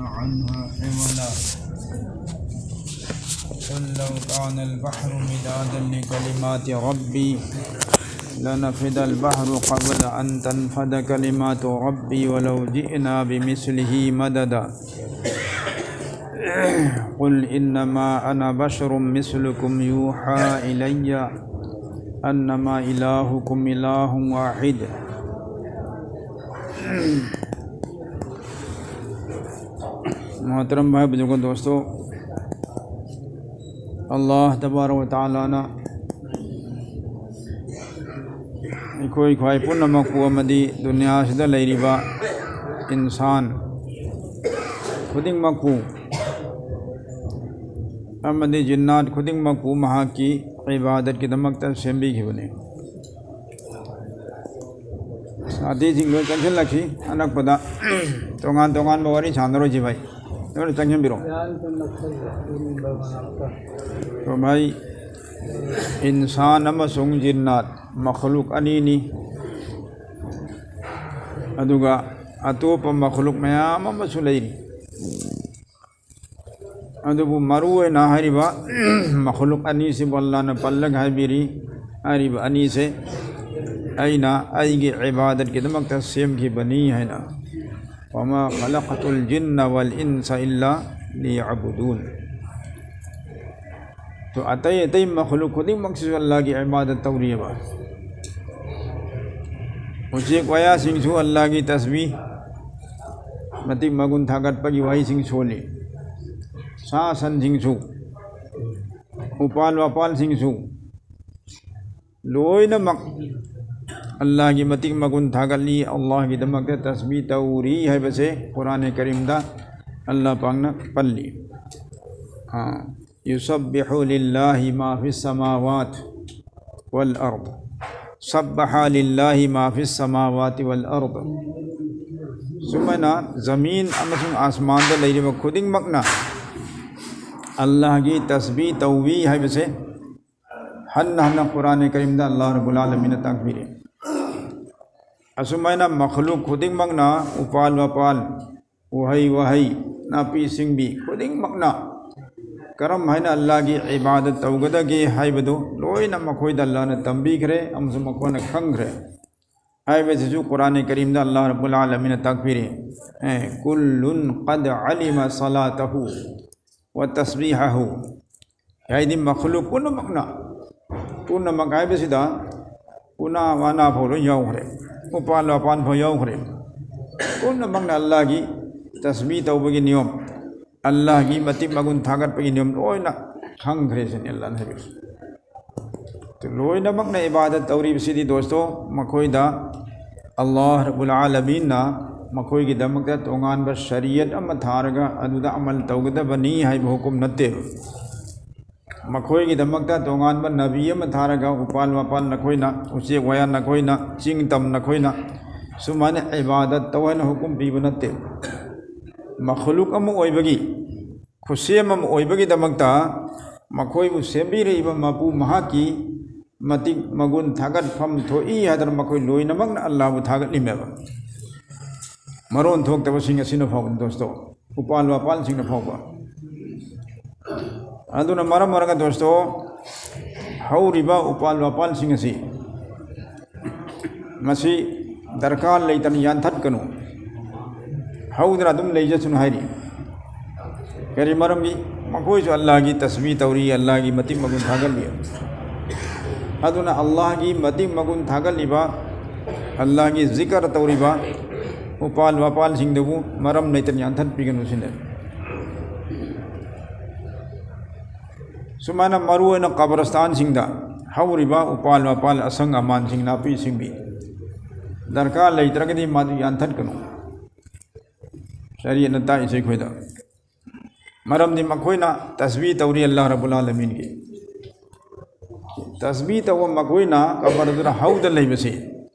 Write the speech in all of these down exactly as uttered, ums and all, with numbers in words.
عنها عولا. قل لو كان البحر مدادا لكلمات ربي لنفد البحر قبل أن تنفد كلمات ربي ولو جئنا بمثله مددا. قل إنما أنا بشر مثلكم يوحى إلي أنما إلهكم إله واحد. मोहतरम भाई बुजुर्गों दोस्तों, अल्लाह तबारक व तआला ने ꯑꯩꯈꯣꯏ ꯈ꯭ꯋꯥꯏ ꯄꯨꯝꯅꯃꯛꯄꯨ ꯑꯃꯗꯤ ꯗꯨꯅꯤꯌꯥꯁꯤꯗ ꯂꯩꯔꯤꯕ ꯏꯟꯁꯥꯟ ꯈꯨꯗꯤꯡꯃꯛꯄꯨ ꯑꯃꯗꯤ ꯖꯤꯟꯅꯥꯠ ꯈꯨꯗꯤꯡꯃꯛꯄꯨ ꯃꯍꯥꯛꯀꯤ ꯏꯕꯥꯗꯠꯀꯤꯗꯃꯛꯇ ꯁꯦꯝꯕꯤꯈꯤꯕꯅꯤ꯫ ꯁꯥꯊꯤꯁꯤꯡ ꯂꯣꯏ ꯆꯪꯁꯤꯜꯂꯛꯈꯤ꯫ ꯑꯅꯛꯄꯗ ꯇꯣꯉꯥꯟ ꯇꯣꯉꯥꯟꯕ ꯋꯥꯔꯤ ꯁꯥꯟꯅꯔꯣꯏꯁꯤ ꯚꯥꯏ, ꯂꯣꯏꯅ ꯆꯪꯁꯤꯟꯕꯤꯔꯣ꯫ ꯚꯥꯏ, ꯏꯟꯁꯥꯟ ꯑꯃꯁꯨꯡ ꯖꯤꯟꯅꯥꯠ ꯃꯈꯂꯨꯛ ꯑꯅꯤꯅꯤ꯫ ꯑꯗꯨꯒ ꯑꯇꯣꯞꯄ ꯃꯈꯂꯨꯛ ꯃꯌꯥꯝ ꯑꯃꯁꯨ ꯂꯩꯔꯤ꯫ ꯑꯗꯨꯕꯨ ꯃꯔꯨ ꯑꯣꯏꯅ ꯍꯥꯏꯔꯤꯕ ꯃꯈꯂꯨꯛ ꯑꯅꯤꯁꯤꯕꯨ ꯑꯜꯂꯥꯅ ꯄꯜꯂꯒ ꯍꯥꯏꯕꯤꯔꯤ꯫ ꯍꯥꯏꯔꯤꯕ ꯑꯅꯤꯁꯦ ꯑꯩꯅ ꯑꯩꯒꯤ ꯏꯕꯥꯗꯠꯀꯤꯗꯃꯛꯇ ꯁꯦꯝꯈꯤꯕꯅꯤ ꯍꯥꯏꯅ꯫ وما خلقت الجن والإنس إلا ليعبدون. ꯑꯗꯣ ꯑꯇꯩ ꯑꯇꯩ ꯃꯈꯂꯨꯛ ꯈꯨꯗꯤꯡꯃꯛꯁꯤꯁꯨ ꯑꯜꯂꯥꯒꯤ ꯏꯕꯥꯗꯠ ꯇꯧꯔꯤꯑꯕ꯫ ꯎꯆꯦꯛ ꯋꯥꯌꯥꯁꯤꯡꯁꯨ ꯑꯜꯂꯥꯒꯤ ꯇꯁꯕꯤ, ꯃꯇꯤꯛ ꯃꯒꯨꯟ ꯊꯥꯒꯠꯄꯒꯤ ꯋꯥꯍꯩꯁꯤꯡ ꯁꯣꯜꯂꯤ꯫ ꯁꯥ ꯁꯟꯁꯤꯡꯁꯨ, ꯎꯄꯥꯜ ꯋꯥꯄꯥꯜꯁꯤꯡꯁꯨ ꯂꯣꯏꯅꯃꯛ ꯑꯜꯂꯥꯒꯤ ꯃꯇꯤꯛ ꯃꯒꯨꯟ ꯊꯥꯒꯠꯂꯤ, ꯑꯜꯂꯥꯒꯤꯗꯃꯛꯇ ꯇꯁꯕꯤ ꯇꯧꯔꯤ ꯍꯥꯏꯕꯁꯦ ꯀꯨꯔꯥꯟ ꯀꯔꯤꯝꯗ ꯑꯜꯂꯥ ꯄꯥꯛꯅ ꯄꯜꯂꯤ꯫ ꯑꯥ, يسبح لله ما في السماوات والأرض. سبح لله ما في السماوات والأرض. ꯁꯨꯃꯥꯏꯅ ꯖꯃꯤꯟ ꯑꯃꯁꯨꯡ ꯑꯁꯃꯥꯟꯗ ꯂꯩꯔꯤꯕ ꯈꯨꯗꯤꯡꯃꯛꯅ ꯑꯜꯂꯥꯒꯤ ꯇꯁꯕꯤ ꯇꯧꯏ ꯍꯥꯏꯕꯁꯦ ꯍꯟꯅ ꯍꯟꯅ ꯀꯨꯔꯥꯟ ꯀꯔꯤꯝꯗ ꯑꯜꯂꯥ ꯔꯕꯨꯜ ꯑꯥꯂꯃꯤꯟꯅ ꯇꯥꯛꯄꯤꯔꯦ꯫ ꯑꯁꯨꯃꯥꯏꯅ ꯃꯈꯂꯨꯛ ꯈꯨꯗꯤꯡꯃꯛꯅ ꯎꯄꯥꯜ ꯋꯥꯄꯥꯜ, ꯎꯍꯩ ꯋꯥꯍꯩ, ꯅꯥꯄꯤ ꯁꯤꯡꯕꯤ ꯈꯨꯗꯤꯡꯃꯛꯅ ꯀꯔꯝ ꯍꯥꯏꯅ ꯑꯜꯂꯥꯍꯒꯤ ꯏꯕꯥꯗꯠ ꯇꯧꯒꯗꯒꯦ ꯍꯥꯏꯕꯗꯨ ꯂꯣꯏꯅ ꯃꯈꯣꯏꯗ ꯑꯜꯂꯥꯍꯅ ꯇꯝꯕꯤꯈ꯭ꯔꯦ ꯑꯃꯁꯨꯡ ꯃꯈꯣꯏꯅ ꯈꯪꯈ꯭ꯔꯦ꯫ ꯍꯥꯏꯕꯁꯤꯁꯨ ꯀꯨꯔꯥꯟ ꯀꯔꯤꯝꯗ ꯑꯜꯂꯥꯍ ꯔꯕꯨꯜ ꯑꯥꯂꯃꯤꯟꯅ ꯇꯥꯛꯄꯤꯔꯤ꯫ ꯑꯦ, "ꯀꯨꯜꯂꯨꯟ ꯀꯗ ꯑꯂꯤꯃ ꯁꯂꯥꯇꯍꯨ ꯋ ꯇꯁꯕꯤꯍꯍꯨ"꯫ ꯍꯥꯏꯗꯤ ꯃꯈꯂꯨꯛ ꯄꯨꯝꯅꯃꯛꯅ, ꯄꯨꯝꯅꯃꯛ ꯍꯥꯏꯕꯁꯤꯗ ꯎꯅꯥ ꯋꯥꯅꯥ ꯐꯥꯎ ꯂꯣꯏ ꯌꯥꯎꯈ꯭ꯔꯦ, ꯎꯄꯥꯜ ꯋꯥꯄꯥꯟ ꯐꯥꯎ ꯌꯥꯎꯈ꯭ꯔꯦ꯫ ꯄꯨꯝꯅꯃꯛꯅ ꯑꯜꯂꯥꯍꯒꯤ ꯇꯁꯕꯤ ꯇꯧꯕꯒꯤ ꯅꯤꯌꯣꯝ, ꯑꯜꯂꯥꯍꯒꯤ ꯃꯇꯤꯛ ꯃꯒꯨꯟ ꯊꯥꯒꯠꯄꯒꯤ ꯅꯤꯌꯣꯝ ꯂꯣꯏꯅ ꯈꯪꯈ꯭ꯔꯦ ꯁꯤꯅꯤ ꯑꯜꯂꯥꯍꯅ ꯍꯥꯏꯕꯤꯔꯤꯁꯤ꯫ ꯂꯣꯏꯅꯃꯛꯅ ꯏꯕꯥꯗꯠ ꯇꯧꯔꯤꯕꯁꯤꯗꯤ ꯗꯣꯁꯇꯣ, ꯃꯈꯣꯏꯗ ꯑꯜꯂꯥꯍ ꯔꯕꯨꯜ ꯑꯥꯂꯃꯤꯟꯅ ꯃꯈꯣꯏꯒꯤꯗꯃꯛꯇ ꯇꯣꯉꯥꯟꯕ ꯁꯔꯤꯌꯠ ꯑꯃ ꯊꯥꯔꯒ ꯑꯗꯨꯗ ꯑꯃꯜ ꯇꯧꯒꯗꯕꯅꯤ ꯍꯥꯏꯕ ꯍꯨꯀꯨꯝ ꯅꯠꯇꯦꯕ꯫ ꯃꯈꯣꯏꯒꯤꯗꯃꯛꯇ ꯇꯣꯉꯥꯟꯕ ꯅꯕꯤ ꯑꯃ ꯊꯥꯔꯒ ꯎꯄꯥꯜ ꯋꯥꯄꯥꯜ ꯅꯈꯣꯏꯅ, ꯎꯆꯦꯛ ꯋꯥꯌꯥ ꯅꯈꯣꯏꯅ, ꯆꯤꯡ ꯇꯝ ꯅꯈꯣꯏꯅ ꯁꯨꯃꯥꯏꯅ ꯏꯕꯥꯗꯠ ꯇꯧ ꯍꯥꯏꯅ ꯍꯨꯀꯨꯝ ꯄꯤꯕ ꯅꯠꯇꯦ꯫ ꯃꯈꯂꯨꯛ ꯑꯃ ꯑꯣꯏꯕꯒꯤ, ꯈꯨꯠꯁꯦꯝ ꯑꯃ ꯑꯣꯏꯕꯒꯤꯗꯃꯛꯇ ꯃꯈꯣꯏꯕꯨ ꯁꯦꯝꯕꯤꯔꯛꯏꯕ ꯃꯄꯨ ꯃꯍꯥꯛꯀꯤ ꯃꯇꯤꯛ ꯃꯒꯨꯟ ꯊꯥꯒꯠꯐꯝ ꯊꯣꯛꯏ ꯍꯥꯏꯗꯅ ꯃꯈꯣꯏ ꯂꯣꯏꯅꯃꯛꯅ ꯑꯜꯂꯥꯍꯕꯨ ꯊꯥꯒꯠꯂꯤꯃꯦꯕ꯫ ꯃꯔꯣꯟ ꯊꯣꯛꯇꯕꯁꯤꯡ ꯑꯁꯤꯅ ꯐꯥꯎꯕ ꯗꯣꯁꯇꯣ, ꯎꯄꯥꯜ ꯋꯥꯄꯥꯜꯁꯤꯡꯅ ꯐꯥꯎꯕ꯫ ꯑꯗꯨꯅ ꯃꯔꯝ ꯑꯣꯏꯔꯒ ꯗꯣꯁꯇꯣ, ꯍꯧꯔꯤꯕ ꯎꯄꯥꯜ ꯋꯥꯄꯥꯜꯁꯤꯡ ꯑꯁꯤ ꯃꯁꯤ ꯗꯔꯀꯥꯔ ꯂꯩꯇꯅ ꯌꯥꯟꯊꯠꯀꯅꯨ, ꯍꯧꯗꯅ ꯑꯗꯨꯝ ꯂꯩꯖꯁꯅꯨ ꯍꯥꯏꯔꯤ꯫ ꯀꯔꯤ ꯃꯔꯝꯒꯤ? ꯃꯈꯣꯏꯁꯨ ꯑꯜꯂꯥꯍꯒꯤ ꯇꯁꯕꯤ ꯇꯧꯔꯤ, ꯑꯜꯂꯥꯍꯒꯤ ꯃꯇꯤꯛ ꯃꯒꯨꯟ ꯊꯥꯒꯠꯂꯤ꯫ ꯑꯗꯨꯅ ꯑꯜꯂꯥꯍꯒꯤ ꯃꯇꯤꯛ ꯃꯒꯨꯟ ꯊꯥꯒꯠꯂꯤꯕ, ꯑꯜꯂꯥꯍꯒꯤ ꯖꯤꯀꯔ ꯇꯧꯔꯤꯕ ꯎꯄꯥꯜ ꯋꯥꯄꯥꯜꯁꯤꯡꯗꯨꯕꯨ ꯃꯔꯝ ꯂꯩꯇꯅ ꯌꯥꯟꯊꯠꯄꯤꯒꯅꯨ ꯁꯤꯅꯤ꯫ ꯁꯨꯃꯥꯏꯅ ꯃꯔꯨꯑꯣꯏꯅ ꯀꯕꯔꯁꯇꯥꯟꯁꯤꯡꯗ ꯍꯧꯔꯤꯕ ꯎꯄꯥꯜ ꯋꯥꯄꯥꯜ, ꯑꯁꯪ ꯑꯃꯥꯟꯁꯤꯡ, ꯅꯥꯄꯤꯁꯤꯡꯕꯤ ꯗꯔꯀꯥꯔ ꯂꯩꯇ꯭ꯔꯒꯗꯤ ꯃꯗꯨ ꯌꯥꯟꯊꯠꯀꯅꯨ꯫ ꯁꯔꯤꯌꯠꯅ ꯇꯥꯛꯏꯁꯦ ꯑꯩꯈꯣꯏꯗ꯫ ꯃꯔꯝꯗꯤ ꯃꯈꯣꯏꯅ ꯇꯁꯕꯤ ꯇꯧꯔꯤ ꯑꯜꯂꯥꯍ ꯔꯕꯨꯜ ꯑꯥꯂꯃꯤꯟꯒꯤ꯫ ꯇꯁꯕꯤ ꯇꯧꯕ ꯃꯈꯣꯏꯅ ꯀꯕꯔꯗꯨꯗ ꯍꯧꯗ ꯂꯩꯕꯁꯤ,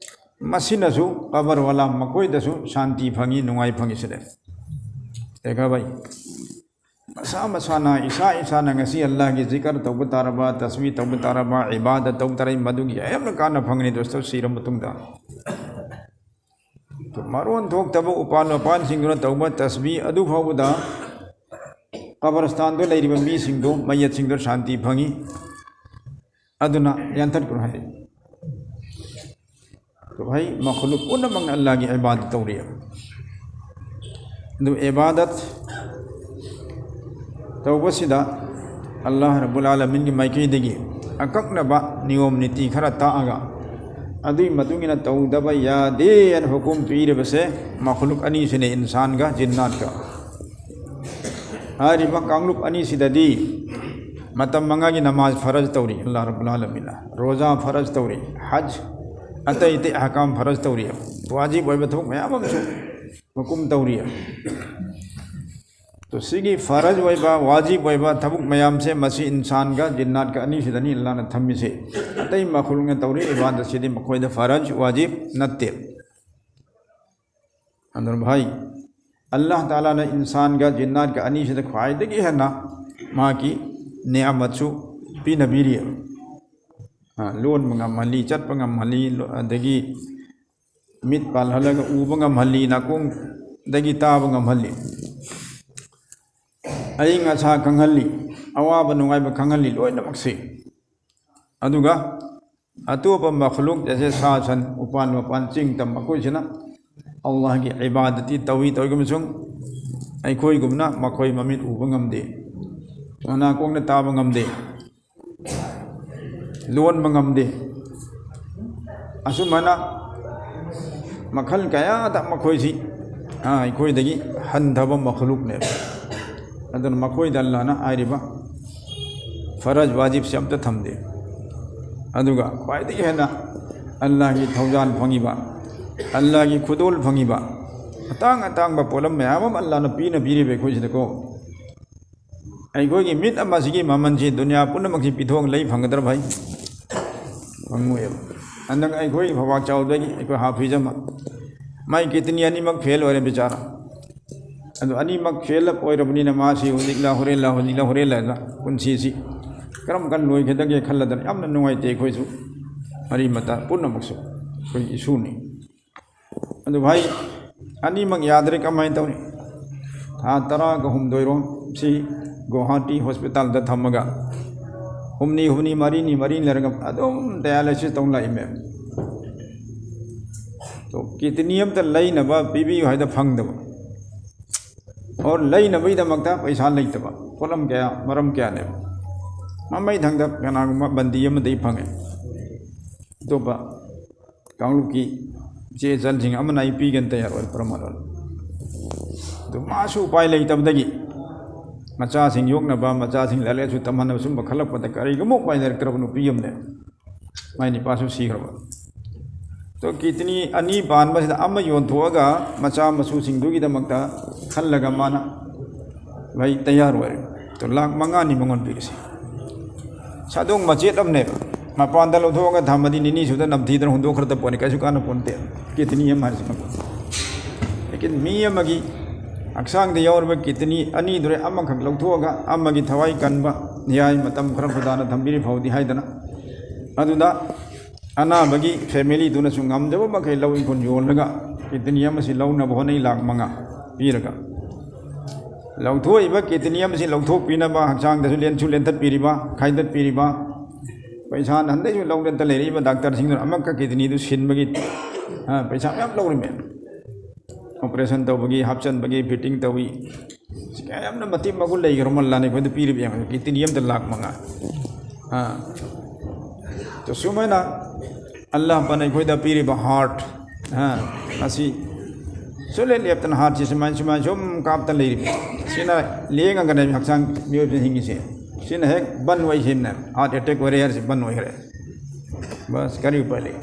ꯃꯁꯤꯅꯁꯨ ꯀꯕꯔ ꯋꯥꯂꯥ ꯃꯈꯣꯏꯗꯁꯨ ꯁꯥꯟꯇꯤ ꯐꯪꯉꯤ, ꯅꯨꯡꯉꯥꯏ ꯐꯪꯉꯤ ꯁꯤꯗ꯫ ꯗꯦꯈꯥ ꯚꯥꯏ, ꯃꯁꯥ ꯃꯁꯥꯅ, ꯏꯁꯥ ꯏꯁꯥꯅ ꯉꯁꯤ ꯑꯜꯂꯥꯍꯒꯤ ꯖꯤꯀꯔ ꯇꯧꯕ ꯇꯥꯔꯕ, ꯇꯁꯕꯤ ꯇꯧꯕ ꯇꯥꯔꯕ, ꯏꯕꯥꯗꯠ ꯇꯧꯕ ꯇꯥꯔꯕ, ꯃꯗꯨꯒꯤ ꯌꯥꯝꯅ ꯀꯥꯟꯅ ꯐꯪꯒꯅꯤ ꯗꯣꯁꯇꯣ, ꯁꯤꯔ ꯃꯇꯨꯡꯗ꯫ ꯃꯔꯣꯟ ꯊꯣꯛꯇꯕ ꯎꯄꯥꯟ ꯋꯥꯄꯥꯟꯁꯤꯡꯗꯨꯅ ꯇꯧꯕ ꯇꯁꯕꯤ ꯑꯗꯨ ꯐꯥꯎꯕꯗ ꯀꯕꯔꯁꯇꯥꯟꯗ ꯂꯩꯔꯤꯕ ꯃꯤꯁꯤꯡꯗꯣ, ꯃꯩꯌꯠꯁꯤꯡꯗꯣ ꯁꯥꯟꯇꯤ ꯐꯪꯏ꯫ ꯑꯗꯨꯅ ꯌꯥꯟꯊꯠꯀꯅꯨ ꯍꯥꯏ꯫ ꯚꯥꯏ, ꯃꯈꯂꯨꯛ ꯄꯨꯝꯅꯃꯛꯅ ꯑꯜꯂꯥꯍꯒꯤ ꯏꯕꯥꯗꯠ ꯇꯧꯔꯤ꯫ ꯑꯗꯨ ꯏꯕꯥꯗꯠ ꯇꯧꯕꯁꯤꯗ ꯑꯜꯂꯥꯍ ꯔꯕꯨꯜ ꯑꯥꯂꯃꯤꯟꯒꯤ ꯃꯥꯏꯀꯩꯗꯒꯤ ꯑꯀꯛꯅꯕ ꯅꯤꯌꯣꯝ ꯅꯤꯇꯤ ꯈꯔ ꯇꯥꯛꯑꯒ, ꯑꯗꯨꯒꯤ ꯃꯇꯨꯡ ꯏꯟꯅ ꯇꯧꯗꯕ ꯌꯥꯗꯦ ꯍꯥꯏꯅ ꯍꯨꯀꯨꯝ ꯄꯤꯔꯤꯕꯁꯦ ꯃꯈꯂꯨꯛ ꯑꯅꯤꯁꯤꯅꯦ, ꯏꯟꯁꯥꯟꯒ ꯖꯤꯟꯅꯥꯠꯀ꯫ ꯍꯥꯏꯔꯤꯕ ꯀꯥꯡꯂꯨꯞ ꯑꯅꯤꯁꯤꯗꯗꯤ ꯃꯇꯝ ꯃꯉꯥꯒꯤ ꯅꯃꯥꯖ ꯐꯔꯖ ꯇꯧꯔꯤ ꯑꯜꯂꯥꯍ ꯔꯕꯨꯜ ꯑꯥꯂꯃꯤꯟꯅ, ꯔꯣꯖꯥ ꯐꯔꯖ ꯇꯧꯔꯤ, ꯍꯖ, ꯑꯇꯩ ꯑꯇꯩ ꯑꯍꯀꯥꯝ ꯐꯔꯖ ꯇꯧꯔꯤ, ꯋꯥꯖꯤꯕ ꯑꯣꯏꯕ ꯊꯕꯛ ꯃꯌꯥꯝ ꯑꯃꯁꯨ ꯍꯨꯀꯨꯝ ꯇꯧꯔꯤ꯫ ꯑꯗꯣ ꯁꯤꯒꯤ ꯐꯔꯖ ꯑꯣꯏꯕ, ꯋꯥꯖꯤꯕ ꯑꯣꯏꯕ ꯊꯕꯛ ꯃꯌꯥꯝꯁꯦ ꯃꯁꯤ ꯏꯟꯁꯥꯟꯒ ꯖꯤꯟꯅꯥꯠꯀ ꯑꯅꯤꯁꯤꯗꯅꯤ ꯑꯜꯂꯥꯍꯅ ꯊꯝꯃꯤꯁꯦ꯫ ꯑꯇꯩ ꯃꯈꯜꯅ ꯇꯧꯔꯤ ꯏꯕꯥꯗꯠꯁꯤꯗꯤ ꯃꯈꯣꯏꯗ ꯐꯔꯖ, ꯋꯥꯖꯤꯕ ꯅꯠꯇꯦ꯫ ꯑꯗꯨꯅ ꯚꯥꯏ, ꯑꯜꯂꯥꯍ ꯇꯥꯂꯥꯅ ꯏꯟꯁꯥꯟꯒ ꯖꯤꯟꯅꯥꯠꯀ ꯑꯅꯤꯁꯤꯗ ꯈ꯭ꯋꯥꯏꯗꯒꯤ ꯍꯦꯟꯅ ꯃꯍꯥꯛꯀꯤ ꯅꯤꯌꯥꯃꯠꯁꯨ ꯄꯤꯅꯕꯤꯔꯤ꯫ ꯑ, ꯂꯣꯟꯕ ꯉꯝꯍꯜꯂꯤ, ꯆꯠꯄ ꯉꯝꯍꯜꯂꯤ, ꯂꯣ-, ꯑꯗꯒꯤ ꯃꯤꯠ ꯄꯥꯜꯍꯜꯂꯒ ꯎꯕ ꯉꯝꯍꯜꯂꯤ, ꯅꯥꯀꯣꯡꯗꯒꯤ ꯇꯥꯕ ꯉꯝꯍꯜꯂꯤ, ꯑꯏꯪ ꯑꯁꯥ ꯈꯪꯍꯜꯂꯤ, ꯑꯋꯥꯕ ꯅꯨꯡꯉꯥꯏꯕ ꯈꯪꯍꯜꯂꯤ, ꯂꯣꯏꯅꯃꯛꯁꯤ꯫ ꯑꯗꯨꯒ ꯑꯇꯣꯞꯄ ꯃꯈꯂꯨꯛ, ꯖꯩꯁꯦ ꯁꯥ ꯁꯟ, ꯎꯄꯥꯟ ꯋꯥꯄꯥꯟ, ꯆꯤꯡ ꯇꯝ, ꯃꯈꯣꯏꯁꯤꯅ ꯑꯜꯂꯥꯍꯒꯤ ꯏꯕꯥꯗꯠꯇꯤ ꯇꯧꯏ, ꯇꯧꯏꯒꯨꯝꯕꯁꯨꯡ ꯑꯩꯈꯣꯏꯒꯨꯝꯅ ꯃꯈꯣꯏ ꯃꯃꯤꯠ ꯎꯕ ꯉꯝꯗꯦ, ꯃꯅꯥꯀꯣꯡꯅ ꯇꯥꯕ ꯉꯝꯗꯦ, ꯂꯣꯟꯕ ꯉꯝꯗꯦ꯫ ꯑꯁꯨꯃꯥꯏꯅ ꯃꯈꯜ ꯀꯌꯥꯗ ꯃꯈꯣꯏꯁꯤ, ꯑ, ꯑꯩꯈꯣꯏꯗꯒꯤ ꯍꯟꯊꯕ ꯃꯈꯂꯨꯛꯅꯦꯕ꯫ ꯑꯗꯨꯅ ꯃꯈꯣꯏꯗ ꯑꯜꯂꯥꯍꯅ ꯍꯥꯏꯔꯤꯕ ꯐꯔꯖ ꯋꯥꯖꯤꯕꯁꯤ ꯑꯝꯇ ꯊꯝꯗꯦ꯫ ꯑꯗꯨꯒ ꯈ꯭ꯋꯥꯏꯗꯒꯤ ꯍꯦꯟꯅ ꯑꯜꯂꯥꯍꯒꯤ ꯊꯧꯖꯥꯜ ꯐꯪꯉꯤꯕ, ꯑꯜꯂꯥꯍꯒꯤ ꯈꯨꯗꯣꯜ ꯐꯪꯉꯤꯕ, ꯑꯇꯥꯡ ꯑꯇꯥꯡꯕ ꯄꯣꯠꯂꯝ ꯃꯌꯥꯝ ꯑꯃ ꯑꯜꯂꯥꯍꯅ ꯄꯤꯅ ꯄꯤꯔꯤꯕ ꯑꯩꯈꯣꯏꯁꯤꯗꯀꯣ꯫ ꯑꯩꯈꯣꯏꯒꯤ ꯃꯤꯠ ꯑꯃꯁꯤꯒꯤ ꯃꯃꯜꯁꯤ ꯗꯨꯅꯤꯌꯥ ꯄꯨꯝꯅꯃꯛꯁꯤ ꯄꯤꯊꯣꯛꯑꯒ ꯂꯩ ꯐꯪꯒꯗ꯭ꯔꯥ ꯚꯥꯏ? ꯐꯪꯉꯣꯏꯕ꯫ ꯍꯟꯗꯛ ꯑꯩꯈꯣꯏ ꯐꯕꯥꯛ ꯆꯥꯎꯗꯒꯤ ꯑꯩꯈꯣꯏ ꯍꯥꯐꯤꯖ ꯑꯃ, ꯃꯥꯏ ꯀꯤꯗꯅꯤ ꯑꯅꯤꯃꯛ ꯐꯦꯜ ꯑꯣꯏꯔꯦ ꯕꯤꯆꯥꯔꯥ꯫ ꯑꯗꯨ ꯑꯅꯤꯃꯛ ꯐꯦꯜ ꯑꯣꯏꯔꯕꯅꯤꯅ ꯃꯥꯁꯤ ꯍꯧꯖꯤꯛꯂ ꯍꯣꯔꯦꯟꯂ, ꯍꯧꯖꯤꯛꯂ ꯍꯣꯔꯦꯟꯂ ꯍꯥꯏꯅ ꯄꯨꯟꯁꯤꯁꯤ ꯀꯔꯝ ꯀꯥꯟ ꯂꯣꯏꯒꯗꯒꯦ ꯈꯜꯂꯗꯅ ꯌꯥꯝꯅ ꯅꯨꯡꯉꯥꯏꯇꯦ꯫ ꯑꯩꯈꯣꯏꯁꯨ ꯃꯔꯤ ꯃꯇꯥ ꯄꯨꯝꯅꯃꯛꯁꯨ ꯑꯩꯈꯣꯏ ꯏꯁꯨꯅꯤ꯫ ꯑꯗꯨ ꯚꯥꯏ, ꯑꯅꯤꯃꯛ ꯌꯥꯗ꯭ꯔꯦ, ꯀꯃꯥꯏꯅ ꯇꯧꯅꯤ? ꯊꯥ ꯇꯔꯥꯒ ꯍꯨꯝꯗꯣꯏꯔꯣꯝ ꯁꯤ ꯒꯨꯋꯥꯍꯥꯇꯤ ꯍꯣꯁꯄꯤꯇꯥꯜꯗ ꯊꯝꯃꯒ, ꯍꯨꯝꯅꯤ ꯍꯨꯝꯅꯤ, ꯃꯔꯤꯅꯤ ꯃꯔꯤꯅꯤ ꯂꯩꯔꯒ ꯑꯗꯨꯝ dialysis ꯇꯧ ꯂꯥꯛꯏꯃꯦ꯫ ꯇꯣ, kidney ꯑꯝꯇ ꯂꯩꯅꯕ ꯄꯤꯕꯤꯌꯨ ꯍꯥꯏꯗ ꯐꯪꯗꯕ, ꯑꯣꯔ ꯂꯩꯅꯕꯒꯤꯗꯃꯛꯇ ꯄꯩꯁꯥ ꯂꯩꯇꯕ꯫ ꯄꯣꯠꯂꯝ ꯀꯌꯥ, ꯃꯔꯝ ꯀꯌꯥꯅꯦꯕ꯫ ꯃꯃꯩ ꯊꯪꯗ ꯀꯅꯥꯒꯨꯝꯕ ꯕꯟꯗꯤ ꯑꯃꯗꯒꯤ ꯐꯪꯉꯦ, ꯑꯇꯣꯞꯄ ꯀꯥꯡꯂꯨꯞꯀꯤ ꯏꯆꯦ ꯏꯆꯜꯁꯤꯡ ꯑꯃꯅ ꯑꯩ ꯄꯤꯒꯅ ꯇꯌꯥꯔ ꯑꯣꯏ, ꯄ꯭ꯔꯃꯥꯟ ꯑꯣꯏ꯫ ꯑꯗꯨ ꯃꯥꯁꯨ ꯎꯄꯥꯏ ꯂꯩꯇꯕꯗꯒꯤ ꯃꯆꯥꯁꯤꯡ ꯌꯣꯛꯅꯕ, ꯃꯆꯥꯁꯤꯡ ꯂꯥꯏꯔꯤꯛ ꯂꯥꯏꯁꯨ ꯇꯝꯍꯟꯅꯕ ꯁꯨꯝꯕ ꯈꯜꯂꯛꯄꯗ ꯀꯔꯤꯒꯨꯝꯕ ꯎꯄꯥꯏ ꯂꯩꯔꯛꯇ꯭ꯔꯕ ꯅꯨꯄꯤ ꯑꯃꯅꯦ꯫ ꯃꯥꯏ ꯅꯨꯄꯥꯁꯨ ꯁꯤꯈ꯭ꯔꯕ꯫ ꯑꯗꯣ kidney ꯑꯅꯤ ꯄꯥꯟꯕꯁꯤꯗ ꯑꯃ ꯌꯣꯟꯊꯣꯛꯑꯒ ꯃꯆꯥ ꯃꯁꯨꯁꯤꯡꯗꯨꯒꯤꯗꯃꯛꯇ ꯈꯜꯂꯒ ꯃꯥꯅ ꯚꯥꯏ ꯇꯌꯥꯔ ꯑꯣꯏꯔꯦ꯫ ꯑꯗꯣ ꯂꯥꯛ ꯃꯉꯥꯅꯤ ꯃꯉꯣꯟ ꯄꯤꯔꯤꯁꯦ꯫ ꯁꯥꯗꯣꯡ ꯃꯆꯦꯠ ꯑꯃꯅꯦꯕ꯫ ꯃꯄꯥꯟꯗ ꯂꯧꯊꯣꯛꯑꯒ ꯊꯝꯃꯗꯤ ꯅꯤꯅꯤ ꯁꯨꯗ ꯅꯝꯊꯤꯗꯅ ꯍꯨꯟꯗꯣꯛꯈ꯭ꯔꯗ ꯄꯣꯠꯅꯤ, ꯀꯩꯁꯨ ꯀꯥꯟꯅ ꯄꯣꯟꯇꯦ꯫ Kidney ꯑꯃ ꯍꯥꯏꯔꯤꯁꯤꯅ꯫ ꯂꯦꯀꯤꯟ ꯃꯤ ꯑꯃꯒꯤ ꯍꯛꯆꯥꯡꯗ ꯌꯥꯎꯔꯤꯕ kidney ꯑꯅꯤꯗꯨꯗ ꯑꯃꯈꯛ ꯂꯧꯊꯣꯛꯑꯒ ꯑꯃꯒꯤ ꯊꯋꯥꯏ ꯀꯟꯕ ꯌꯥꯏ, ꯃꯇꯝ ꯈꯔ ꯈꯨꯗꯥꯅ ꯊꯝꯕꯤꯔꯤ ꯐꯥꯎꯗꯤ ꯍꯥꯏꯗꯅ, ꯑꯗꯨꯗ ꯑꯅꯥꯕꯒꯤ family ꯗꯨꯅꯁꯨ ꯉꯝꯖꯕ ꯃꯈꯩ ꯂꯧ ꯏꯪꯈꯣꯜ ꯌꯣꯜꯂꯒ kidney ꯑꯃꯁꯤ ꯂꯧꯅꯕ ꯍꯣꯠꯅꯩ, ꯂꯥꯛ ꯃꯉꯥ ꯄꯤꯔꯒ꯫ ꯂꯧꯊꯣꯛꯏꯕ kidney ꯑꯃꯁꯤ ꯂꯧꯊꯣꯛꯄꯤꯅꯕ ꯍꯛꯆꯥꯡꯗꯁꯨ ꯂꯦꯟꯁꯨ ꯂꯦꯟꯊꯠꯄꯤꯔꯤꯕ, ꯈꯥꯏꯗꯠꯄꯤꯔꯤꯕ, ꯄꯩꯁꯥ ꯅꯍꯥꯟꯗꯩꯁꯨ ꯂꯧꯗꯅꯇ ꯂꯩꯔꯛꯏꯕ ꯗꯥꯛꯇꯔꯁꯤꯡꯗꯨꯅ ꯑꯃꯈꯛ kidney ꯗꯨ ꯁꯤꯟꯕꯒꯤ, ꯑ, ꯄꯩꯁꯥ ꯃꯌꯥꯝ ꯂꯧꯔꯤꯃꯦ꯫ Operation ꯇꯧꯕꯒꯤ, ꯍꯥꯞꯆꯤꯟꯕꯒꯤ, fitting ꯇꯧꯏ꯫ ꯁꯤ ꯀꯌꯥ ꯌꯥꯝꯅ ꯃꯇꯤꯛ ꯃꯒꯨꯟ ꯂꯩꯈ꯭ꯔꯕ ꯑꯜꯂꯥꯅ ꯑꯩꯈꯣꯏꯗ ꯄꯤꯔꯤꯕ ꯌꯦꯡꯉꯣ, kidney ꯑꯝꯇ ꯂꯥꯛ ꯃꯉꯥ꯫ ꯑꯥ꯫ ꯑꯗꯣ ꯁꯨꯃꯥꯏꯅ ꯑꯜꯂꯥ ꯄꯥꯛꯅ ꯑꯩꯈꯣꯏꯗ ꯄꯤꯔꯤꯕ heart, ꯑꯥ, ꯑꯁꯤ ꯁꯨꯡꯂꯦꯞ ꯂꯦꯞꯇꯅ heart ꯁꯤ ꯁꯨꯃꯥꯏ, ꯁꯨꯃꯥꯏ ꯁꯨꯝ ꯀꯥꯞꯇꯅ ꯂꯩꯔꯤꯕ꯫ ꯁꯤꯅ ꯂꯦꯡꯉꯒꯅꯦ ꯍꯛꯆꯥꯡ ꯃꯤꯑꯣꯏꯕꯅ ꯍꯤꯡꯉꯤꯁꯦ꯫ ꯁꯤꯅ ꯍꯦꯛ ꯕꯟ ꯑꯣꯏꯈꯤꯕꯅꯦ, heart attack ꯑꯣꯏꯔꯦ ꯍꯥꯏꯔꯤꯁꯦ ꯕꯟ ꯑꯣꯏꯈ꯭ꯔꯦ꯫ ꯕꯁ, ꯀꯔꯤ ꯎꯄꯥꯏ ꯂꯩ?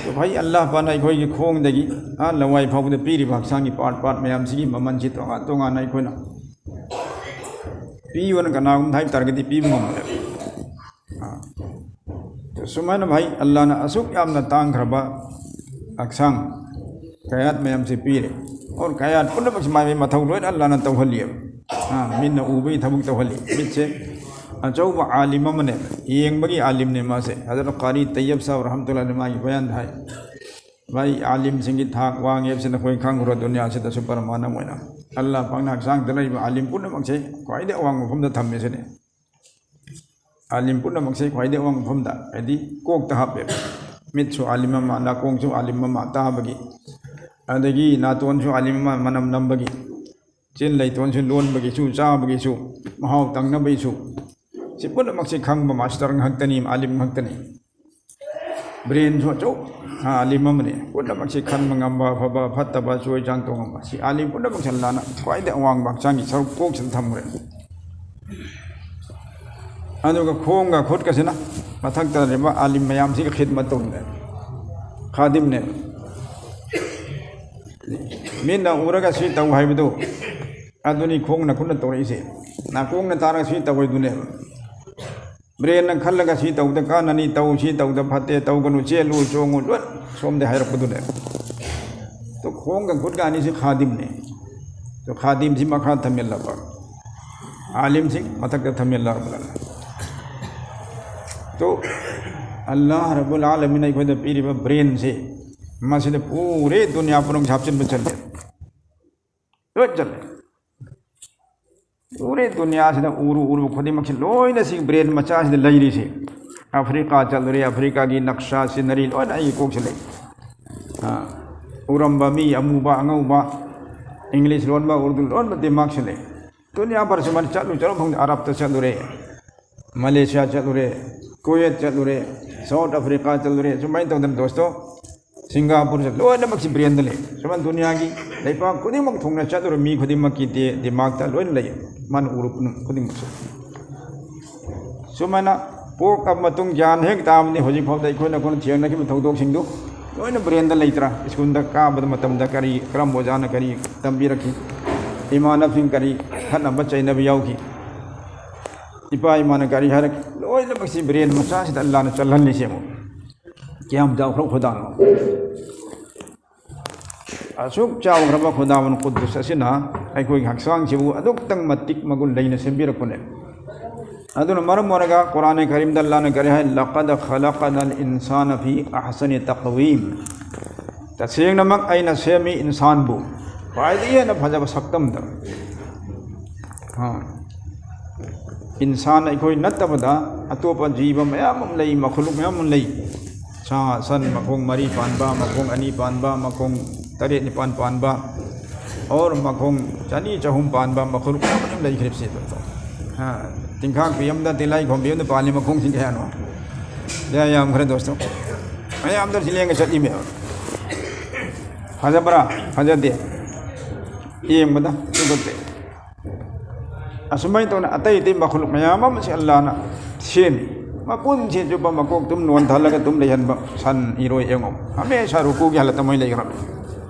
ꯑꯗꯣ ꯚꯥꯏ, ꯑꯜꯂꯥꯍ ꯄꯥꯛꯅ ꯑꯩꯈꯣꯏꯒꯤ ꯈꯣꯡꯗꯒꯤ ꯑꯥ ꯂꯋꯥꯏ ꯐꯥꯎꯕꯗ ꯄꯤꯔꯤꯕ ꯍꯛꯆꯥꯡꯒꯤ part part ꯃꯌꯥꯝꯁꯤꯒꯤ ꯃꯃꯜꯁꯤ ꯇꯣꯉꯥꯟ ꯇꯣꯉꯥꯟꯅ ꯑꯩꯈꯣꯏꯅ ꯄꯤꯌꯣꯅ ꯀꯅꯥꯒꯨꯝꯕꯗ ꯍꯥꯏꯕ ꯇꯥꯔꯒꯗꯤ ꯄꯤꯕ ꯉꯝꯃꯣꯏ꯫ ꯑꯥ꯫ ꯁꯨꯃꯥꯏꯅ ꯚꯥꯏ, ꯑꯜꯂꯥꯍꯅ ꯑꯁꯨꯛ ꯌꯥꯝꯅ ꯇꯥꯡꯈ꯭ꯔꯕ ꯍꯛꯆꯥꯡ ꯀꯌꯥꯠ ꯃꯌꯥꯝꯁꯤ ꯄꯤꯔꯦ꯫ ꯑꯣꯔ ꯀꯌꯥꯠ ꯄꯨꯝꯅꯃꯛꯁꯤ ꯃꯥꯏ ꯃꯥꯏ ꯃꯊꯧ ꯂꯣꯏꯅ ꯑꯜꯂꯥꯍꯅ ꯇꯧꯍꯜꯂꯤꯑꯕ꯫ ꯑꯥ, ꯃꯤꯠꯅ ꯎꯕꯒꯤ ꯊꯕꯛ ꯇꯧꯍꯜꯂꯤ꯫ ꯃꯤꯠꯁꯦ ꯑꯆꯧꯕ ꯑꯥꯂꯤꯝ ꯑꯃꯅꯦ, ꯌꯦꯡꯕꯒꯤ ꯑꯥꯂꯤꯝꯅꯦ ꯃꯥꯁꯦ꯫ ꯍꯖꯔꯠ ꯀꯥꯔꯤ ꯇꯩꯌꯕ ꯁꯥꯍꯕ ꯔꯍꯃꯇꯨꯜꯂꯥꯍꯤ ꯃꯥꯒꯤ ꯕꯌꯥꯟꯗ ꯍꯥꯏ, ꯚꯥꯏ, ꯑꯥꯂꯤꯝꯁꯤꯡꯒꯤ ꯊꯥꯛ ꯋꯥꯡꯉꯦ ꯍꯥꯏꯕꯁꯤ ꯅꯈꯣꯏ ꯈꯪꯈ꯭ꯔꯣ? ꯗꯨꯅꯤꯌꯥꯁꯤꯗꯁꯨ ꯄꯔꯃꯥꯅꯝ ꯑꯣꯏꯅ ꯑꯜꯂꯥꯍ ꯄꯥꯛꯅ ꯍꯛꯆꯥꯡꯗ ꯂꯩꯔꯤꯕ ꯑꯥꯂꯤꯝ ꯄꯨꯝꯅꯃꯛꯁꯦ ꯈ꯭ꯋꯥꯏꯗꯒꯤ ꯑꯋꯥꯡꯕ ꯃꯐꯝꯗ ꯊꯝꯃꯦ ꯁꯤꯅꯤ꯫ ꯑꯥꯂꯤꯝ ꯄꯨꯝꯅꯃꯛꯁꯦ ꯈ꯭ꯋꯥꯏꯗꯒꯤ ꯑꯋꯥꯡꯕ ꯃꯐꯝꯗ, ꯍꯥꯏꯗꯤ ꯀꯣꯛꯇ ꯍꯥꯞꯄꯦꯕ꯫ ꯃꯤꯠꯁꯨ ꯑꯥꯂꯤꯝ ꯑꯃ, ꯅꯥꯀꯣꯡꯁꯨ ꯑꯥꯂꯤꯝ ꯑꯃ ꯇꯥꯕꯒꯤ, ꯑꯗꯒꯤ ꯅꯥꯇꯣꯟꯁꯨ ꯑꯥꯂꯤꯝ ꯑꯃ ꯃꯅꯝ ꯅꯝꯕꯒꯤ, ꯆꯤꯟ ꯂꯩꯇꯣꯟꯁꯨ ꯂꯣꯟꯕꯒꯤꯁꯨ, ꯆꯥꯕꯒꯤꯁꯨ, ꯃꯍꯥꯎ ꯇꯪꯅꯕꯒꯤꯁꯨ, ꯁꯤ ꯄꯨꯝꯅꯃꯛꯁꯤ ꯈꯪꯕ ꯃꯥꯁꯇꯔ ꯉꯥꯛꯇꯅꯤ, ꯑꯥꯂꯤꯝ ꯉꯥꯛꯇꯅꯤ꯫ ꯕ꯭ꯔꯦꯟꯁꯨ ꯑꯆꯧ ꯑꯥꯂꯤꯝ ꯑꯃꯅꯤ꯫ ꯄꯨꯝꯅꯃꯛꯁꯤ ꯈꯟꯕ ꯉꯝꯕ, ꯑꯐꯕ ꯐꯠꯇꯕ ꯆꯣꯏ ꯆꯥꯡ ꯇꯧ ꯉꯝꯕ, ꯁꯤ ꯑꯥꯂꯤꯝ ꯄꯨꯝꯅꯃꯛꯁꯤ ꯑꯜꯂꯥꯅ ꯈ꯭ꯋꯥꯏꯗꯒꯤ ꯑꯋꯥꯡꯕ ꯍꯛꯆꯥꯡꯒꯤ ꯁꯔꯨꯛ ꯀꯣꯛꯁꯤꯗ ꯊꯝꯈ꯭ꯔꯦ꯫ ꯑꯗꯨꯒ ꯈꯣꯡꯒ ꯈꯨꯠꯀꯁꯤꯅ ꯃꯊꯛꯇ ꯂꯩꯔꯤꯕ ꯑꯥꯂꯤꯝ ꯃꯌꯥꯝꯁꯤꯒꯤ ꯈꯤꯗꯃꯠ ꯇꯧꯅꯦ, ꯈꯥꯗꯤꯝꯅꯦ꯫ ꯃꯤꯠꯅ ꯎꯔꯒ ꯁꯤ ꯇꯧ ꯍꯥꯏꯕꯗꯨ ꯑꯗꯨꯅꯤ ꯈꯣꯡꯅ ꯈꯨꯠꯅ ꯇꯧꯔꯛꯏꯁꯦ꯫ ꯅꯥꯀꯣꯡꯅ ꯇꯥꯔꯒ ꯁꯤ ꯇꯧꯔꯤꯗꯨꯅꯦꯕ꯫ ꯕ꯭ꯔꯦꯟꯅ ꯈꯜꯂꯒ ꯁꯤ ꯇꯧꯗ ꯀꯥꯟꯅꯅꯤ, ꯇꯧ, ꯁꯤ ꯇꯧꯗ ꯐꯠꯇꯦ, ꯇꯧꯒꯅꯨ, ꯆꯦꯜꯂꯨ, ꯆꯣꯡꯉꯨ, ꯂꯣꯏ ꯁꯣꯝꯗ ꯍꯥꯏꯔꯛꯄꯗꯨꯅꯦ꯫ ꯇꯣ ꯈꯣꯡꯒ ꯈꯨꯠꯀ ꯑꯅꯤꯁꯤ ꯈꯥꯗꯤꯝꯅꯦ꯫ ꯇꯣ ꯈꯥꯗꯤꯝꯁꯤ ꯃꯈꯥ ꯊꯝꯃꯤꯜꯂꯕ, ꯑꯥꯂꯤꯝꯁꯤ ꯃꯊꯛꯇ ꯊꯝꯃꯤꯜꯂꯕ꯫ ꯇꯣ ꯑꯜꯂꯥꯍ ꯔꯕꯨꯜ ꯑꯥꯂꯃꯤꯟꯅ ꯑꯩꯈꯣꯏꯗ ꯄꯤꯔꯤꯕ ꯕ꯭ꯔꯦꯟꯁꯤ, ꯃꯁꯤꯗ ꯄꯨꯔꯦ ꯗꯨꯅꯤꯌꯥ ꯄꯨꯝꯅꯃꯛ ꯍꯥꯞꯆꯤꯟꯕ ꯆꯜꯂꯦ꯫ ꯂꯣꯏ ꯆꯜꯂꯦ꯫ ꯎꯔꯦ, ꯗꯨꯅꯤꯌꯥꯁꯤꯗ ꯎꯔꯨ ꯎꯔꯨ ꯈꯨꯗꯤꯡꯃꯛꯁꯤ ꯂꯣꯏꯅ ꯁꯤ ꯕ꯭ꯔꯦꯟ ꯃꯆꯥꯁꯤꯗ ꯂꯩꯔꯤꯁꯤ꯫ ꯑꯐ꯭ꯔꯤꯀꯥ ꯆꯠꯂꯨꯔꯦ, ꯑꯐ꯭ꯔꯤꯀꯥꯒꯤ ꯅꯛꯁꯥ, ꯁꯤꯅꯔꯤ ꯂꯣꯏꯅ ꯑꯩꯒꯤ ꯀꯣꯛꯁꯤ ꯂꯩ꯫ ꯑꯥ, ꯎꯔꯝꯕ ꯃꯤ, ꯑꯃꯨꯕ, ꯑꯉꯧꯕ, ꯏꯪꯂꯤꯁ ꯂꯣꯟꯕ, ꯎꯔꯗꯨ ꯂꯣꯟꯕ ꯗꯤꯃꯥꯛꯁꯤ ꯂꯩ꯫ ꯗꯨꯅꯤꯌꯥ ꯚꯔꯁꯤ ꯃꯥꯅ ꯆꯠꯂꯨ ꯆꯠꯂꯨ ꯐꯪꯗꯦ꯫ ꯑꯔꯕꯇ ꯆꯠꯂꯨꯔꯦ, ꯃꯂꯦꯁꯤꯌꯥ ꯆꯠꯂꯨꯔꯦ, ꯀꯨꯋꯦꯠ ꯆꯠꯂꯨꯔꯦ, ꯁꯥꯎꯠ ꯑꯐ꯭ꯔꯤꯀꯥ ꯆꯠꯂꯨꯔꯦ꯫ ꯁꯨꯃꯥꯏꯅ ꯇꯧꯗꯅ ꯗꯣꯁꯇꯣ, ꯁꯤꯡꯒꯥꯄꯨꯔ ꯆꯠ-, ꯂꯣꯏꯅꯃꯛꯁꯤ ꯕ꯭ꯔꯦꯟꯗ ꯂꯩ꯫ ꯁꯨꯃꯥꯏꯅ ꯗꯨꯅꯤꯌꯥꯒꯤ ꯂꯩꯄꯥꯛ ꯈꯨꯗꯤꯡꯃꯛ ꯊꯨꯡꯅ ꯆꯠꯂꯨꯔ ꯃꯤ ꯈꯨꯗꯤꯡꯃꯛꯀꯤ ꯗꯤ-, ꯗꯤꯃꯥꯛꯇ ꯂꯣꯏꯅ ꯂꯩ꯫ ꯃꯥꯅ ꯎꯔꯨ ꯈꯨꯗꯤꯡꯃꯛꯁꯨ꯫ ꯁꯨꯃꯥꯏꯅ ꯄꯣꯛꯂꯕ ꯃꯇꯨꯡ ꯒ꯭ꯌꯥꯟ ꯍꯦꯛ ꯇꯥꯕꯅꯤ꯫ ꯍꯧꯖꯤꯛ ꯐꯥꯎꯗ ꯑꯩꯈꯣꯏꯅ, ꯑꯩꯈꯣꯏꯅ ꯊꯦꯡꯅꯈꯤꯕ ꯊꯧꯗꯣꯛꯁꯤꯡꯗꯨ ꯂꯣꯏꯅ ꯕ꯭ꯔꯦꯟꯗ ꯂꯩꯇ꯭ꯔꯥ? ꯁ꯭ꯀꯨꯜꯗ ꯀꯥꯕꯗ ꯃꯇꯝꯗ ꯀꯔꯤ, ꯀꯔꯝꯕ ꯑꯣꯖꯥꯅ ꯀꯔꯤ ꯇꯝꯕꯤꯔꯛꯈꯤ? ꯏꯃꯥꯟꯅꯕꯁꯤꯡ ꯀꯔꯤ ꯈꯠꯅꯕ ꯆꯩꯅꯕ ꯌꯥꯎꯈꯤ? ꯏꯄꯥ ꯏꯃꯥꯅ ꯀꯔꯤ ꯍꯥꯏꯔꯛꯈꯤ? ꯂꯣꯏꯅꯃꯛꯁꯤ ꯕ꯭ꯔꯦꯟ ꯃꯆꯥꯁꯤꯗ ꯑꯜꯂꯥꯅ ꯆꯜꯍꯜꯂꯤꯁꯦ ꯑꯃꯨꯛ꯫ ꯀꯌꯥꯝ ꯆꯥꯎꯈ꯭ꯔꯕ ꯈꯨꯗꯥꯡꯅꯣ? ꯑꯁꯨꯛ ꯆꯥꯎꯈ꯭ꯔꯕ ꯈꯨꯗꯥꯃꯟ ꯀꯨꯗꯨꯁ ꯑꯁꯤꯅ ꯑꯩꯈꯣꯏꯒꯤ ꯍꯛꯆꯥꯡꯁꯤꯕꯨ ꯑꯗꯨꯛꯇꯪ ꯃꯇꯤꯛ ꯃꯒꯨꯟ ꯂꯩꯅ ꯁꯦꯝꯕꯤꯔꯛꯄꯅꯦ꯫ ꯑꯗꯨꯅ ꯃꯔꯝ ꯑꯣꯏꯔꯒ ꯀꯨꯔꯥꯟ ꯀꯔꯤꯝꯗ ꯑꯜꯂꯥꯅ ꯀꯔꯤ ꯍꯥꯏ? "ꯂꯀꯗ ꯈꯂꯛꯅꯜ ꯏꯟꯁꯥꯅ ꯐꯤ ꯑꯍꯁꯅꯤ ꯇꯛꯋꯤꯝ"꯫ ꯇꯁꯦꯡꯅꯃꯛ ꯑꯩꯅ ꯁꯦꯝꯃꯤ ꯏꯟꯁꯥꯟꯕꯨ ꯈ꯭ꯋꯥꯏꯗꯒꯤ ꯍꯦꯟꯅ ꯐꯖꯕ ꯁꯛꯇꯝꯗ꯫ ꯑꯥ꯫ ꯏꯟꯁꯥꯟ ꯑꯩꯈꯣꯏ ꯅꯠꯇꯕꯗ ꯑꯇꯣꯞꯄ ꯖꯤꯕ ꯃꯌꯥꯝ ꯑꯃ ꯂꯩ, ꯃꯈꯂꯨꯛ ꯃꯌꯥꯝ ꯑꯃ ꯂꯩ꯫ ꯁꯥ, ꯁꯟ, ꯃꯈꯣꯡ ꯃꯔꯤ ꯄꯥꯟꯕ, ꯃꯈꯣꯡ ꯑꯅꯤ ꯄꯥꯟꯕ, ꯃꯈꯣꯡ ꯇꯔꯦꯠ ꯅꯤꯄꯥꯟ ꯄꯥꯟꯕ, ꯑꯣꯔ ꯃꯈꯣꯡ ꯆꯅꯤ ꯆꯍꯨꯝ ꯄꯥꯟꯕ ꯃꯈꯣꯡ ꯃꯌꯥꯝ ꯑꯃ ꯂꯩꯈ꯭ꯔꯤꯕꯁꯦ꯫ ꯍꯥ, ꯇꯤꯡꯈꯥꯛꯄꯤ ꯑꯃꯗ, ꯇꯤꯜꯍꯥꯏꯈꯣꯝꯕꯤ ꯑꯃꯗ ꯄꯥꯜꯂꯤ ꯃꯈꯣꯡꯁꯤꯡ ꯀꯌꯥꯅꯣ? ꯌꯥ-, ꯌꯥꯝꯈ꯭ꯔꯦ ꯗꯣꯁꯇꯣ꯫ ꯃꯌꯥꯝꯗ ꯁꯤ ꯂꯦꯡꯒ ꯆꯠꯂꯤꯃꯦꯕ꯫ ꯐꯖꯕ꯭ꯔꯥ? ꯐꯖꯗꯦ꯫ ꯌꯦꯡꯕꯗ ꯇꯨꯀꯠꯆꯩ꯫ ꯑꯁꯨꯃꯥꯏꯅ ꯇꯧꯅ ꯑꯇꯩ ꯑꯇꯩ ꯃꯈꯜ ꯃꯌꯥꯝ ꯑꯃꯁꯤ ꯑꯜꯂꯥꯅ ꯁꯦꯝꯃꯤ꯫ ꯃꯄꯨꯟꯁꯤ ꯆꯨꯞꯄ ꯃꯀꯣꯛ ꯇꯨꯝ ꯅꯣꯟꯊꯍꯜꯂꯒ ꯇꯨꯝ ꯂꯩꯍꯟꯕ ꯁꯟ, ꯏꯔꯣꯏ, ꯌꯦꯡꯉꯣ꯫ ꯍꯃꯦꯁꯥ ꯔꯨꯀꯨꯒꯤ ꯍꯥꯂꯠꯇ ꯃꯣꯏ ꯂꯩꯈ꯭ꯔꯕꯅꯤ꯫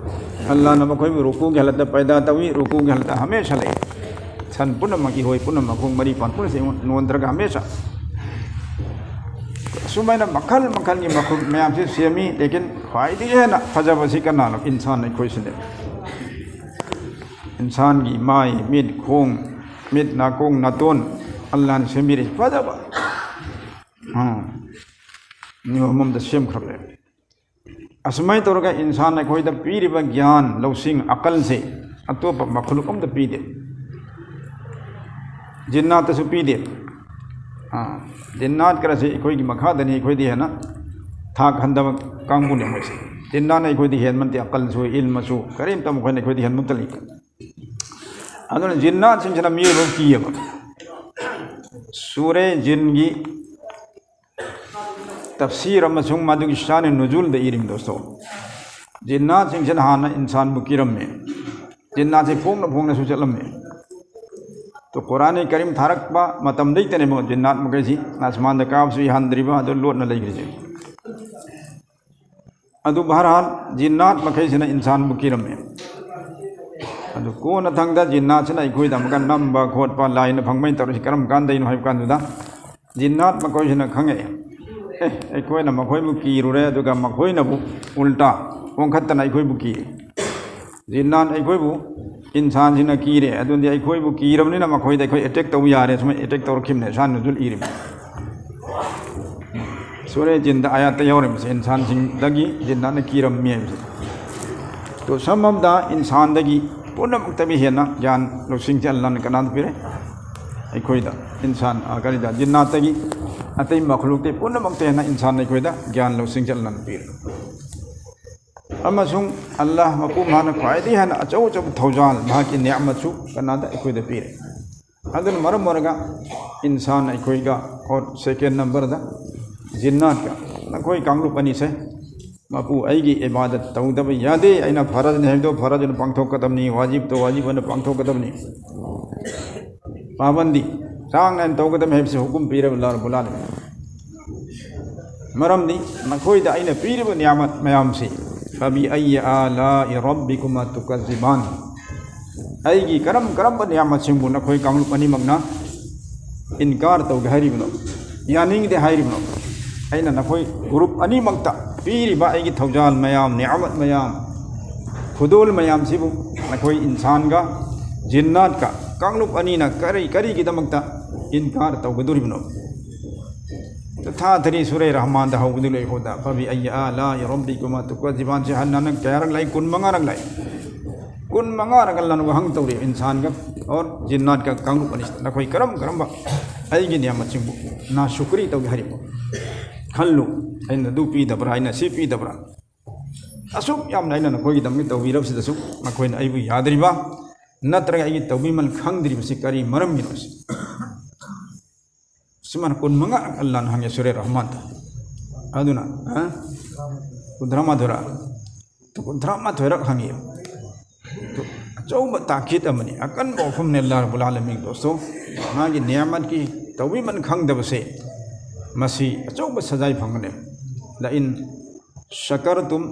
ꯑꯜꯂꯥꯅ ꯃꯈꯣꯏꯕꯨ ꯔꯨꯀꯨꯒꯤ ꯍꯥꯂꯠꯇ ꯄꯩꯗꯥ ꯇꯧꯏ, ꯔꯨꯀꯨꯒꯤ ꯍꯥꯂꯠꯇ ꯍꯃꯦꯁꯥ ꯂꯩ꯫ ꯁꯟ ꯄꯨꯝꯅꯃꯛ, ꯏꯔꯣꯏ ꯄꯨꯝꯅꯃꯛ, ꯃꯈꯣꯡ ꯃꯔꯤ ꯄꯥꯟ ꯄꯨꯝꯅꯃꯛ ꯅꯣꯟꯊꯔꯒ ꯍꯃꯦꯁꯥ꯫ ꯑꯁꯨꯃꯥꯏꯅ ꯃꯈꯜ ꯃꯈꯜꯒꯤ ꯃꯈꯜ ꯃꯌꯥꯝꯁꯤ ꯁꯦꯝꯃꯤ, ꯂꯦꯀꯤꯟ ꯈ꯭ꯋꯥꯏꯗꯒꯤ ꯍꯦꯟꯅ ꯐꯖꯕꯁꯤ ꯀꯅꯥꯅꯣ? ꯏꯟꯁꯥꯟ ꯑꯩꯈꯣꯏꯁꯤꯅꯦ꯫ ꯏꯟꯁꯥꯟꯒꯤ ꯃꯥꯏ, ꯃꯤꯠ, ꯈꯣꯡ, ꯃꯤꯠ, ꯅꯥꯀꯣꯡ, ꯅꯥꯇꯣꯟ, ꯑꯜꯂꯥꯅ ꯁꯦꯝꯕꯤꯔꯤ ꯐꯖꯕ꯫ ꯎꯝ꯫ ꯅꯤꯌꯣꯝ ꯑꯃꯗ ꯁꯦꯝꯈ꯭ꯔꯕꯅꯦ꯫ ꯑꯁꯨꯃꯥꯏꯅ ꯇꯧꯔꯒ ꯏꯟꯁꯥꯟ ꯑꯩꯈꯣꯏꯗ ꯄꯤꯔꯤꯕ ꯒ꯭ꯌꯥꯟ, ꯂꯧꯁꯤꯡ, ꯑꯀꯜꯁꯦ ꯑꯇꯣꯞꯄ ꯃꯈꯂꯨꯛ ꯑꯝꯇ ꯄꯤꯗꯦ꯫ ꯖꯤꯟꯅꯥꯠꯇꯁꯨ ꯄꯤꯗꯦ꯫ ꯑꯥ, ꯖꯤꯟꯅꯥꯠ ꯈꯔꯁꯤ ꯑꯩꯈꯣꯏꯒꯤ ꯃꯈꯥꯗꯅꯤ, ꯑꯩꯈꯣꯏꯗꯤ ꯍꯦꯟꯅ ꯊꯥꯛ ꯍꯟꯊꯕ ꯀꯥꯡꯕꯨꯅꯦ ꯃꯣꯏꯁꯦ꯫ ꯖꯤꯟꯅꯥꯠꯅ ꯑꯩꯈꯣꯏꯗꯤ ꯍꯦꯟꯕ ꯅꯠꯇꯦ, ꯑꯀꯜꯁꯨ, ꯏꯜꯃꯁꯨ, ꯀꯔꯤꯝꯇ ꯃꯈꯣꯏꯅ ꯑꯩꯈꯣꯏꯗꯤ ꯍꯦꯟꯕ ꯑꯝꯇ ꯂꯩꯇꯦ꯫ ꯑꯗꯨꯅ ꯖꯤꯟꯅꯥꯠꯁꯤꯡꯁꯤꯅ ꯃꯤꯑꯣꯏꯕ ꯑꯃ ꯀꯤꯌꯦꯕ꯫ ꯁꯨꯔꯦ ꯖꯤꯟꯒꯤ ꯇꯐꯁꯤꯔ ꯑꯃꯁꯨꯡ ꯃꯗꯨꯒꯤ ꯁꯥꯅꯤ ꯅꯨꯖꯨꯜꯗ ꯏꯔꯤꯝ ꯗꯣꯁꯇꯣ꯫ ꯖꯤꯟꯅꯥꯠꯁꯤꯡꯁꯤꯅ ꯍꯥꯟꯅ ꯏꯟꯁꯥꯟꯕꯨ ꯀꯤꯔꯝꯃꯤ꯫ ꯖꯤꯟꯅꯥꯠꯁꯤ ꯐꯣꯡꯅ ꯐꯣꯡꯅꯁꯨ ꯆꯠꯂꯝꯃꯤ꯫ ꯇꯣ ꯀꯨꯔꯥꯟ ꯀꯔꯤꯝ ꯊꯥꯔꯛꯄ ꯃꯇꯝꯗꯩꯇꯅꯦꯕ ꯖꯤꯟꯅꯥꯠ ꯃꯈꯩꯁꯤ ꯑꯁꯃꯥꯟꯗ ꯀꯥꯕꯁꯨ ꯌꯥꯍꯟꯗ꯭ꯔꯤꯕ, ꯑꯗꯨ ꯂꯣꯠꯅ ꯂꯩꯈ꯭ꯔꯤꯁꯦ꯫ ꯑꯗꯨ ꯕꯍꯔꯍꯥꯜ, ꯖꯤꯟꯅꯥꯠ ꯃꯈꯩꯁꯤꯅ ꯏꯟꯁꯥꯟꯕꯨ ꯀꯤꯔꯝꯃꯤ꯫ ꯑꯗꯨ ꯀꯣꯟꯅ ꯊꯪꯗ ꯖꯤꯟꯅꯥꯠꯁꯤꯅ ꯑꯩꯈꯣꯏꯗ ꯑꯃꯨꯛꯀ ꯅꯝꯕ ꯈꯣꯠꯄ, ꯂꯥꯏꯅ ꯐꯪꯕꯩ ꯇꯧꯔꯤꯁꯤ ꯀꯔꯝ ꯀꯥꯟꯗꯩꯅꯣ ꯍꯥꯏꯕ ꯀꯥꯟꯗꯨꯗ, ꯖꯤꯟꯅꯥꯠ ꯃꯈꯣꯏꯁꯤꯅ ꯈꯪꯉꯛꯑꯦ꯫ ꯑꯦ, ꯑꯩꯈꯣꯏꯅ ꯃꯈꯣꯏꯕꯨ ꯀꯤꯔꯨꯔꯦ, ꯑꯗꯨꯒ ꯃꯈꯣꯏꯅꯕꯨ ꯎꯜꯇꯥ ꯑꯣꯟꯈꯠꯇꯅ ꯑꯩꯈꯣꯏꯕꯨ ꯀꯤꯔꯦ꯫ ꯖꯤꯟꯅꯥꯠ ꯑꯩꯈꯣꯏꯕꯨ ꯏꯟꯁꯥꯟꯁꯤꯅ ꯀꯤꯔꯦ, ꯑꯗꯨꯗꯤ ꯑꯩꯈꯣꯏꯕꯨ ꯀꯤꯔꯕꯅꯤꯅ ꯃꯈꯣꯏꯗ ꯑꯩꯈꯣꯏ ꯑꯦꯇꯦꯛ ꯇꯧꯕ ꯌꯥꯔꯦ, ꯁꯨꯃꯥꯏꯅ ꯑꯦꯇꯦꯛ ꯇꯧꯔꯛꯈꯤꯕꯅꯦ, ꯁꯥꯟ ꯅꯨꯖꯨꯜ ꯏꯔꯤꯕ꯫ ꯁꯨꯔꯦ ꯖꯤꯟꯗ ꯑꯥꯌꯥꯠꯇ ꯌꯥꯎꯔꯤꯕꯁꯦ, ꯏꯟꯁꯥꯟꯁꯤꯡꯗꯒꯤ ꯖꯤꯟꯅꯥꯠꯅ ꯀꯤꯔꯝꯃꯤ ꯍꯥꯏꯕꯁꯦ꯫ ꯇꯣ ꯁꯝ ꯑꯃꯗ ꯏꯟꯁꯥꯟꯗꯒꯤ ꯄꯨꯝꯅꯃꯛꯇꯒꯤ ꯍꯦꯟꯅ ꯒ꯭ꯌꯥꯟ ꯂꯧꯁꯤꯡꯁꯦ ꯑꯜꯂꯥꯍꯅ ꯀꯅꯥꯗ ꯄꯤꯔꯦ? ꯑꯩꯈꯣꯏꯗ꯫ ꯏꯟꯁꯥꯟ, ꯑ, ꯀꯔꯤꯗ, ꯖꯤꯟꯅꯥꯠꯇꯒꯤ, ꯑꯇꯩ ꯃꯈꯂꯨꯛꯇꯒꯤ ꯄꯨꯝꯅꯃꯛꯇ ꯍꯦꯟꯅ ꯏꯟꯁꯥꯟ ꯑꯩꯈꯣꯏꯗ ꯒ꯭ꯌꯥꯟ ꯂꯧꯁꯤꯡꯁꯦ ꯑꯜꯂꯥꯍꯅ ꯄꯤꯔꯦ꯫ ꯑꯃꯁꯨꯡ ꯑꯜꯂꯥꯍ ꯃꯄꯨ ꯃꯍꯥꯛꯅ ꯈ꯭ꯋꯥꯏꯗꯒꯤ ꯍꯦꯟꯅ ꯑꯆꯧ ꯑꯆꯧꯕ ꯊꯧꯖꯥꯜ, ꯃꯍꯥꯛꯀꯤ ꯅꯤꯌꯥꯃꯠꯁꯨ ꯀꯅꯥꯗ? ꯑꯩꯈꯣꯏꯗ ꯄꯤꯔꯦ꯫ ꯑꯗꯨꯅ ꯃꯔꯝ ꯑꯣꯏꯔꯒ ꯏꯟꯁꯥꯟ ꯑꯩꯈꯣꯏꯒ, ꯑꯣꯔ ꯁꯦꯀꯦꯟ ꯅꯝꯕꯔꯗ ꯖꯤꯟꯅꯥꯠꯀ, ꯅꯈꯣꯏ ꯀꯥꯡꯂꯨꯞ ꯑꯅꯤꯁꯦ ꯃꯄꯨ ꯑꯩꯒꯤ ꯏꯕꯥꯗꯠ ꯇꯧꯗꯕ ꯌꯥꯗꯦ, ꯑꯩꯅ ꯐꯔꯖꯅꯤ ꯍꯥꯏꯕꯗꯣ ꯐꯔꯖꯅ ꯄꯥꯡꯊꯣꯛꯀꯗꯕꯅꯤ, ꯋꯥꯖꯤꯕꯇꯣ ꯋꯥꯖꯤꯕ ꯑꯣꯏꯅ ꯄꯥꯡꯊꯣꯛꯀꯗꯕꯅꯤ, ꯄꯥꯕꯟꯗꯤ ꯆꯥꯡ ꯅꯥꯏꯅ ꯇꯧꯒꯗꯕꯅꯤ ꯍꯥꯏꯕꯁꯤ ꯍꯨꯀꯨꯝ ꯄꯤꯔꯕ ꯑꯜꯂꯥꯍ ꯔꯕꯨꯜ ꯑꯥꯂꯃꯤꯟ꯫ ꯃꯔꯝꯗꯤ ꯅꯈꯣꯏꯗ ꯑꯩꯅ ꯄꯤꯔꯤꯕ ꯅꯤꯌꯥꯃꯠ ꯃꯌꯥꯝꯁꯤ, فبأي آلاء ربكما تكذبان, ꯑꯩꯒꯤ ꯀꯔꯝ ꯀꯔꯝꯕ ꯅꯤꯌꯥꯃꯠꯁꯤꯡꯕꯨ ꯅꯈꯣꯏ ꯀꯥꯡꯂꯨꯞ ꯑꯅꯤꯃꯛꯅ ꯏꯟꯀꯥꯔ ꯇꯧꯒꯦ ꯍꯥꯏꯔꯤꯕꯅꯣ, ꯌꯥꯅꯤꯡꯗꯦ ꯍꯥꯏꯔꯤꯕꯅꯣ? ꯑꯩꯅ ꯅꯈꯣꯏ ꯒ꯭ꯔꯨꯞ ꯑꯅꯤꯃꯛꯇ ꯄꯤꯔꯤꯕ ꯑꯩꯒꯤ ꯊꯧꯖꯥꯜ ꯃꯌꯥꯝ, ꯅꯤꯌꯥꯃꯠ ꯃꯌꯥꯝ, ꯈꯨꯗꯣꯜ ꯃꯌꯥꯝꯁꯤꯕꯨ ꯅꯈꯣꯏ ꯏꯟꯁꯥꯟꯒ ꯖꯤꯟꯅꯥꯠꯀ ꯀꯥꯡꯂꯨꯞ ꯑꯅꯤꯅ ꯀꯔꯤ, ꯀꯔꯤꯒꯤꯗꯃꯛꯇ ꯏꯟꯀꯥꯔ ꯇꯧꯒꯗꯣꯔꯤꯕꯅꯣ? ꯊꯥꯊꯔꯤ ꯁꯨꯔꯦ ꯔꯍꯃꯥꯟꯗ ꯍꯧꯕꯗꯨ ꯂꯩ ꯍꯣꯗ, فبأي آلاء ربكما تكذبان ꯁꯤ ꯍꯟꯅ ꯅꯪ ꯀꯌꯥꯔꯛ ꯂꯥꯛꯏ? ꯀꯨꯟ ꯃꯉꯥꯔꯛ ꯂꯥꯛꯏ꯫ ꯀꯨꯟ ꯃꯉꯥꯔꯛ ꯑꯜꯂꯥꯍꯅ ꯋꯥꯍꯪ ꯇꯧꯔꯤ, ꯏꯟꯁꯥꯟꯒ ꯑꯣꯔ ꯖꯤꯟꯅꯥꯠꯀ ꯀꯥꯡꯂꯨꯞ ꯑꯅꯤꯁꯤꯗ ꯅꯈꯣꯏ ꯀꯔꯝ ꯀꯔꯝꯕ ꯑꯩꯒꯤ ꯅꯤꯌꯥꯃꯠꯁꯤꯡꯕꯨ ꯅꯥꯁꯨꯀ꯭ꯔꯤ ꯇꯧꯒꯦ ꯍꯥꯏꯔꯤꯕꯅꯣ? ꯈꯜꯂꯨ, ꯑꯩꯅ ꯑꯗꯨ ꯄꯤꯗꯕ꯭ꯔꯥ, ꯑꯩꯅ ꯁꯤ ꯄꯤꯗꯕ꯭ꯔꯥ? ꯑꯁꯨꯛ ꯌꯥꯝꯅ ꯑꯩꯅ ꯅꯈꯣꯏꯒꯤꯗꯃꯛꯇ ꯇꯧꯕꯤꯔꯕꯁꯤꯗꯁꯨ ꯅꯈꯣꯏꯅ ꯑꯩꯕꯨ ꯌꯥꯗ꯭ꯔꯤꯕ, ꯅꯠꯇ꯭ꯔꯒ ꯑꯩꯒꯤ ꯇꯧꯕꯤꯃꯜ ꯈꯪꯗ꯭ꯔꯤꯕꯁꯤ ꯀꯔꯤ ꯃꯔꯝꯒꯤꯅꯣ? ꯁꯤ ꯁꯨꯃꯥꯏꯅ ꯀꯨꯟ ꯃꯉꯥ ꯑꯜꯂꯥꯍꯅ ꯍꯪꯉꯦ ꯁꯨꯔꯦ ꯔꯍꯃꯥꯟꯗ꯫ ꯑꯗꯨꯅ, ꯑ? ꯀꯨꯟꯊ꯭ꯔꯥ ꯃꯥꯊꯣꯏꯔꯛ? ꯀꯨꯟꯊ꯭ꯔꯥ ꯃꯥꯊꯣꯏꯔꯛ ꯍꯪꯉꯤ꯫ ꯑꯆꯧꯕ ꯇꯥꯀꯤꯠ ꯑꯃꯅꯤ, ꯑꯀꯟꯕ ꯋꯥꯐꯝꯅꯤ ꯑꯜꯂꯥꯍ ꯔꯕꯨꯜ ꯑꯥꯂꯃꯤꯟ, ꯗꯣꯁꯇꯣ꯫ ꯃꯥꯒꯤ ꯅꯤꯌꯥꯃꯠꯀꯤ ꯇꯧꯕꯤꯃꯜ ꯈꯪꯗꯕꯁꯦ, ꯃꯁꯤ ꯑꯆꯧꯕ ꯁꯖꯥꯏ ꯐꯪꯒꯅꯤ꯫ لئن شكرتم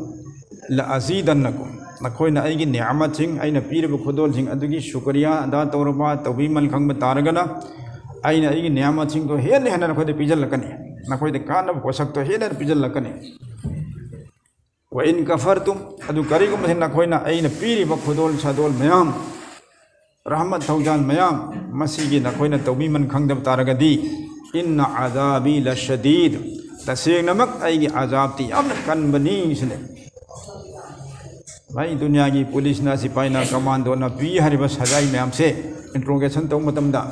لأزيدنكم, ꯅꯈꯣꯏꯅ ꯑꯩꯒꯤ ꯅꯤꯌꯥꯃꯠꯁꯤꯡ, ꯑꯩꯅ ꯄꯤꯔꯤꯕ ꯈꯨꯗꯣꯜꯁꯤꯡ ꯑꯗꯨꯒꯤ ꯁꯨꯀ꯭ꯔꯤꯌꯥ ꯑꯗꯥ ꯇꯧꯔꯕ, ꯇꯧꯕꯤꯃꯜ ꯈꯪꯕ ꯇꯥꯔꯒꯅ, ꯑꯩꯅ ꯑꯩꯒꯤ ꯅꯤꯌꯥꯃꯠꯁꯤꯡꯗꯣ ꯍꯦꯟꯅ ꯍꯦꯟꯅ ꯅꯈꯣꯏꯗ ꯄꯤꯖꯜꯂꯛꯀꯅꯤ, ꯅꯈꯣꯏꯗ ꯀꯥꯟꯅꯕ ꯄꯣꯠꯁꯛꯇꯣ ꯍꯦꯟꯅ ꯍꯦꯟꯅ ꯄꯤꯖꯜꯂꯛꯀꯅꯤ꯫ وإن كفرتم, ꯑꯗꯨ ꯀꯔꯤꯒꯨꯝꯕ ꯅꯈꯣꯏꯅ ꯑꯩꯅ ꯄꯤꯔꯤꯕ ꯈꯨꯗꯣꯜ ꯁꯥꯗꯣꯜ ꯃꯌꯥꯝ, ꯔꯍꯃꯠ ꯊꯧꯖꯥꯜ ꯃꯌꯥꯝ, ꯃꯁꯤꯒꯤ ꯅꯈꯣꯏꯅ ꯇꯧꯕꯤꯃꯜ ꯈꯪꯗꯕ ꯇꯥꯔꯒꯗꯤ, إن عذابي لشديد, ꯇꯁꯦꯡꯅꯃꯛ ꯑꯩꯒꯤ ꯑꯖꯥꯕꯇꯤ ꯌꯥꯝꯅ ꯀꯟꯕꯅꯤ ꯁꯤꯅꯤ꯫ ꯚꯥꯏ, ꯗꯨꯅꯤꯌꯥꯒꯤ ꯄꯨꯂꯤꯁꯅ, ꯁꯤꯄꯥꯏꯅ, ꯀꯃꯥꯟꯗꯣꯅ ꯄꯤ ꯍꯥꯏꯔꯤꯕ ꯁꯖꯥꯏ ꯃꯌꯥꯝꯁꯦ interrogation ꯇꯧꯕ ꯃꯇꯝꯗ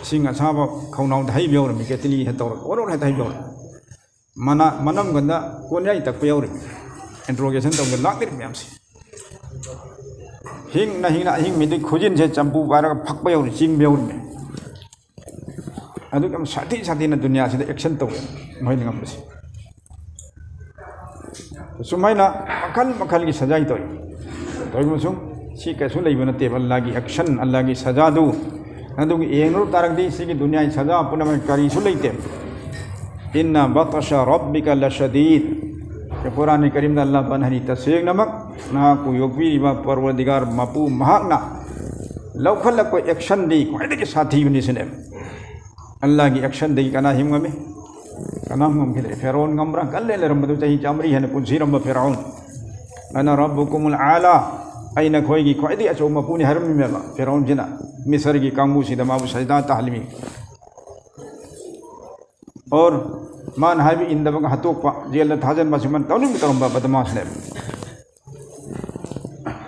ꯏꯁꯤꯡ ꯑꯁꯥꯕ ꯈꯧꯅꯥꯎꯗ ꯍꯩꯕ ꯌꯥꯎꯔꯝꯃꯤ, ꯀꯦꯇꯂꯤ ꯍꯦꯛ ꯇꯧꯔꯒ ꯑꯣꯔꯣ ꯑꯣꯔꯣ ꯍꯦꯛꯇ ꯍꯩꯕ ꯌꯥꯎꯔꯝꯃꯤ꯫ ꯃꯅꯥ-, ꯃꯅꯝꯒꯟꯗ ꯀꯣꯟꯌꯥꯏ ꯇꯛꯄ ꯌꯥꯎꯔꯤꯃꯤ꯫ Interrogation ꯇꯧꯕꯗ ꯂꯥꯛꯂꯤꯕ ꯃꯌꯥꯝꯁꯦ꯫ ꯍꯤꯡꯅ ꯍꯤꯡꯅ ꯑꯍꯤꯡ ꯃꯤꯗꯤ ꯈꯨꯖꯤꯟꯁꯦ ꯆꯝꯄꯨ ꯄꯥꯏꯔꯒ ꯐꯛꯄ ꯌꯥꯎꯔꯤ, ꯆꯤꯡꯕ ꯌꯥꯎꯔꯤꯃꯤ꯫ ꯑꯗꯨꯛ ꯌꯥꯝ ꯁꯥꯊꯤ ꯁꯥꯊꯤꯅ ꯗꯨꯅꯤꯌꯥꯁꯤꯗ action ꯇꯧꯋꯦ ꯃꯣꯏꯅ ꯉꯝꯕꯁꯦ꯫ ꯁꯨꯃꯥꯏꯅ ꯃꯈꯜ ꯃꯈꯜꯒꯤ ꯁꯖꯥꯏ ꯇꯧꯏ꯫ ꯇꯧꯔꯤꯕꯁꯨ ꯁꯤ ꯀꯩꯁꯨ ꯂꯩꯕ ꯅꯠꯇꯦꯕ, ꯑꯜꯂꯥꯒꯤ action, ꯑꯜꯂꯥꯒꯤ ꯁꯖꯥꯗꯨ꯫ ꯑꯗꯨꯒꯤ ꯌꯦꯡꯂꯨ ꯇꯥꯔꯒꯗꯤ ꯁꯤꯒꯤ ꯗꯨꯅꯤꯌꯥꯒꯤ ꯁꯖꯥ ꯄꯨꯝꯅꯃꯛ ꯀꯔꯤꯁꯨ ꯂꯩꯇꯦ꯫ "ꯏꯟꯅ ꯕꯇꯁ ꯔꯕꯤꯀ ꯂꯁꯗꯤꯗ"꯫ ꯀꯨꯔꯥꯟ ꯀꯔꯤꯝꯗ ꯑꯜꯂꯥ ꯄꯥꯛꯅ ꯍꯥꯏꯔꯤ, ꯇꯁꯦꯡꯅꯃꯛ ꯅꯍꯥꯛꯄꯨ ꯌꯣꯛꯄꯤꯔꯤꯕ ꯄꯔꯋꯔꯗꯤꯒꯥꯔ ꯃꯄꯨ ꯃꯍꯥꯛꯅ ꯂꯧꯈꯠꯂꯛꯄ actionꯗꯤ ꯈ꯭ꯋꯥꯏꯗꯒꯤ ꯁꯥꯊꯤꯕꯅꯤ ꯁꯤꯅꯦꯕ꯫ ꯑꯜꯂꯥꯒꯤ actionꯗꯒꯤ ꯀꯅꯥ ꯍꯤꯡ ꯉꯝꯃꯤ? ꯀꯅꯥ ꯉꯝꯈꯤꯗ꯭ꯔꯦ? ꯐꯦꯔꯥꯎꯟ ꯉꯝꯕ꯭ꯔꯥ? ꯀꯜꯂꯦ ꯂꯩꯔꯝꯕꯗꯨ ꯆꯍꯤ ꯆꯥꯃꯔꯤ ꯍꯦꯟꯅ ꯄꯨꯟꯁꯤꯔꯝꯕ ꯐꯦꯔꯥꯎꯟ꯫ "ꯑꯅ ꯔꯕꯨꯀꯨꯃꯨꯜ ꯑꯥꯂꯥ", ꯑꯩ ꯅꯈꯣꯏꯒꯤ ꯈ꯭ꯋꯥꯏꯗꯒꯤ ꯑꯆꯧꯕ ꯃꯄꯨꯅꯤ ꯍꯥꯏꯔꯝꯃꯤꯃꯦꯕ ꯐꯦꯔꯥꯎꯟꯁꯤꯅ꯫ ꯃꯤꯁꯔꯒꯤ ꯀꯥꯡꯕꯨꯁꯤꯗ ꯃꯥꯕꯨ ꯁꯖꯗꯥ ꯇꯥꯍꯜꯂꯤꯃꯤ꯫ ꯑꯣꯔ ꯃꯥꯅ ꯍꯥꯏꯕ ꯏꯟꯗꯕꯒ ꯍꯥꯠꯇꯣꯛꯄ, ꯖꯦꯜꯗ ꯊꯥꯖꯤꯟꯕ, ꯁꯨꯃꯥꯏꯅ ꯇꯧꯅꯤꯡꯕ ꯇꯧꯔꯝꯕ ꯕꯗꯃꯥꯁꯅꯦꯕ꯫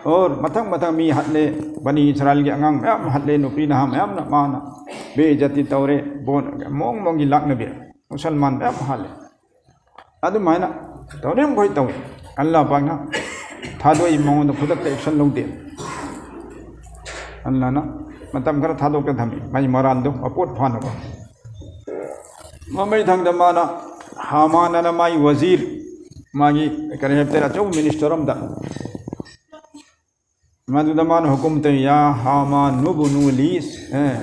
ꯑꯣꯔ ꯃꯊꯪ ꯃꯊꯪ ꯃꯤ ꯍꯥꯠꯂꯦ, ꯕꯅꯤ ꯏꯁꯔꯥꯏꯜꯒꯤ ꯑꯉꯥꯡ ꯃꯌꯥꯝ ꯍꯥꯠꯂꯦ, ꯅꯨꯄꯤ ꯅꯍꯥ ꯃꯌꯥꯝꯅ ꯃꯥꯅ ꯕꯦꯏꯖꯇꯤ ꯇꯧꯔꯦ, ꯕꯣꯟ ꯃꯑꯣꯡ ꯃꯑꯣꯡꯒꯤ ꯂꯥꯛꯅꯕꯤ, ꯃꯨꯁꯜꯃꯥꯟ ꯃꯌꯥꯝ ꯍꯥꯠꯂꯦ꯫ ꯑꯗꯨꯃꯥꯏꯅ ꯇꯧꯅꯤꯡ ꯃꯈꯩ ꯇꯧꯏ꯫ ꯑꯜꯂꯥ ꯄꯥꯛꯅ ꯊꯥꯗꯣꯛꯏ, ꯃꯉꯣꯟꯗ ꯈꯨꯗꯛꯇ action ꯂꯧꯗꯦ꯫ ꯑꯜꯂꯥꯅ ꯃꯇꯝ ꯈꯔ ꯊꯥꯗꯣꯛꯇ ꯊꯝꯃꯤ, ꯃꯥꯏ ꯃꯔꯥꯜꯗꯣ ꯃꯄꯣꯠ ꯐꯥꯅꯕ꯫ ꯃꯃꯩ ꯊꯪꯗ ꯃꯥꯅ ꯍꯥꯃꯥꯟ ꯑꯅ ꯃꯥꯒꯤ ꯋꯖꯤꯔ, ꯃꯥꯒꯤ ꯀꯔꯤ ꯍꯥꯏꯕ ꯇꯥꯔꯦ, ꯑꯆꯧꯕ minister ꯑꯝꯗ, ꯃꯗꯨꯗ ꯃꯥꯅ ꯍꯨꯀꯨꯝ ꯇꯧꯏ, "ꯌꯥ ꯍꯥꯃꯥꯟ ꯅꯨꯕꯨꯅꯨ ꯂꯤ", ꯑꯦ,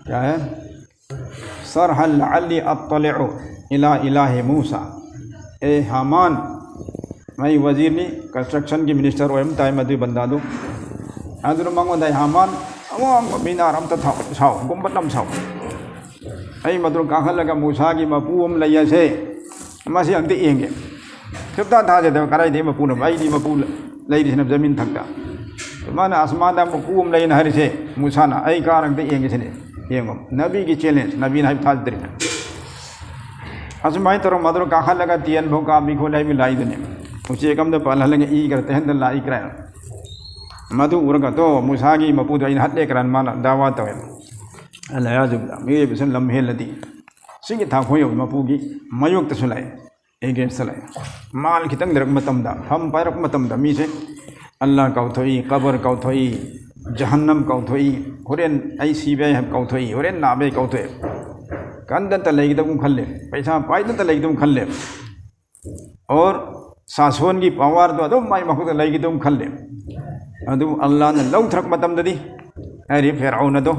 ꯀꯌꯥ ꯍꯦ? "ꯁꯔꯍꯜ ꯂꯑꯜꯂꯤ ꯑꯠꯇꯂꯤꯎ ꯏꯂꯥ ꯏꯂꯥꯍꯤ ꯃꯨꯁꯥ"꯫ ꯑꯦ ꯍꯥꯃꯥꯟ, ꯃꯥꯏ ꯋꯖꯤꯔꯅꯤ, constructionꯒꯤ minister ꯑꯣꯏꯔꯝ ꯇꯥꯏ ꯃꯗꯨꯏ ꯕꯟꯗꯥꯗꯨ꯫ ꯑꯗꯨꯅ ꯃꯉꯣꯟꯗ, "ꯑꯩ ꯍꯥꯃꯥꯟ, ꯑꯋꯥꯡꯕ ꯃꯤꯅꯥꯔ ꯑꯝꯇ ꯊꯥꯎ, ꯁꯥꯎ, ꯒꯨꯝꯕꯠ ꯑꯃ ꯁꯥꯎ꯫ ꯑꯩ ꯃꯗꯨ ꯀꯥꯈꯠꯂꯒ ꯃꯨꯁꯥꯒꯤ ꯃꯄꯨ ꯑꯃ ꯂꯩ ꯑꯁꯦ, ꯃꯁꯤ ꯑꯝꯇ ꯌꯦꯡꯒꯦ"꯫ ꯁꯨꯞꯊꯥ ꯊꯥꯖꯗꯕ, "ꯀꯗꯥꯏꯗꯒꯤ ꯃꯄꯨꯅꯣ? ꯑꯩꯗꯤ ꯃꯄꯨ ꯂꯩꯔꯤꯁꯤꯅ ꯖꯃꯤꯟ ꯊꯛꯇ꯫ ꯃꯥꯅ ꯑꯁꯃꯥꯟꯗ ꯃꯄꯨ ꯑꯃ ꯂꯩꯅ ꯍꯥꯏꯔꯤꯁꯦ, ꯃꯨꯁꯥꯅ, ꯑꯩ ꯀꯥꯔ ꯑꯝꯇ ꯌꯦꯡꯒꯦ ꯁꯤꯅꯤ꯫ ꯌꯦꯡꯉꯣ, ꯅꯕꯤꯒꯤ challenge, ꯅꯕꯤꯅ ꯍꯥꯏꯕ ꯊꯥꯖꯗ꯭ꯔꯤꯅꯦ꯫ ꯑꯁꯨꯃꯥꯏꯅ ꯇꯧꯔꯒ ꯃꯗꯨ ꯀꯥꯈꯠꯂꯒ ꯇꯦꯟ ꯐꯥꯎ ꯀꯥꯞꯄꯤ ꯈꯣꯠꯂꯤ ꯍꯥꯏꯕꯒꯤ ꯂꯥꯏꯗꯨꯅꯦ꯫ ꯎꯆꯦꯛ ꯑꯃꯗ ꯄꯥꯜꯍꯜꯂꯒ ꯏ ꯈꯔ ꯇꯩꯍꯟꯗ ꯂꯥꯛꯏ ꯀꯥꯏꯅ꯫ ꯃꯗꯨ ꯎꯔꯒ, "ꯇꯣ, ꯃꯨꯁꯥꯒꯤ ꯃꯄꯨꯗꯣ ꯑꯩꯅ ꯍꯠꯂꯦ" ꯀꯥꯏꯅ ꯃꯥꯅ ꯗꯥꯋꯥ ꯇꯧꯋꯦ꯫ ꯑꯜ-ꯏꯌꯥꯖꯨ ꯕꯤꯜꯂꯥꯍ꯫ ꯃꯤꯑꯣꯏꯕꯁꯤꯅ ꯂꯝ ꯍꯦꯜꯂꯗꯤ ꯁꯤꯒꯤ ꯊꯥꯛ ꯌꯧꯏ, ꯃꯄꯨꯒꯤ ꯃꯥꯌꯣꯛꯇꯁꯨ ꯂꯥꯛꯑꯦ, against ꯂꯥꯛꯑꯦ꯫ ꯃꯥꯜ ꯈꯤꯇꯪ ꯂꯩꯔꯛꯄ ꯃꯇꯝꯗ, ꯐꯝ ꯄꯥꯏꯔꯛꯄ ꯃꯇꯝꯗ ꯃꯤꯁꯦ ꯑꯜꯂꯥꯍ ꯀꯥꯎꯊꯣꯛꯏ, ꯀꯕꯔ ꯀꯥꯎꯊꯣꯛꯏ, ꯖꯍꯟꯅꯝ ꯀꯥꯎꯊꯣꯛꯏ, ꯍꯣꯔꯦꯟ ꯑꯩ ꯁꯤꯕ ꯌꯥꯏ ꯍꯥꯏꯕ ꯀꯥꯎꯊꯣꯛꯏ, ꯍꯣꯔꯦꯟ ꯅꯥꯕ ꯌꯥꯏ ꯀꯥꯎꯊꯣꯛꯑꯦ꯫ ꯀꯟꯗꯇ ꯂꯩꯒꯗꯕꯒꯨꯝ ꯈꯜꯂꯦ, ꯄꯩꯁꯥ ꯄꯥꯏꯗꯇ ꯂꯩꯒꯗꯕꯒꯨꯝ ꯈꯜꯂꯦ꯫ ꯑꯣꯔ ꯁꯥꯁꯣꯟꯒꯤ ꯄꯋꯥꯔꯗꯣ ꯑꯗꯨꯝ ꯃꯥꯏ ꯃꯈꯨꯠꯇ ꯂꯩꯒꯗꯧ ꯈꯜꯂꯦ꯫ ꯑꯗꯨꯕꯨ ꯑꯜꯂꯥꯍꯅ ꯂꯧꯊꯔꯛꯄ ꯃꯇꯝꯗꯗꯤ, ꯍꯥꯏꯔꯤꯕ ꯐꯤꯔꯥꯎꯟ ꯑꯗꯣ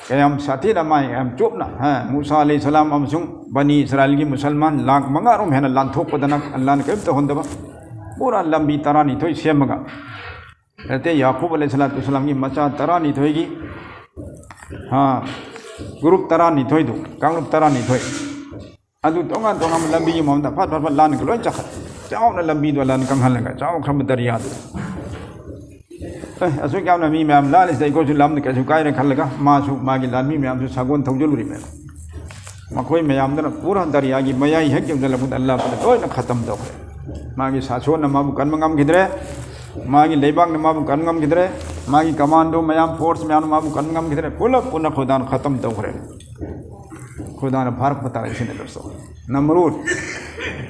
ꯀꯌꯥꯝ ꯁꯥꯊꯤꯅ, ꯃꯥꯏ ꯀꯌꯥꯝ ꯆꯣꯞꯅ, ꯍꯥ, ꯃꯨꯁꯥ ꯑꯂꯩꯍꯤ ꯁꯂꯥꯝ ꯑꯃꯁꯨꯡ ꯕꯅꯤ ꯏꯁꯔꯥꯏꯜꯒꯤ ꯃꯨꯁꯜꯃꯥꯟ ꯂꯥꯈ ꯃꯉꯥꯔꯣꯝ ꯍꯦꯟꯅ ꯂꯥꯟꯊꯣꯛꯄꯗꯅ ꯑꯜꯂꯥꯍꯅ ꯀꯔꯤꯝ ꯇꯧꯍꯟꯗꯕ, ꯄꯨꯔꯥ ꯂꯝꯕꯤ ꯇꯔꯥꯅꯤꯊꯣꯏ ꯁꯦꯝꯃꯒ, ꯅꯠꯇꯦ, ꯌꯥꯀꯨꯕ ꯑꯂꯩꯍꯤ ꯁꯂꯥꯇꯨ ꯁꯂꯥꯝꯒꯤ ꯃꯆꯥ ꯇꯔꯥꯅꯤꯊꯣꯏꯒꯤ, ꯍꯥ, ꯒ꯭ꯔꯨꯞ ꯇꯔꯥꯅꯤꯊꯣꯏꯗꯨ, ꯀꯥꯡꯂꯨꯞ ꯇꯔꯥꯅꯤꯊꯣꯏ, ꯑꯗꯨ ꯇꯣꯉꯥꯟ ꯇꯣꯉꯥꯟꯕ ꯂꯝꯕꯤꯒꯤ ꯃꯑꯣꯡꯗ ꯐꯠ ꯐꯠ ꯐꯠ ꯂꯥꯟꯅ ꯂꯣꯏ ꯆꯠꯈ꯭ꯔꯦ꯫ ꯆꯥꯎꯅ ꯂꯝꯕꯤꯗꯣ ꯂꯥꯟ ꯀꯪꯍꯜꯂꯒ ꯆꯥꯎꯈ꯭ꯔꯕ ꯗꯔꯤꯌꯥꯗꯨ꯫ ꯑꯦ, ꯑꯁꯨꯛ ꯌꯥꯝꯅ ꯃꯤ ꯃꯌꯥꯝ ꯂꯥꯜꯂꯤꯁꯤꯗ ꯑꯩꯈꯣꯏꯁꯨ ꯂꯥꯟꯕ ꯀꯩꯁꯨ ꯀꯥꯏꯔꯦ ꯈꯜꯂꯒ ꯃꯥꯁꯨ ꯃꯥꯒꯤ ꯂꯥꯟꯃꯤ ꯃꯌꯥꯝꯁꯨ ꯁꯥꯒꯣꯟ ꯊꯧꯖꯤꯜꯂꯨꯔꯤꯃꯦ꯫ ꯃꯈꯣꯏ ꯃꯌꯥꯝꯗꯨꯅ ꯄꯨꯔꯥ ꯗꯔꯤꯌꯥꯒꯤ ꯃꯌꯥꯏ ꯍꯦꯛ ꯌꯧꯁꯤꯜꯂꯛꯄꯗ ꯑꯜꯂꯥꯍ ꯄꯨꯂꯞ ꯂꯣꯏꯅ ꯈꯇꯝ ꯇꯧꯈ꯭ꯔꯦ꯫ ꯃꯥꯒꯤ ꯁꯥꯁꯣꯟꯅ ꯃꯥꯕꯨ ꯀꯟꯕ ꯉꯝꯈꯤꯗ꯭ꯔꯦ, ꯃꯥꯒꯤ ꯂꯩꯕꯥꯛꯅ ꯃꯥꯕꯨ ꯀꯟꯕ ꯉꯝꯈꯤꯗ꯭ꯔꯦ, ꯃꯥꯒꯤ ꯀꯃꯥꯟꯗꯣ ꯃꯌꯥꯝ, ꯐꯣꯔꯁ ꯃꯌꯥꯝꯅ ꯃꯥꯕꯨ ꯀꯟꯕ ꯉꯝꯈꯤꯗ꯭ꯔꯦ, ꯄꯨꯂꯞ ꯄꯨꯟꯅ ꯈꯨꯗꯥꯅ ꯈꯇꯝ ꯇꯧꯈ꯭ꯔꯦ꯫ ꯈꯨꯗꯥꯅ ꯐꯥꯔꯛꯄ ꯇꯥꯔꯦ ꯁꯤꯅꯤ ꯗꯣꯁꯇꯣ꯫ ꯅꯝꯔꯨꯗ,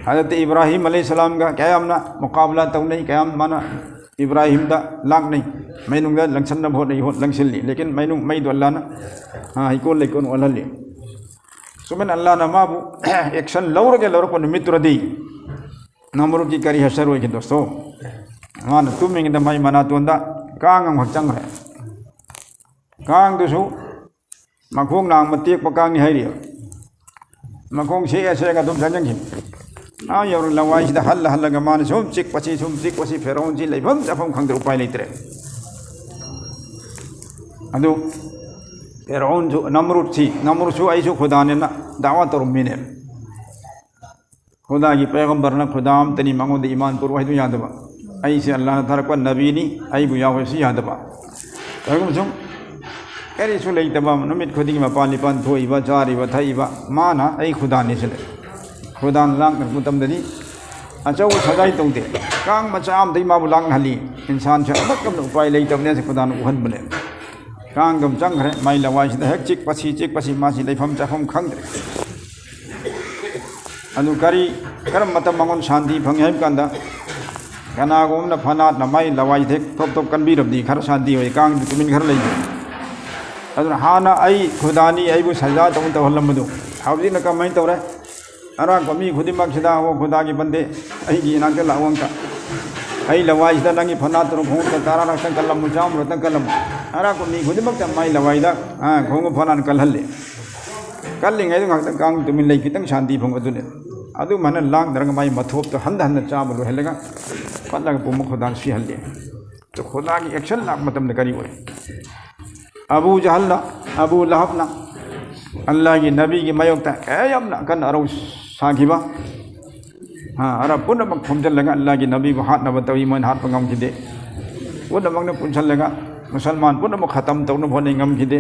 ꯍꯖꯔꯠ ꯏꯕ꯭ꯔꯥꯍꯤꯝ ꯑꯂꯩꯍꯤ ꯁꯂꯥꯝꯒ ꯀꯌꯥꯝꯅ ꯃꯨꯀꯥꯕꯂꯥ ꯇꯧꯅꯩ, ꯀꯌꯥꯝ ꯃꯥꯅ ꯏꯕ꯭ꯔꯥꯍꯤꯝꯗ ꯂꯥꯛꯅꯩ, ꯃꯩꯅꯨꯡꯗ ꯂꯪꯁꯟꯅꯕ ꯍꯣꯠꯅꯩ, ꯍꯣꯠ-, ꯂꯪꯁꯤꯜꯂꯤ꯫ ꯂꯦꯀꯤꯟ ꯃꯩꯅꯨꯡ, ꯃꯩꯗꯣ ꯑꯜꯂꯥꯍꯅ, ꯑ, ꯍꯩꯀꯣꯜ ꯂꯩꯀꯣꯜ ꯑꯣꯜꯍꯜꯂꯤ꯫ ꯁꯨꯃꯥꯏꯅ ꯑꯜꯂꯥꯍꯅ ꯃꯥꯕꯨ ꯑꯦꯛꯁꯟ ꯂꯧꯔꯒ ꯂꯧꯔꯛꯄ ꯅꯨꯃꯤꯠꯇꯨꯗꯗꯤ ꯅꯝꯔꯨꯗꯀꯤ ꯀꯔꯤ ꯍꯁꯔ ꯑꯣꯏꯒꯦ ꯗꯣꯁꯇꯣ? ꯃꯥꯅ ꯇꯨꯝꯃꯤꯉꯩꯗ ꯃꯥꯏ ꯃꯅꯥꯇꯣꯟꯗ ꯀꯥꯡ ꯑꯃꯈꯛ ꯆꯪꯈ꯭ꯔꯦ꯫ ꯀꯥꯡꯗꯨꯁꯨ ꯃꯈꯣꯡ ꯅꯥꯝꯃ ꯇꯦꯛꯄ ꯀꯥꯡꯅꯤ ꯍꯥꯏꯔꯤꯕ꯫ ꯃꯈꯣꯡ ꯁꯦꯛꯑ ꯁꯦꯛꯑꯒ ꯑꯗꯨꯝ ꯆꯪꯁꯤꯟꯈꯤꯕ꯫ ꯑꯥ ꯌꯧꯔ ꯂꯋꯥꯏꯁꯤꯗ ꯍꯜꯂ ꯍꯜꯂꯒ ꯃꯥꯅ ꯁꯨꯝ ꯆꯤꯛꯄꯁꯤ, ꯁꯨꯝ ꯆꯤꯛꯄꯁꯤ, ꯐꯦꯔꯥꯎꯟꯁꯤ ꯂꯩꯐꯝ ꯆꯥꯐꯝ ꯈꯪꯗ꯭ꯔꯦ, ꯎꯄꯥꯏ ꯂꯩꯇ꯭ꯔꯦ꯫ ꯑꯗꯨ ꯐꯦꯔꯥꯎꯟꯁꯨ, ꯅꯝꯔꯨꯗꯁꯤ, ꯅꯝꯔꯨꯗꯁꯨ ꯑꯩꯁꯨ ꯈꯨꯗꯥꯅꯦꯅ ꯗꯥꯋꯥ ꯇꯧꯔꯝꯃꯤꯅꯦ꯫ ꯈꯨꯗꯥꯒꯤ ꯄꯩꯒꯝꯕꯔꯅ ꯈꯨꯗꯥ ꯑꯃꯇꯅꯤ, ꯃꯉꯣꯟꯗ ꯏꯃꯥꯟ ꯄꯨꯔꯛꯎ ꯍꯥꯏꯗꯨ ꯌꯥꯗꯕ꯫ ꯑꯩꯁꯦ ꯑꯜꯂꯥꯍꯅ ꯊꯥꯔꯛꯄ ꯅꯕꯤꯅꯤ, ꯑꯩꯕꯨ ꯌꯥꯎꯍꯜꯂꯁꯤ ꯌꯥꯗꯕ꯫ ꯑꯗꯨꯒꯨꯝꯕꯁꯨ ꯀꯔꯤꯁꯨ ꯂꯩꯇꯕ, ꯅꯨꯃꯤꯠ ꯈꯨꯗꯤꯡꯒꯤ ꯃꯄꯥꯟ ꯂꯤꯄꯥꯟ ꯊꯣꯛꯏꯕ, ꯆꯥꯔꯤꯕ, ꯊꯛꯏꯕ, ꯃꯥꯅ ꯑꯩ ꯈꯨꯗꯥꯅꯤ ꯁꯤꯅ꯫ ꯈꯨꯗꯥꯅ ꯂꯥꯛꯅꯔꯛꯄ ꯃꯇꯝꯗꯗꯤ ꯑꯆꯧꯕ ꯁꯖꯥꯏ ꯇꯧꯗꯦ꯫ ꯀꯥꯡ ꯃꯆꯥ ꯑꯃꯗꯒꯤ ꯃꯥꯕꯨ ꯂꯥꯛꯅꯍꯜꯂꯤ꯫ ꯏꯟꯁꯥꯟꯁꯦ ꯑꯃꯠꯇ ꯑꯃꯅ ꯎꯄꯥꯏ ꯂꯩꯇꯕꯅꯦ, ꯁꯤ ꯈꯨꯗꯥꯅ ꯎꯍꯟꯕꯅꯦ꯫ ꯀꯥꯡꯗꯨ ꯑꯃ ꯆꯪꯈ꯭ꯔꯦ, ꯃꯥꯏ ꯂꯋꯥꯏꯁꯤꯗ ꯍꯦꯛ ꯆꯤꯛꯄꯁꯤ, ꯆꯤꯛꯄꯁꯤ, ꯃꯥꯁꯤ ꯂꯩꯐꯝ ꯆꯥꯐꯝ ꯈꯪꯗ꯭ꯔꯦ꯫ ꯑꯗꯨ ꯀꯔꯤ, ꯀꯔꯝꯕ ꯃꯇꯝ ꯃꯉꯣꯟꯗ ꯁꯥꯟꯇꯤ ꯐꯪꯉꯤ ꯍꯥꯏꯕ ꯀꯥꯟꯗ, ꯀꯅꯥꯒꯨꯝꯕꯅ ꯐꯅꯥꯠꯅ ꯃꯥꯏ ꯂꯋꯥꯏꯁꯤꯗ ꯍꯦꯛ ꯊꯣꯞ ꯊꯣꯞ ꯀꯟꯕꯤꯔꯕꯗꯤ ꯈꯔ ꯁꯥꯟꯇꯤ ꯑꯣꯏ, ꯀꯥꯡꯗꯨ ꯇꯨꯃꯤꯟ ꯈꯔ ꯂꯩ꯫ ꯑꯗꯨꯅ ꯍꯥꯟꯅ ꯑꯩ ꯈꯨꯗꯥꯅꯤ, ꯑꯩꯕꯨ ꯁꯖꯥ ꯇꯧꯅ ꯇꯧꯍꯜꯂꯝꯕꯗꯨ ꯍꯧꯖꯤꯛꯅ ꯀꯃꯥꯏꯅ ꯇꯧꯔꯦ? ꯑꯔꯥꯛꯄ ꯃꯤ ꯈꯨꯗꯤꯡꯃꯛꯁꯤꯗ, "ꯑꯣ ꯈꯨꯗꯥꯒꯤ ꯕꯟꯗꯦ, ꯑꯩꯒꯤ ꯏꯅꯥꯛꯇ ꯂꯥꯛꯑꯣ ꯑꯝꯇ꯫ ꯑꯩ ꯂꯋꯥꯏꯁꯤꯗ ꯅꯪꯒꯤ ꯐꯅꯥꯠ ꯇꯔꯨꯛ ꯈꯣꯡꯎꯞꯇ ꯇꯔꯥꯔꯛꯇꯪ ꯀꯜꯂꯝꯃꯨ, ꯆꯥꯝꯃꯔꯛꯇꯪ ꯀꯜꯂꯝꯃꯨ"꯫ ꯑꯔꯥꯛꯄ ꯃꯤ ꯈꯨꯗꯤꯡꯃꯛꯇ ꯃꯥꯏ ꯂꯋꯥꯏꯗ, ꯑ, ꯈꯣꯡꯎꯞ ꯐꯅꯥꯠ ꯀꯜꯍꯜꯂꯦ꯫ ꯀꯜꯂꯤꯉꯩꯗ ꯉꯥꯏꯍꯥꯛꯇꯪ ꯀꯥꯡ ꯇꯨꯃꯤꯟ ꯂꯩ, ꯈꯤꯇꯪ ꯁꯥꯟꯇꯤ ꯐꯪꯕ ꯑꯗꯨꯅꯦ꯫ ꯑꯗꯨꯃꯥꯏꯅ ꯂꯥꯡꯗ꯭ꯔꯒ ꯃꯥꯏ ꯃꯊꯣꯞꯇꯣ ꯍꯟꯗ ꯍꯟꯗ ꯆꯥꯕ ꯂꯣꯏꯍꯜꯂꯒ ꯄꯠꯂꯒ ꯄꯨꯝꯕ ꯈꯨꯗꯥꯡ ꯁꯤꯍꯜꯂꯦ꯫ ꯑꯗꯨ ꯈꯨꯗꯥꯒꯤ action ꯂꯥꯛꯄ ꯃꯇꯝꯗ ꯀꯔꯤ ꯑꯣꯏ? ꯑꯕꯨ ꯖꯍꯜꯅ, ꯑꯕꯨ ꯂꯍꯕꯅ ꯑꯜꯂꯥꯍꯒꯤ ꯅꯕꯤꯒꯤ ꯃꯥꯌꯣꯛꯇ ꯀꯌꯥ ꯌꯥꯝꯅ ꯑꯀꯟ ꯑꯔꯧ ꯁꯥꯈꯤꯕ꯫ ꯑ, ꯑꯔꯕ ꯄꯨꯝꯅꯃꯛ ꯈꯣꯝꯖꯤꯜꯂꯒ ꯑꯜꯂꯥꯍꯒꯤ ꯅꯕꯤꯕꯨ ꯍꯥꯠꯅꯕ ꯇꯧꯏ, ꯃꯣꯏꯅ ꯍꯥꯠꯄ ꯉꯝꯈꯤꯗꯦ꯫ ꯄꯨꯝꯅꯃꯛꯅ ꯄꯨꯟꯁꯤꯜꯂꯒ ꯃꯨꯁꯜꯃꯥꯟ ꯄꯨꯝꯅꯃꯛ ꯈꯇꯝ ꯇꯧꯅꯕ ꯍꯣꯠꯅꯩ, ꯉꯝꯈꯤꯗꯦ꯫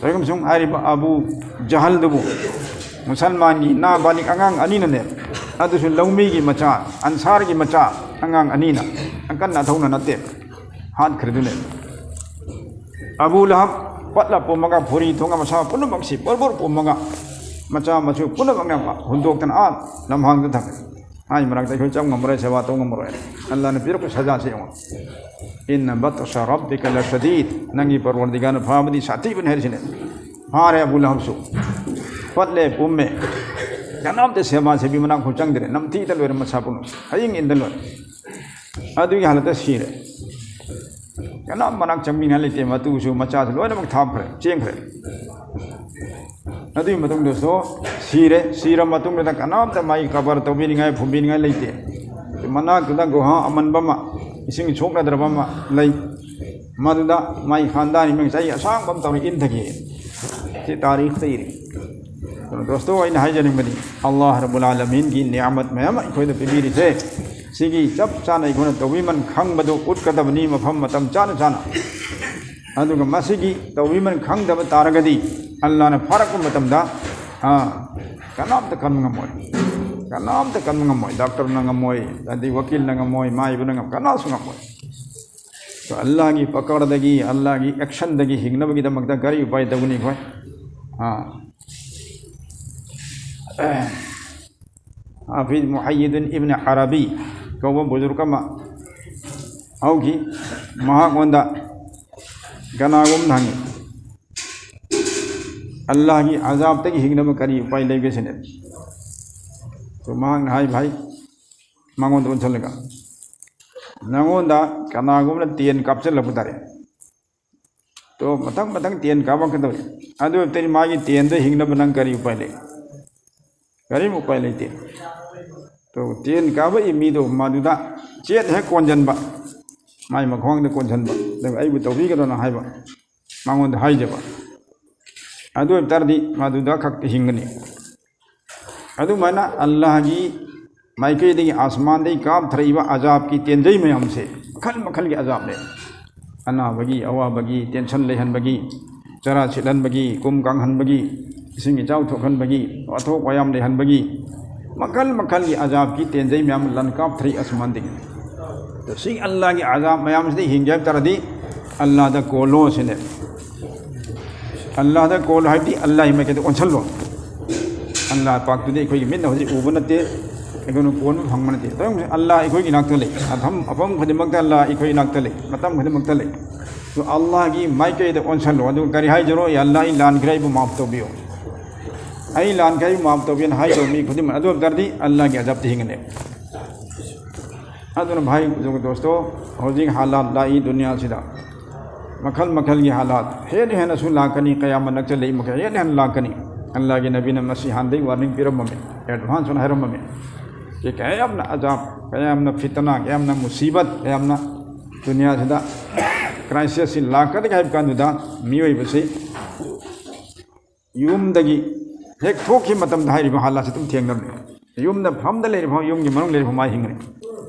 ꯑꯗꯨꯒ ꯑꯃꯁꯨꯡ ꯍꯥꯏꯔꯤꯕ ꯑꯕꯨ ꯖꯍꯜꯗꯨꯕꯨ ꯃꯨꯁꯜꯃꯥꯟꯒꯤ ꯅꯥꯕꯥꯂꯤꯛ ꯑꯉꯥꯡ ꯑꯅꯤꯅꯅꯦ, ꯑꯗꯨꯁꯨ ꯂꯧꯃꯤꯒꯤ ꯃꯆꯥ, ꯑꯟꯁꯥꯔꯒꯤ ꯃꯆꯥ ꯑꯉꯥꯡ ꯑꯅꯤꯅ, ꯑꯀꯟ ꯑꯊꯧꯅ ꯅꯠꯇꯦ, ꯍꯥꯠꯈ꯭ꯔꯤꯗꯨꯅꯦ꯫ ꯑꯕꯨ ꯂꯍꯕ ꯄꯠꯂ ꯄꯨꯝꯃꯒ, ꯐꯨꯔꯤ ꯊꯣꯡꯉ, ꯃꯁꯥ ꯄꯨꯝꯅꯃꯛꯁꯤ ꯕꯣꯔ ꯕꯣꯔ ꯄꯨꯝꯃꯒ, ꯃꯆꯥ ꯃꯁꯨ ꯄꯨꯝꯅꯃꯛꯅ ꯍꯨꯟꯗꯣꯛꯇꯅ ꯑꯥ ꯂꯝꯍꯥꯡꯗ ꯊꯝꯃꯦ꯫ ꯃꯥꯒꯤ ꯃꯔꯛꯇ ꯑꯩꯈꯣꯏ ꯆꯪ ꯉꯝꯃꯔꯣꯏ, ꯁꯦꯕꯥ ꯇꯧ ꯉꯝꯃꯔꯣꯏ꯫ ꯑꯜꯂꯥꯍꯅ ꯄꯤꯔꯛꯄ ꯁꯖꯥꯁꯦ ꯌꯦꯡꯉꯣ꯫ "ꯏꯟꯅ ꯕꯠꯁ ꯔꯕꯤꯀ ꯂꯁꯗꯤꯗ", ꯅꯪꯒꯤ ꯄꯔꯋꯔꯗꯤꯒꯥꯔꯅ ꯐꯥꯕꯗꯤ ꯁꯥꯊꯤꯕꯅꯤ ꯍꯥꯏꯔꯤꯁꯤꯅꯦ꯫ ꯐꯥꯔꯦ ꯑꯕꯨ ꯂꯍꯕꯁꯨ꯫ ꯄꯠꯂꯦ, ꯄꯨꯝꯃꯦ꯫ ꯀꯅꯥꯝꯇ ꯁꯦꯕꯥ ꯁꯦꯕꯤ ꯃꯅꯥꯛ ꯐꯥꯎ ꯆꯪꯗ꯭ꯔꯦ꯫ ꯅꯝꯊꯤꯗ ꯂꯣꯏꯔꯦ ꯃꯁꯥ ꯄꯨꯝꯅꯃꯛ꯫ ꯍꯌꯤꯡ ꯏꯟꯗ ꯂꯣꯏꯔꯦ꯫ ꯑꯗꯨꯒꯤ ꯍꯥꯂꯠꯇ ꯁꯤꯔꯦ꯫ ꯀꯅꯥꯝ ꯃꯅꯥꯛ ꯆꯪꯕꯤꯅꯤꯡꯉꯥꯏ ꯂꯩꯇꯦ꯫ ꯃꯇꯨꯁꯨ ꯃꯆꯥꯁꯨ ꯂꯣꯏꯅꯃꯛ ꯊꯥꯞꯈ꯭ꯔꯦ, ꯆꯦꯟꯈ꯭ꯔꯦ꯫ ꯑꯗꯨꯒꯤ ꯃꯇꯨꯡꯗꯁꯨ ꯁꯤꯔꯦ꯫ ꯁꯤꯔ ꯃꯇꯨꯡꯗꯨꯗ ꯀꯅꯥꯝꯇ ꯃꯥꯒꯤ ꯀꯕꯔ ꯇꯧꯕꯤꯅꯤꯡꯉꯥꯏ, ꯐꯨꯝꯕꯤꯅꯤꯡꯉꯥꯏ ꯂꯩꯇꯦ꯫ ꯃꯅꯥꯛꯇꯨꯗ ꯒꯨꯍꯥ ꯑꯃꯟꯕ ꯑꯃ, ꯏꯁꯤꯡ ꯁꯣꯛꯅꯗ꯭ꯔꯕ ꯑꯃ ꯂꯩ꯫ ꯃꯗꯨꯗ ꯃꯥꯒꯤ ꯈꯥꯟꯗꯥꯅꯤ ꯃꯤꯑꯣꯏ ꯆꯍꯤ ꯑꯁꯥꯡꯕ ꯑꯃ ꯇꯧꯔꯤ ꯏꯟꯊꯈꯤ꯫ ꯁꯤ ꯇꯥꯔꯤꯈꯇ ꯏꯔꯤ꯫ ꯑꯗꯨꯅ ꯗꯣꯁꯇꯣ, ꯑꯩꯅ ꯍꯥꯏꯖꯅꯤꯡꯕꯗꯤ, ꯑꯜꯂꯥꯍ ꯔꯕꯨꯜ ꯑꯥꯂꯃꯤꯟꯒꯤ ꯅꯤꯌꯥꯃꯠ ꯃꯌꯥꯝ ꯑꯃ ꯑꯩꯈꯣꯏꯗ ꯄꯤꯕꯤꯔꯤꯁꯦ, ꯁꯤꯒꯤ ꯆꯞ ꯆꯥꯅ ꯑꯩꯈꯣꯏꯅ ꯇꯧꯕꯤꯃꯟ ꯈꯪꯕꯗꯨ ꯎꯠꯀꯗꯕꯅꯤ, ꯃꯐꯝ ꯃꯇꯝ ꯆꯥꯅ ꯆꯥꯅ꯫ ꯑꯗꯨꯒ ꯃꯁꯤꯒꯤ ꯇꯧꯕꯤꯃꯟ ꯈꯪꯗꯕ ꯇꯥꯔꯒꯗꯤ, ꯑꯜꯂꯥꯍꯅ ꯐꯥꯔꯛꯄ ꯃꯇꯝꯗ, ꯑꯥ, ꯀꯅꯥꯝꯇ ꯀꯟꯕ ꯉꯝꯃꯣꯏ꯫ ꯀꯅꯥꯝꯇ ꯀꯟꯕ ꯉꯝꯃꯣꯏ꯫ ꯗꯥꯛꯇꯔꯅ ꯉꯝꯃꯣꯏ, ꯑꯗꯩ ꯋꯀꯤꯜꯅ ꯉꯝꯃꯣꯏ, ꯃꯥꯏꯕꯅ ꯉꯝ-, ꯀꯅꯥꯁꯨ ꯉꯝꯃꯣꯏ꯫ ꯑꯗꯣ ꯑꯜꯂꯥꯍꯒꯤ ꯄꯀꯔꯗꯒꯤ, ꯑꯜꯂꯥꯍꯒꯤ actionꯗꯒꯤ ꯍꯤꯡꯅꯕꯒꯤꯗꯃꯛꯇ ꯀꯔꯤ ꯎꯄꯥꯏ ꯇꯧꯒꯅꯤ ꯑꯩꯈꯣꯏ? ꯑꯥ꯫ ꯍꯥꯐꯤꯖ ꯃꯨꯍꯩꯌꯤꯗꯤꯟ ꯏꯕꯅ ꯑꯔꯕꯤ ꯀꯧꯕ ꯕꯨꯖꯨꯔꯒ ꯑꯃ ꯍꯧꯈꯤ꯫ ꯃꯍꯥꯛꯉꯣꯟꯗ ꯀꯅꯥꯒꯨꯝꯅ ꯍꯪꯉꯤ, "ꯑꯜꯂꯥꯍꯒꯤ ꯑꯖꯥꯕꯇꯒꯤ ꯍꯤꯡꯅꯕ ꯀꯔꯤ ꯎꯄꯥꯏ ꯂꯩꯒꯦ?" ꯁꯤꯅꯦ꯫ ꯑꯗꯨ ꯃꯍꯥꯛꯅ ꯍꯥꯏꯕ ꯍꯥꯏ, ꯃꯉꯣꯟꯗ ꯑꯣꯟꯁꯤꯜꯂꯒ, "ꯅꯉꯣꯟꯗ ꯀꯅꯥꯒꯨꯝꯕꯅ ꯇꯦꯟ ꯀꯥꯞꯆꯜꯂꯛꯄ ꯇꯥꯔꯦ꯫ ꯇꯣ ꯃꯊꯪ ꯃꯊꯪ ꯇꯦꯟ ꯀꯥꯞꯄꯛꯀꯗꯧꯔꯦ꯫ ꯑꯗꯨ ꯑꯣꯏꯕ ꯇꯥꯔꯗꯤ ꯃꯥꯒꯤ ꯇꯦꯟꯗ ꯍꯤꯡꯅꯕ ꯅꯪ ꯀꯔꯤ ꯎꯄꯥꯏ ꯂꯩ? ꯀꯔꯤꯝ ꯎꯄꯥꯏ ꯂꯩꯇꯦ꯫ ꯇꯣ ꯇꯦꯟ ꯀꯥꯞꯄꯛꯏ ꯃꯤꯗꯣ ꯃꯗꯨꯗ ꯆꯦꯠ ꯍꯦꯛ ꯀꯣꯟꯁꯤꯟꯕ, ꯃꯥꯏ ꯃꯈ꯭ꯋꯥꯡꯗ ꯀꯣꯟꯁꯤꯟꯕ, ꯑꯗꯨꯒ ꯑꯩꯕꯨ ꯇꯧꯕꯤꯒꯅꯣꯅ ꯍꯥꯏꯕ, ꯃꯉꯣꯟꯗ ꯍꯥꯏꯖꯕ꯫ ꯑꯗꯨ ꯑꯣꯏꯕ ꯇꯥꯔꯗꯤ ꯃꯗꯨꯗ ꯈꯛꯇ ꯍꯤꯡꯒꯅꯤ꯫ ꯑꯗꯨꯃꯥꯏꯅ ꯑꯜꯂꯥꯍꯒꯤ ꯃꯥꯏꯀꯩꯗꯒꯤ ꯑꯥꯁꯃꯥꯟꯗꯒꯤ ꯀꯥꯞꯊꯔꯛꯏꯕ ꯑꯖꯥꯕꯀꯤ ꯇꯦꯟꯖꯩ ꯃꯌꯥꯝꯁꯦ ꯃꯈꯜ ꯃꯈꯜꯒꯤ ꯑꯖꯥꯕꯅꯦ꯫ ꯑꯅꯥꯕꯒꯤ, ꯑꯋꯥꯕꯒꯤ, tension ꯂꯩꯍꯟꯕꯒꯤ, ꯆꯔꯥ ꯁꯤꯠꯍꯟꯕꯒꯤ, ꯀꯨꯝ ꯀꯥꯡꯍꯟꯕꯒꯤ, ꯏꯁꯤꯡ ꯏꯆꯥꯎ ꯊꯣꯛꯍꯟꯕꯒꯤ, ꯋꯥꯊꯣꯛ ꯋꯥꯌꯥꯝ ꯂꯩꯍꯟꯕꯒꯤ, ꯃꯈꯜ ꯃꯈꯜꯒꯤ ꯑꯖꯥꯕꯀꯤ ꯇꯦꯟꯖꯩ ꯃꯌꯥꯝ ꯂꯟ ꯀꯥꯞꯊꯔꯛꯏ ꯑꯥꯁꯃꯥꯟꯗꯒꯤ꯫ ꯑꯗꯣ ꯁꯤ ꯑꯜꯂꯥꯍꯒꯤ ꯑꯖꯥꯕ ꯃꯌꯥꯝꯁꯤꯗꯒꯤ ꯍꯤꯡꯒꯦ ꯍꯥꯏꯕ ꯇꯥꯔꯗꯤ ꯑꯜꯂꯥꯍꯗ ꯀꯣꯜꯂꯣ ꯁꯤꯅꯦ꯫ ꯑꯜꯂꯥꯍꯗ ꯀꯣꯜꯂꯣ ꯍꯥꯏꯕꯗꯤ ꯑꯜꯂꯥꯍꯒꯤ ꯃꯥꯏꯀꯩꯗ ꯑꯣꯟꯁꯤꯜꯂꯣ꯫ ꯑꯜꯂꯥꯍ ꯄꯥꯛꯇꯨꯗꯤ ꯑꯩꯈꯣꯏꯒꯤ ꯃꯤꯠꯅ ꯍꯧꯖꯤꯛ ꯎꯕ ꯅꯠꯇꯦ, ꯑꯩꯈꯣꯏꯅ ꯀꯣꯟꯕ ꯐꯪꯕ ꯅꯠꯇꯦ꯫ ꯑꯗꯨꯝ ꯑꯜꯂꯥꯍ ꯑꯩꯈꯣꯏꯒꯤ ꯏꯅꯥꯛꯇ ꯂꯩ꯫ ꯃꯐꯝ, ꯃꯐꯝ ꯈꯨꯗꯤꯡꯃꯛꯇ ꯑꯜꯂꯥꯍ ꯑꯩꯈꯣꯏ ꯏꯅꯥꯛꯇ ꯂꯩ, ꯃꯇꯝ ꯈꯨꯗꯤꯡꯃꯛꯇ ꯂꯩ꯫ ꯑꯗꯨ ꯑꯜꯂꯥꯍꯒꯤ ꯃꯥꯏꯀꯩꯗ ꯑꯣꯟꯁꯤꯜꯂꯣ꯫ ꯑꯗꯨꯒ ꯀꯔꯤ ꯍꯥꯏꯖꯔꯣ? "ꯌꯥ ꯑꯜꯂꯥꯍ, ꯑꯩ ꯂꯥꯟꯈ꯭ꯔꯦ, ꯑꯩꯕꯨ ꯃꯥꯐ ꯇꯧꯕꯤꯌꯨ꯫ ꯑꯩ ꯂꯥꯟꯈ꯭ꯔꯦ, ꯑꯩꯕꯨ ꯃꯥꯐ ꯇꯧꯕꯤꯌꯨꯅ" ꯍꯥꯏꯗꯧ ꯃꯤ ꯈꯨꯗꯤꯡꯃꯛ꯫ ꯑꯗꯨ ꯑꯣꯏꯕ ꯇꯥꯔꯗꯤ ꯑꯜꯂꯥꯍꯒꯤ ꯑꯖꯥꯕꯇ ꯍꯤꯡꯒꯅꯤ꯫ ꯑꯗꯨꯅ ꯚꯥꯏ, ꯗꯣꯁꯇꯣ, ꯍꯧꯖꯤꯛ ꯍꯥꯂꯥꯠ ꯂꯥꯛꯏ ꯗꯨꯅꯤꯌꯥꯁꯤꯗ꯫ ꯃꯈꯜ ꯃꯈꯜꯒꯤ ꯍꯥꯂꯥꯠ ꯍꯦꯟꯅ ꯍꯦꯟꯅꯁꯨ ꯂꯥꯛꯀꯅꯤ, ꯀꯌꯥꯃ ꯅꯛꯁꯜꯂꯛꯏ ꯃꯈꯩ ꯍꯦꯟꯅ ꯍꯦꯟꯅ ꯂꯥꯛꯀꯅꯤ꯫ ꯑꯜꯂꯥꯍꯒꯤ ꯅꯕꯤꯅ ꯃꯁꯤ ꯍꯥꯟꯅꯗꯒꯤ warning ꯄꯤꯔꯝꯃꯝꯃꯤ, advance ꯑꯣꯏꯅ ꯍꯥꯏꯔꯝꯃꯝꯃꯤ꯫ ꯁꯤ ꯀꯌꯥꯝꯅ ꯑꯖꯥꯕ, ꯀꯌꯥꯝꯅ ꯐꯤꯇꯅꯥ, ꯀꯌꯥꯝꯅ ꯃꯨꯁꯤꯕꯠ, ꯀꯌꯥꯝꯅ ꯗꯨꯅꯤꯌꯥꯁꯤꯗ crisis ꯁꯤ ꯂꯥꯛꯀꯗꯒꯦ ꯍꯥꯏꯕ ꯀꯥꯟꯗꯨꯗ ꯃꯤꯑꯣꯏꯕꯁꯤ ꯌꯨꯝꯗꯒꯤ ꯍꯦꯛ ꯊꯣꯛꯈꯤꯕ ꯃꯇꯝꯗ ꯍꯥꯏꯔꯤꯕ ꯍꯥꯂꯥꯠꯁꯤ ꯑꯗꯨꯝ ꯊꯦꯡꯅꯕꯅꯤ꯫ ꯌꯨꯝꯗ ꯐꯝꯗ ꯂꯩꯔꯤꯕ ꯐꯥꯎ, ꯌꯨꯝꯒꯤ ꯃꯅꯨꯡ ꯂꯩꯔꯤꯕ ꯐꯥꯎ ꯃꯥ ꯍꯤꯡꯒꯅꯤ꯫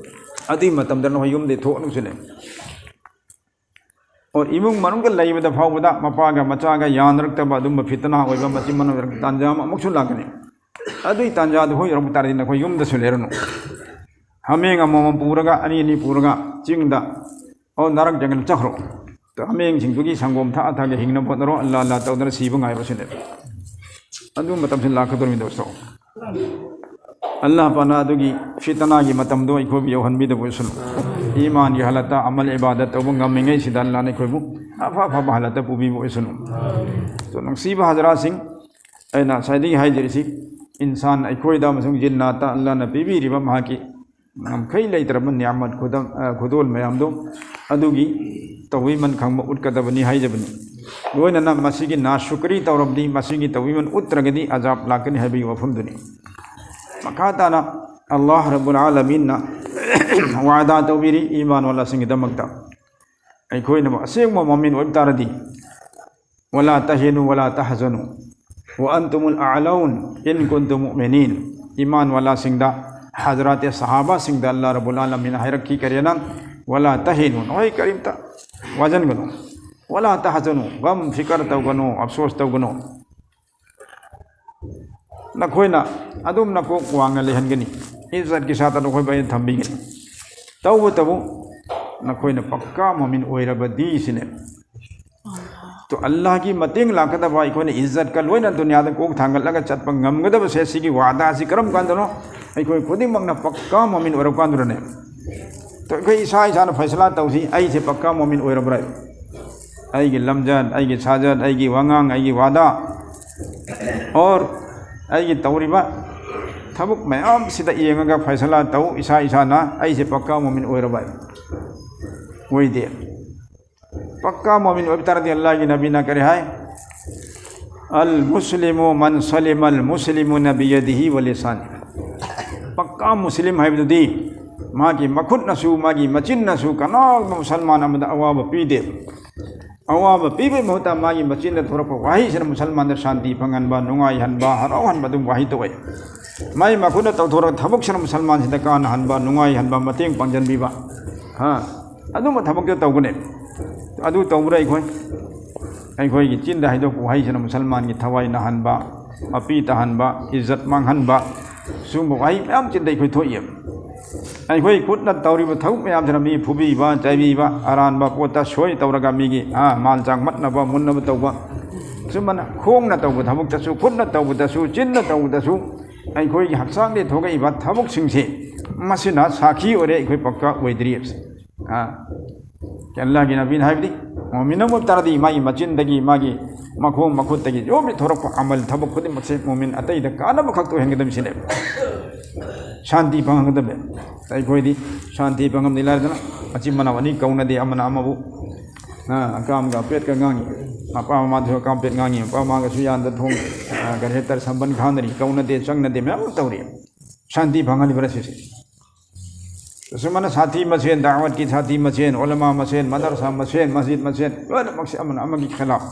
ꯑꯗꯨꯒꯤ ꯃꯇꯝꯗ ꯅꯈꯣꯏ ꯌꯨꯝꯗꯒꯤ ꯊꯣꯛꯑꯅꯨ ꯁꯤꯅꯦ꯫ ꯑꯣ, ꯏꯃꯨꯡ ꯃꯅꯨꯡꯗ ꯂꯩꯕꯗ ꯐꯥꯎꯕꯗ ꯃꯄꯥꯒ ꯃꯆꯥꯒ ꯌꯥꯅꯔꯛꯇꯕ ꯑꯗꯨꯝꯕ ꯐꯤꯇꯅꯥ ꯑꯣꯏꯕ ꯃꯆꯤꯟ ꯃꯅꯥꯎ ꯑꯣꯏꯔꯛꯄ ꯇꯥꯟꯖꯥ ꯑꯃ ꯑꯃꯨꯛꯁꯨ ꯂꯥꯛꯀꯅꯤ꯫ ꯑꯗꯨꯒꯤ ꯇꯥꯟꯖꯥꯗꯨ ꯍꯣꯏ ꯌꯧꯔꯛꯄ ꯇꯥꯔꯗꯤ ꯅꯈꯣꯏ ꯌꯨꯝꯗꯁꯨ ꯂꯩꯔꯅꯨ꯫ ꯍꯥꯃꯦꯡ ꯑꯃꯃꯝ ꯄꯨꯔꯒ, ꯑꯅꯤ ꯑꯅꯤ ꯄꯨꯔꯒ ꯆꯤꯡꯗ, ꯑꯣ, ꯅꯥꯔꯛ ꯖꯪꯒꯜ ꯆꯠꯈ꯭ꯔꯣ꯫ ꯍꯥꯃꯦꯡꯁꯤꯡꯗꯨꯒꯤ ꯁꯪꯒꯣꯝ ꯊꯛꯑ ꯊꯛꯑꯒ ꯍꯤꯡꯅꯕ ꯍꯣꯠꯅꯔꯣ, ꯑꯜꯂꯥ ꯑꯜꯂꯥ ꯇꯧꯗꯅ ꯁꯤꯕ ꯉꯥꯏꯕꯁꯤꯅꯦ꯫ ꯑꯗꯨ ꯃꯇꯝꯁꯤ ꯂꯥꯛꯀꯗꯧꯔꯤꯃꯤ ꯗꯣꯁꯇꯣ꯫ ꯑꯜꯂꯥꯍ ꯄꯥꯛꯅ ꯑꯗꯨꯒꯤ ꯐꯤꯇꯅꯥꯒꯤ ꯃꯇꯝꯗꯣ ꯑꯩꯈꯣꯏꯕꯨ ꯌꯧꯍꯟꯕꯤꯗꯕ ꯑꯣꯏꯁꯅꯨ꯫ ꯏꯃꯥꯟꯒꯤ ꯍꯥꯂꯠꯇ ꯑꯃꯜ ꯏꯕꯥꯗꯠ ꯇꯧꯕ ꯉꯝꯃꯤꯉꯩꯁꯤꯗ ꯑꯜꯂꯥꯍꯅ ꯑꯩꯈꯣꯏꯕꯨ ꯑꯐ ꯑꯐꯕ ꯍꯥꯂꯠꯇ ꯄꯨꯕꯤꯕ ꯑꯣꯏꯁꯅꯨ꯫ ꯑꯗꯣ ꯅꯨꯡꯁꯤꯕ ꯍꯖꯔꯥꯁꯤꯡ, ꯑꯩꯅ ꯉꯁꯥꯏꯗꯒꯤ ꯍꯥꯏꯖꯔꯤꯁꯤ, ꯏꯟꯁꯥꯟ ꯑꯩꯈꯣꯏꯗ ꯑꯃꯁꯨꯡ ꯖꯤꯟꯅꯥꯠꯇ ꯑꯜꯂꯥꯍꯅ ꯄꯤꯕꯤꯔꯤꯕ ꯃꯍꯥꯛꯀꯤ ꯉꯝꯈꯩ ꯂꯩꯇ꯭ꯔꯕ ꯅꯤꯌꯥꯃꯠ ꯈꯨꯗꯝ-, ꯑ, ꯈꯨꯗꯣꯜ ꯃꯌꯥꯝꯗꯣ ꯑꯗꯨꯒꯤ ꯇꯧꯕꯤꯃꯟ ꯈꯪꯕ ꯎꯠꯀꯗꯕꯅꯤ ꯍꯥꯏꯖꯕꯅꯤ꯫ ꯂꯣꯏꯅꯅ ꯃꯁꯤꯒꯤ ꯅꯥꯁꯨꯀꯔꯤ ꯇꯧꯔꯕꯗꯤ, ꯃꯁꯤꯒꯤ ꯇꯧꯕꯤꯃꯟ ꯎꯠꯇ꯭ꯔꯒꯗꯤ ꯑꯖꯥꯕ ꯂꯥꯛꯀꯅꯤ ꯍꯥꯏꯕꯒꯤ ꯋꯥꯐꯝꯗꯨꯅꯤ꯫ ꯃꯈꯥ ꯇꯥꯅ ꯑꯜꯂꯥꯍ ꯔꯕꯨꯜ ꯑꯥꯂꯃꯤꯟꯅ ꯋꯥꯗꯥ ꯇꯧꯕꯤꯔꯤ ꯏꯃꯥꯟ ꯋꯥꯂꯥꯁꯤꯡꯒꯤꯗꯃꯛꯇ꯫ ꯑꯩꯈꯣꯏꯅ ꯑꯁꯦꯡꯕ ꯃꯣꯃꯤꯟ ꯑꯣꯏꯕ ꯇꯥꯔꯗꯤ, "ꯋꯂꯥ ꯇꯍꯤꯅꯨ ꯋꯂꯥ ꯇꯍꯖꯅꯨ ꯋ ꯑꯟꯇꯨꯃꯨꯜ ꯑꯑꯂꯧꯟ ꯏꯟ ꯀꯨꯟꯇꯨꯝ ꯃꯨꯑꯃꯤꯅꯤꯟ"꯫ ꯏꯃꯥꯟ ꯋꯥꯂꯥꯁꯤꯡꯗ, ꯍꯖꯔꯥꯇꯦ ꯁꯍꯥꯕꯥꯁꯤꯡꯗ ꯑꯜꯂꯥꯍ ꯔꯕꯨꯜ ꯑꯥꯂꯃꯤꯟꯅ ꯍꯥꯏꯔꯛꯈꯤ, ꯀꯔꯤꯅ? "ꯋꯂꯥ ꯇꯍꯤꯅꯨ", ꯅꯈꯣꯏ ꯀꯔꯤꯝꯇ ꯋꯥꯖꯟꯒꯅꯨ꯫ "ꯋꯂꯥ ꯇꯍꯖꯅꯨ", ꯒꯝ ꯐꯤꯀꯔ ꯇꯧꯒꯅꯨ, ꯑꯐꯁꯣꯁ ꯇꯧꯒꯅꯨ꯫ ꯅꯈꯣꯏꯅ ꯑꯗꯨꯝ ꯅꯀꯣꯛ ꯋꯥꯡꯅ ꯂꯩꯍꯟꯒꯅꯤ꯫ ꯏꯖꯠꯀꯤ ꯁꯥꯠꯇ ꯅꯈꯣꯏꯕꯨ ꯑꯩꯅ ꯊꯝꯕꯤꯒꯅꯤ꯫ ꯇꯧꯕꯇꯕꯨ ꯅꯈꯣꯏꯅ ꯄꯛꯀꯥ ꯃꯣꯃꯤꯟ ꯑꯣꯏꯔꯕꯗꯤ ꯁꯤꯅꯦ꯫ ꯇꯣ, ꯑꯜꯂꯥꯍꯒꯤ ꯃꯇꯦꯡ ꯂꯥꯛꯀꯗꯕ, ꯑꯩꯈꯣꯏꯅ ꯏꯖꯠꯀ ꯂꯣꯏꯅ ꯗꯨꯅꯤꯌꯥꯗ ꯀꯣꯛ ꯊꯥꯡꯒꯠꯂꯒ ꯆꯠꯄ ꯉꯝꯒꯗꯕꯁꯦ, ꯁꯤꯒꯤ ꯋꯥꯗꯥꯁꯤ ꯀꯔꯝ ꯀꯥꯟꯗꯅꯣ? ꯑꯩꯈꯣꯏ ꯈꯨꯗꯤꯡꯃꯛꯅ ꯄꯛꯀꯥ ꯃꯣꯃꯤꯟ ꯑꯣꯏꯔꯕ ꯀꯥꯟꯗꯨꯗꯅꯦ꯫ ꯇꯣ, ꯑꯩꯈꯣꯏ ꯏꯁꯥ ꯏꯁꯥꯅ ꯐꯩꯁꯂꯥ ꯇꯧꯁꯤ, ꯑꯩꯁꯦ ꯄꯛꯀꯥ ꯃꯣꯃꯤꯟ ꯑꯣꯏꯔꯕ꯭ꯔꯥ? ꯑꯩꯒꯤ ꯂꯝꯖꯠ, ꯑꯩꯒꯤ ꯁꯥꯖꯠ, ꯑꯩꯒꯤ ꯋꯥꯉꯥꯡ, ꯑꯩꯒꯤ ꯋꯥꯗꯥ, ꯑꯣꯔ ꯑꯩꯒꯤ ꯇꯧꯔꯤꯕ ꯊꯕꯛ ꯃꯌꯥꯝꯁꯤꯗ ꯌꯦꯡꯉꯒ ꯐꯩꯁꯂꯥ ꯇꯧ, ꯏꯁꯥ ꯏꯁꯥꯅ ꯑꯩꯁꯦ ꯄꯛꯀꯥ ꯃꯣꯃꯤꯟ ꯑꯣꯏꯔꯕ? ꯑꯣꯏꯗꯦ꯫ ꯄꯛꯀꯥ ꯃꯣꯃꯤꯟ ꯑꯣꯏꯕ ꯇꯥꯔꯗꯤ ꯑꯜꯂꯥꯍꯒꯤ ꯅꯕꯤꯅ ꯀꯔꯤ ꯍꯥꯏ? "ꯑꯜ ꯃꯨꯁꯂꯤꯃꯨ ꯃꯟ ꯁꯂꯤꯃ ꯑꯜ ꯃꯨꯁꯂꯤꯃꯨꯅ ꯕꯤꯌꯗꯤꯍꯤ ꯋ ꯂꯤꯁꯥꯅꯤ"꯫ ꯄꯛꯀꯥ ꯃꯨꯁꯂꯤꯝ ꯍꯥꯏꯕꯗꯨꯗꯤ ꯃꯥꯒꯤ ꯃꯈꯨꯠꯅꯁꯨ, ꯃꯥꯒꯤ ꯃꯆꯤꯟꯅꯁꯨ ꯀꯅꯥꯒꯨꯝꯕ ꯃꯨꯁꯜꯃꯥꯟ ꯑꯃꯗ ꯑꯋꯥꯕ ꯄꯤꯗꯦ꯫ ꯑꯋꯥꯕ ꯄꯤꯕꯒꯤ ꯃꯍꯨꯠꯇ ꯃꯥꯒꯤ ꯃꯆꯤꯟꯗ ꯊꯣꯔꯛꯄ ꯋꯥꯍꯩꯁꯤꯅ ꯃꯨꯁꯜꯃꯥꯟꯗ ꯁꯥꯟꯇꯤ ꯐꯪꯍꯟꯕ, ꯅꯨꯡꯉꯥꯏꯍꯟꯕ, ꯍꯔꯥꯎꯍꯟꯕ ꯑꯗꯨꯝ ꯋꯥꯍꯩ ꯊꯣꯛꯑꯦ꯫ ꯃꯥꯒꯤ ꯃꯈꯨꯠꯅ ꯇꯧꯊꯣꯔꯛꯄ ꯊꯕꯛꯁꯤꯅ ꯃꯨꯁꯜꯃꯥꯟꯁꯤꯡꯗ ꯀꯥꯟꯅꯍꯟꯕ, ꯅꯨꯡꯉꯥꯏꯍꯟꯕ, ꯃꯇꯦꯡ ꯄꯥꯡꯁꯤꯟꯕꯤꯕ, ꯍꯥ, ꯑꯗꯨꯝꯕ ꯊꯕꯛꯇꯣ ꯇꯧꯒꯅꯤ꯫ ꯑꯗꯨ ꯇꯧꯕꯗ ꯑꯩꯈꯣꯏ, ꯑꯩꯈꯣꯏꯒꯤ ꯆꯤꯟꯗ ꯍꯥꯏꯗꯣꯛꯄ ꯋꯥꯍꯩꯁꯤꯅ ꯃꯨꯁꯜꯃꯥꯟꯒꯤ ꯊꯋꯥꯏ ꯅꯥꯍꯟꯕ, ꯃꯄꯤ ꯇꯥꯍꯟꯕ, ꯏꯖꯠ ꯃꯥꯡꯍꯟꯕ, ꯁꯤꯒꯨꯝꯕ ꯋꯥꯍꯩ ꯃꯌꯥꯝ ꯆꯤꯟꯗ ꯑꯩꯈꯣꯏ ꯊꯣꯛꯏ꯫ ꯑꯩꯈꯣꯏ ꯈꯨꯠꯅ ꯇꯧꯔꯤꯕ ꯊꯕꯛ ꯃꯌꯥꯝꯁꯤꯅ ꯃꯤ ꯐꯨꯕꯤꯕ, ꯆꯩꯕꯤꯕ, ꯑꯔꯥꯟꯕ ꯄꯣꯠꯇ ꯁꯣꯏ ꯇꯧꯔꯒ ꯃꯤꯒꯤ, ꯑꯥ, ꯃꯥꯜ ꯆꯥꯡ ꯃꯠꯅꯕ, ꯃꯨꯟꯅꯕ ꯇꯧꯕ, ꯁꯨꯝꯕꯅ ꯈꯣꯡꯅ ꯇꯧꯕ ꯊꯕꯛꯇꯁꯨ, ꯈꯨꯠꯅ ꯇꯧꯕꯗꯁꯨ, ꯆꯤꯟꯅ ꯇꯧꯕꯗꯁꯨ, ꯑꯩꯈꯣꯏꯒꯤ ꯍꯛꯆꯥꯡꯗꯒꯤ ꯊꯣꯛꯂꯛꯏꯕ ꯊꯕꯛꯁꯤꯡꯁꯦ, ꯃꯁꯤꯅ ꯁꯥꯈꯤ ꯑꯣꯏꯔꯦ ꯑꯩꯈꯣꯏ ꯄꯛꯀ ꯑꯣꯏꯗ꯭ꯔꯤ ꯍꯥꯏꯕꯁꯦ꯫ ꯑꯥ, ꯑꯜꯂꯥꯍꯒꯤ ꯅꯕꯤꯅ ꯍꯥꯏꯕꯗꯤ, ꯃꯨꯑꯃꯤꯟ ꯑꯃ ꯑꯣꯏꯕ ꯇꯥꯔꯗꯤ ꯃꯥꯒꯤ ꯃꯆꯤꯟꯗꯒꯤ, ꯃꯥꯒꯤ ꯃꯈꯣꯡ ꯃꯈꯨꯠꯇꯒꯤ ꯌꯣꯝꯂꯤ ꯊꯣꯔꯛꯄ ꯑꯃꯜ ꯊꯕꯛ ꯈꯨꯗꯤꯡꯃꯛꯁꯦ ꯃꯨꯑꯃꯤꯟ ꯑꯇꯩꯗ ꯀꯥꯟꯅꯕ ꯈꯛꯇ ꯑꯣꯏꯍꯟꯒꯗꯕꯅꯤ ꯁꯤꯅꯦꯕ꯫ ꯁꯥꯟꯇꯤ ꯐꯪꯍꯟꯒꯗꯕꯅꯦ꯫ ꯑꯩꯈꯣꯏꯗꯤ ꯁꯥꯟꯇꯤ ꯐꯪꯍꯟꯗꯤ ꯂꯥꯏꯔꯗꯅ ꯃꯆꯤꯟ ꯃꯅꯥꯎ ꯑꯅꯤ ꯀꯧꯅꯗꯦ, ꯑꯃꯅ ꯑꯃꯕꯨ, ꯑꯥ, ꯑꯀꯥꯝꯒ ꯑꯄꯦꯠꯀ ꯉꯥꯡꯉꯤ, ꯃꯄꯥ ꯃꯃꯥꯗꯁꯨ ꯑꯀꯥꯝ ꯑꯄꯦꯠ ꯉꯥꯡꯉꯤ, ꯃꯄꯥ ꯃꯃꯥꯒꯁꯨ ꯌꯥꯟꯗ ꯊꯣꯡꯉꯤ, ꯑꯥ, ꯀꯔꯤ ꯍꯥꯏꯇꯥꯔꯦ, ꯁꯝꯕꯟ ꯈꯥꯡꯅꯔꯤ, ꯀꯧꯅꯗꯦ, ꯆꯪꯅꯗꯦ, ꯃꯌꯥꯝ ꯑꯃ ꯇꯧꯔꯤ꯫ ꯁꯥꯟꯇꯤ ꯐꯪꯍꯜꯂꯤꯕ꯭ꯔꯥ ꯁꯤꯁꯦ? ꯁꯨꯃꯥꯏꯅ ꯁꯥꯊꯤ ꯃꯁꯦꯟ, ꯗꯥꯋꯠꯀꯤ ꯁꯥꯊꯤ ꯃꯁꯦꯟ, ꯎꯂꯃꯥ ꯃꯁꯦꯟ, ꯃꯗꯔꯁꯥ ꯃꯁꯦꯟ, ꯃꯁꯖꯤꯗ ꯃꯁꯦꯟ, ꯂꯣꯏꯅꯃꯛꯁꯦ ꯑꯃꯅ ꯑꯃꯒꯤ ꯈꯤꯂꯥꯐ꯫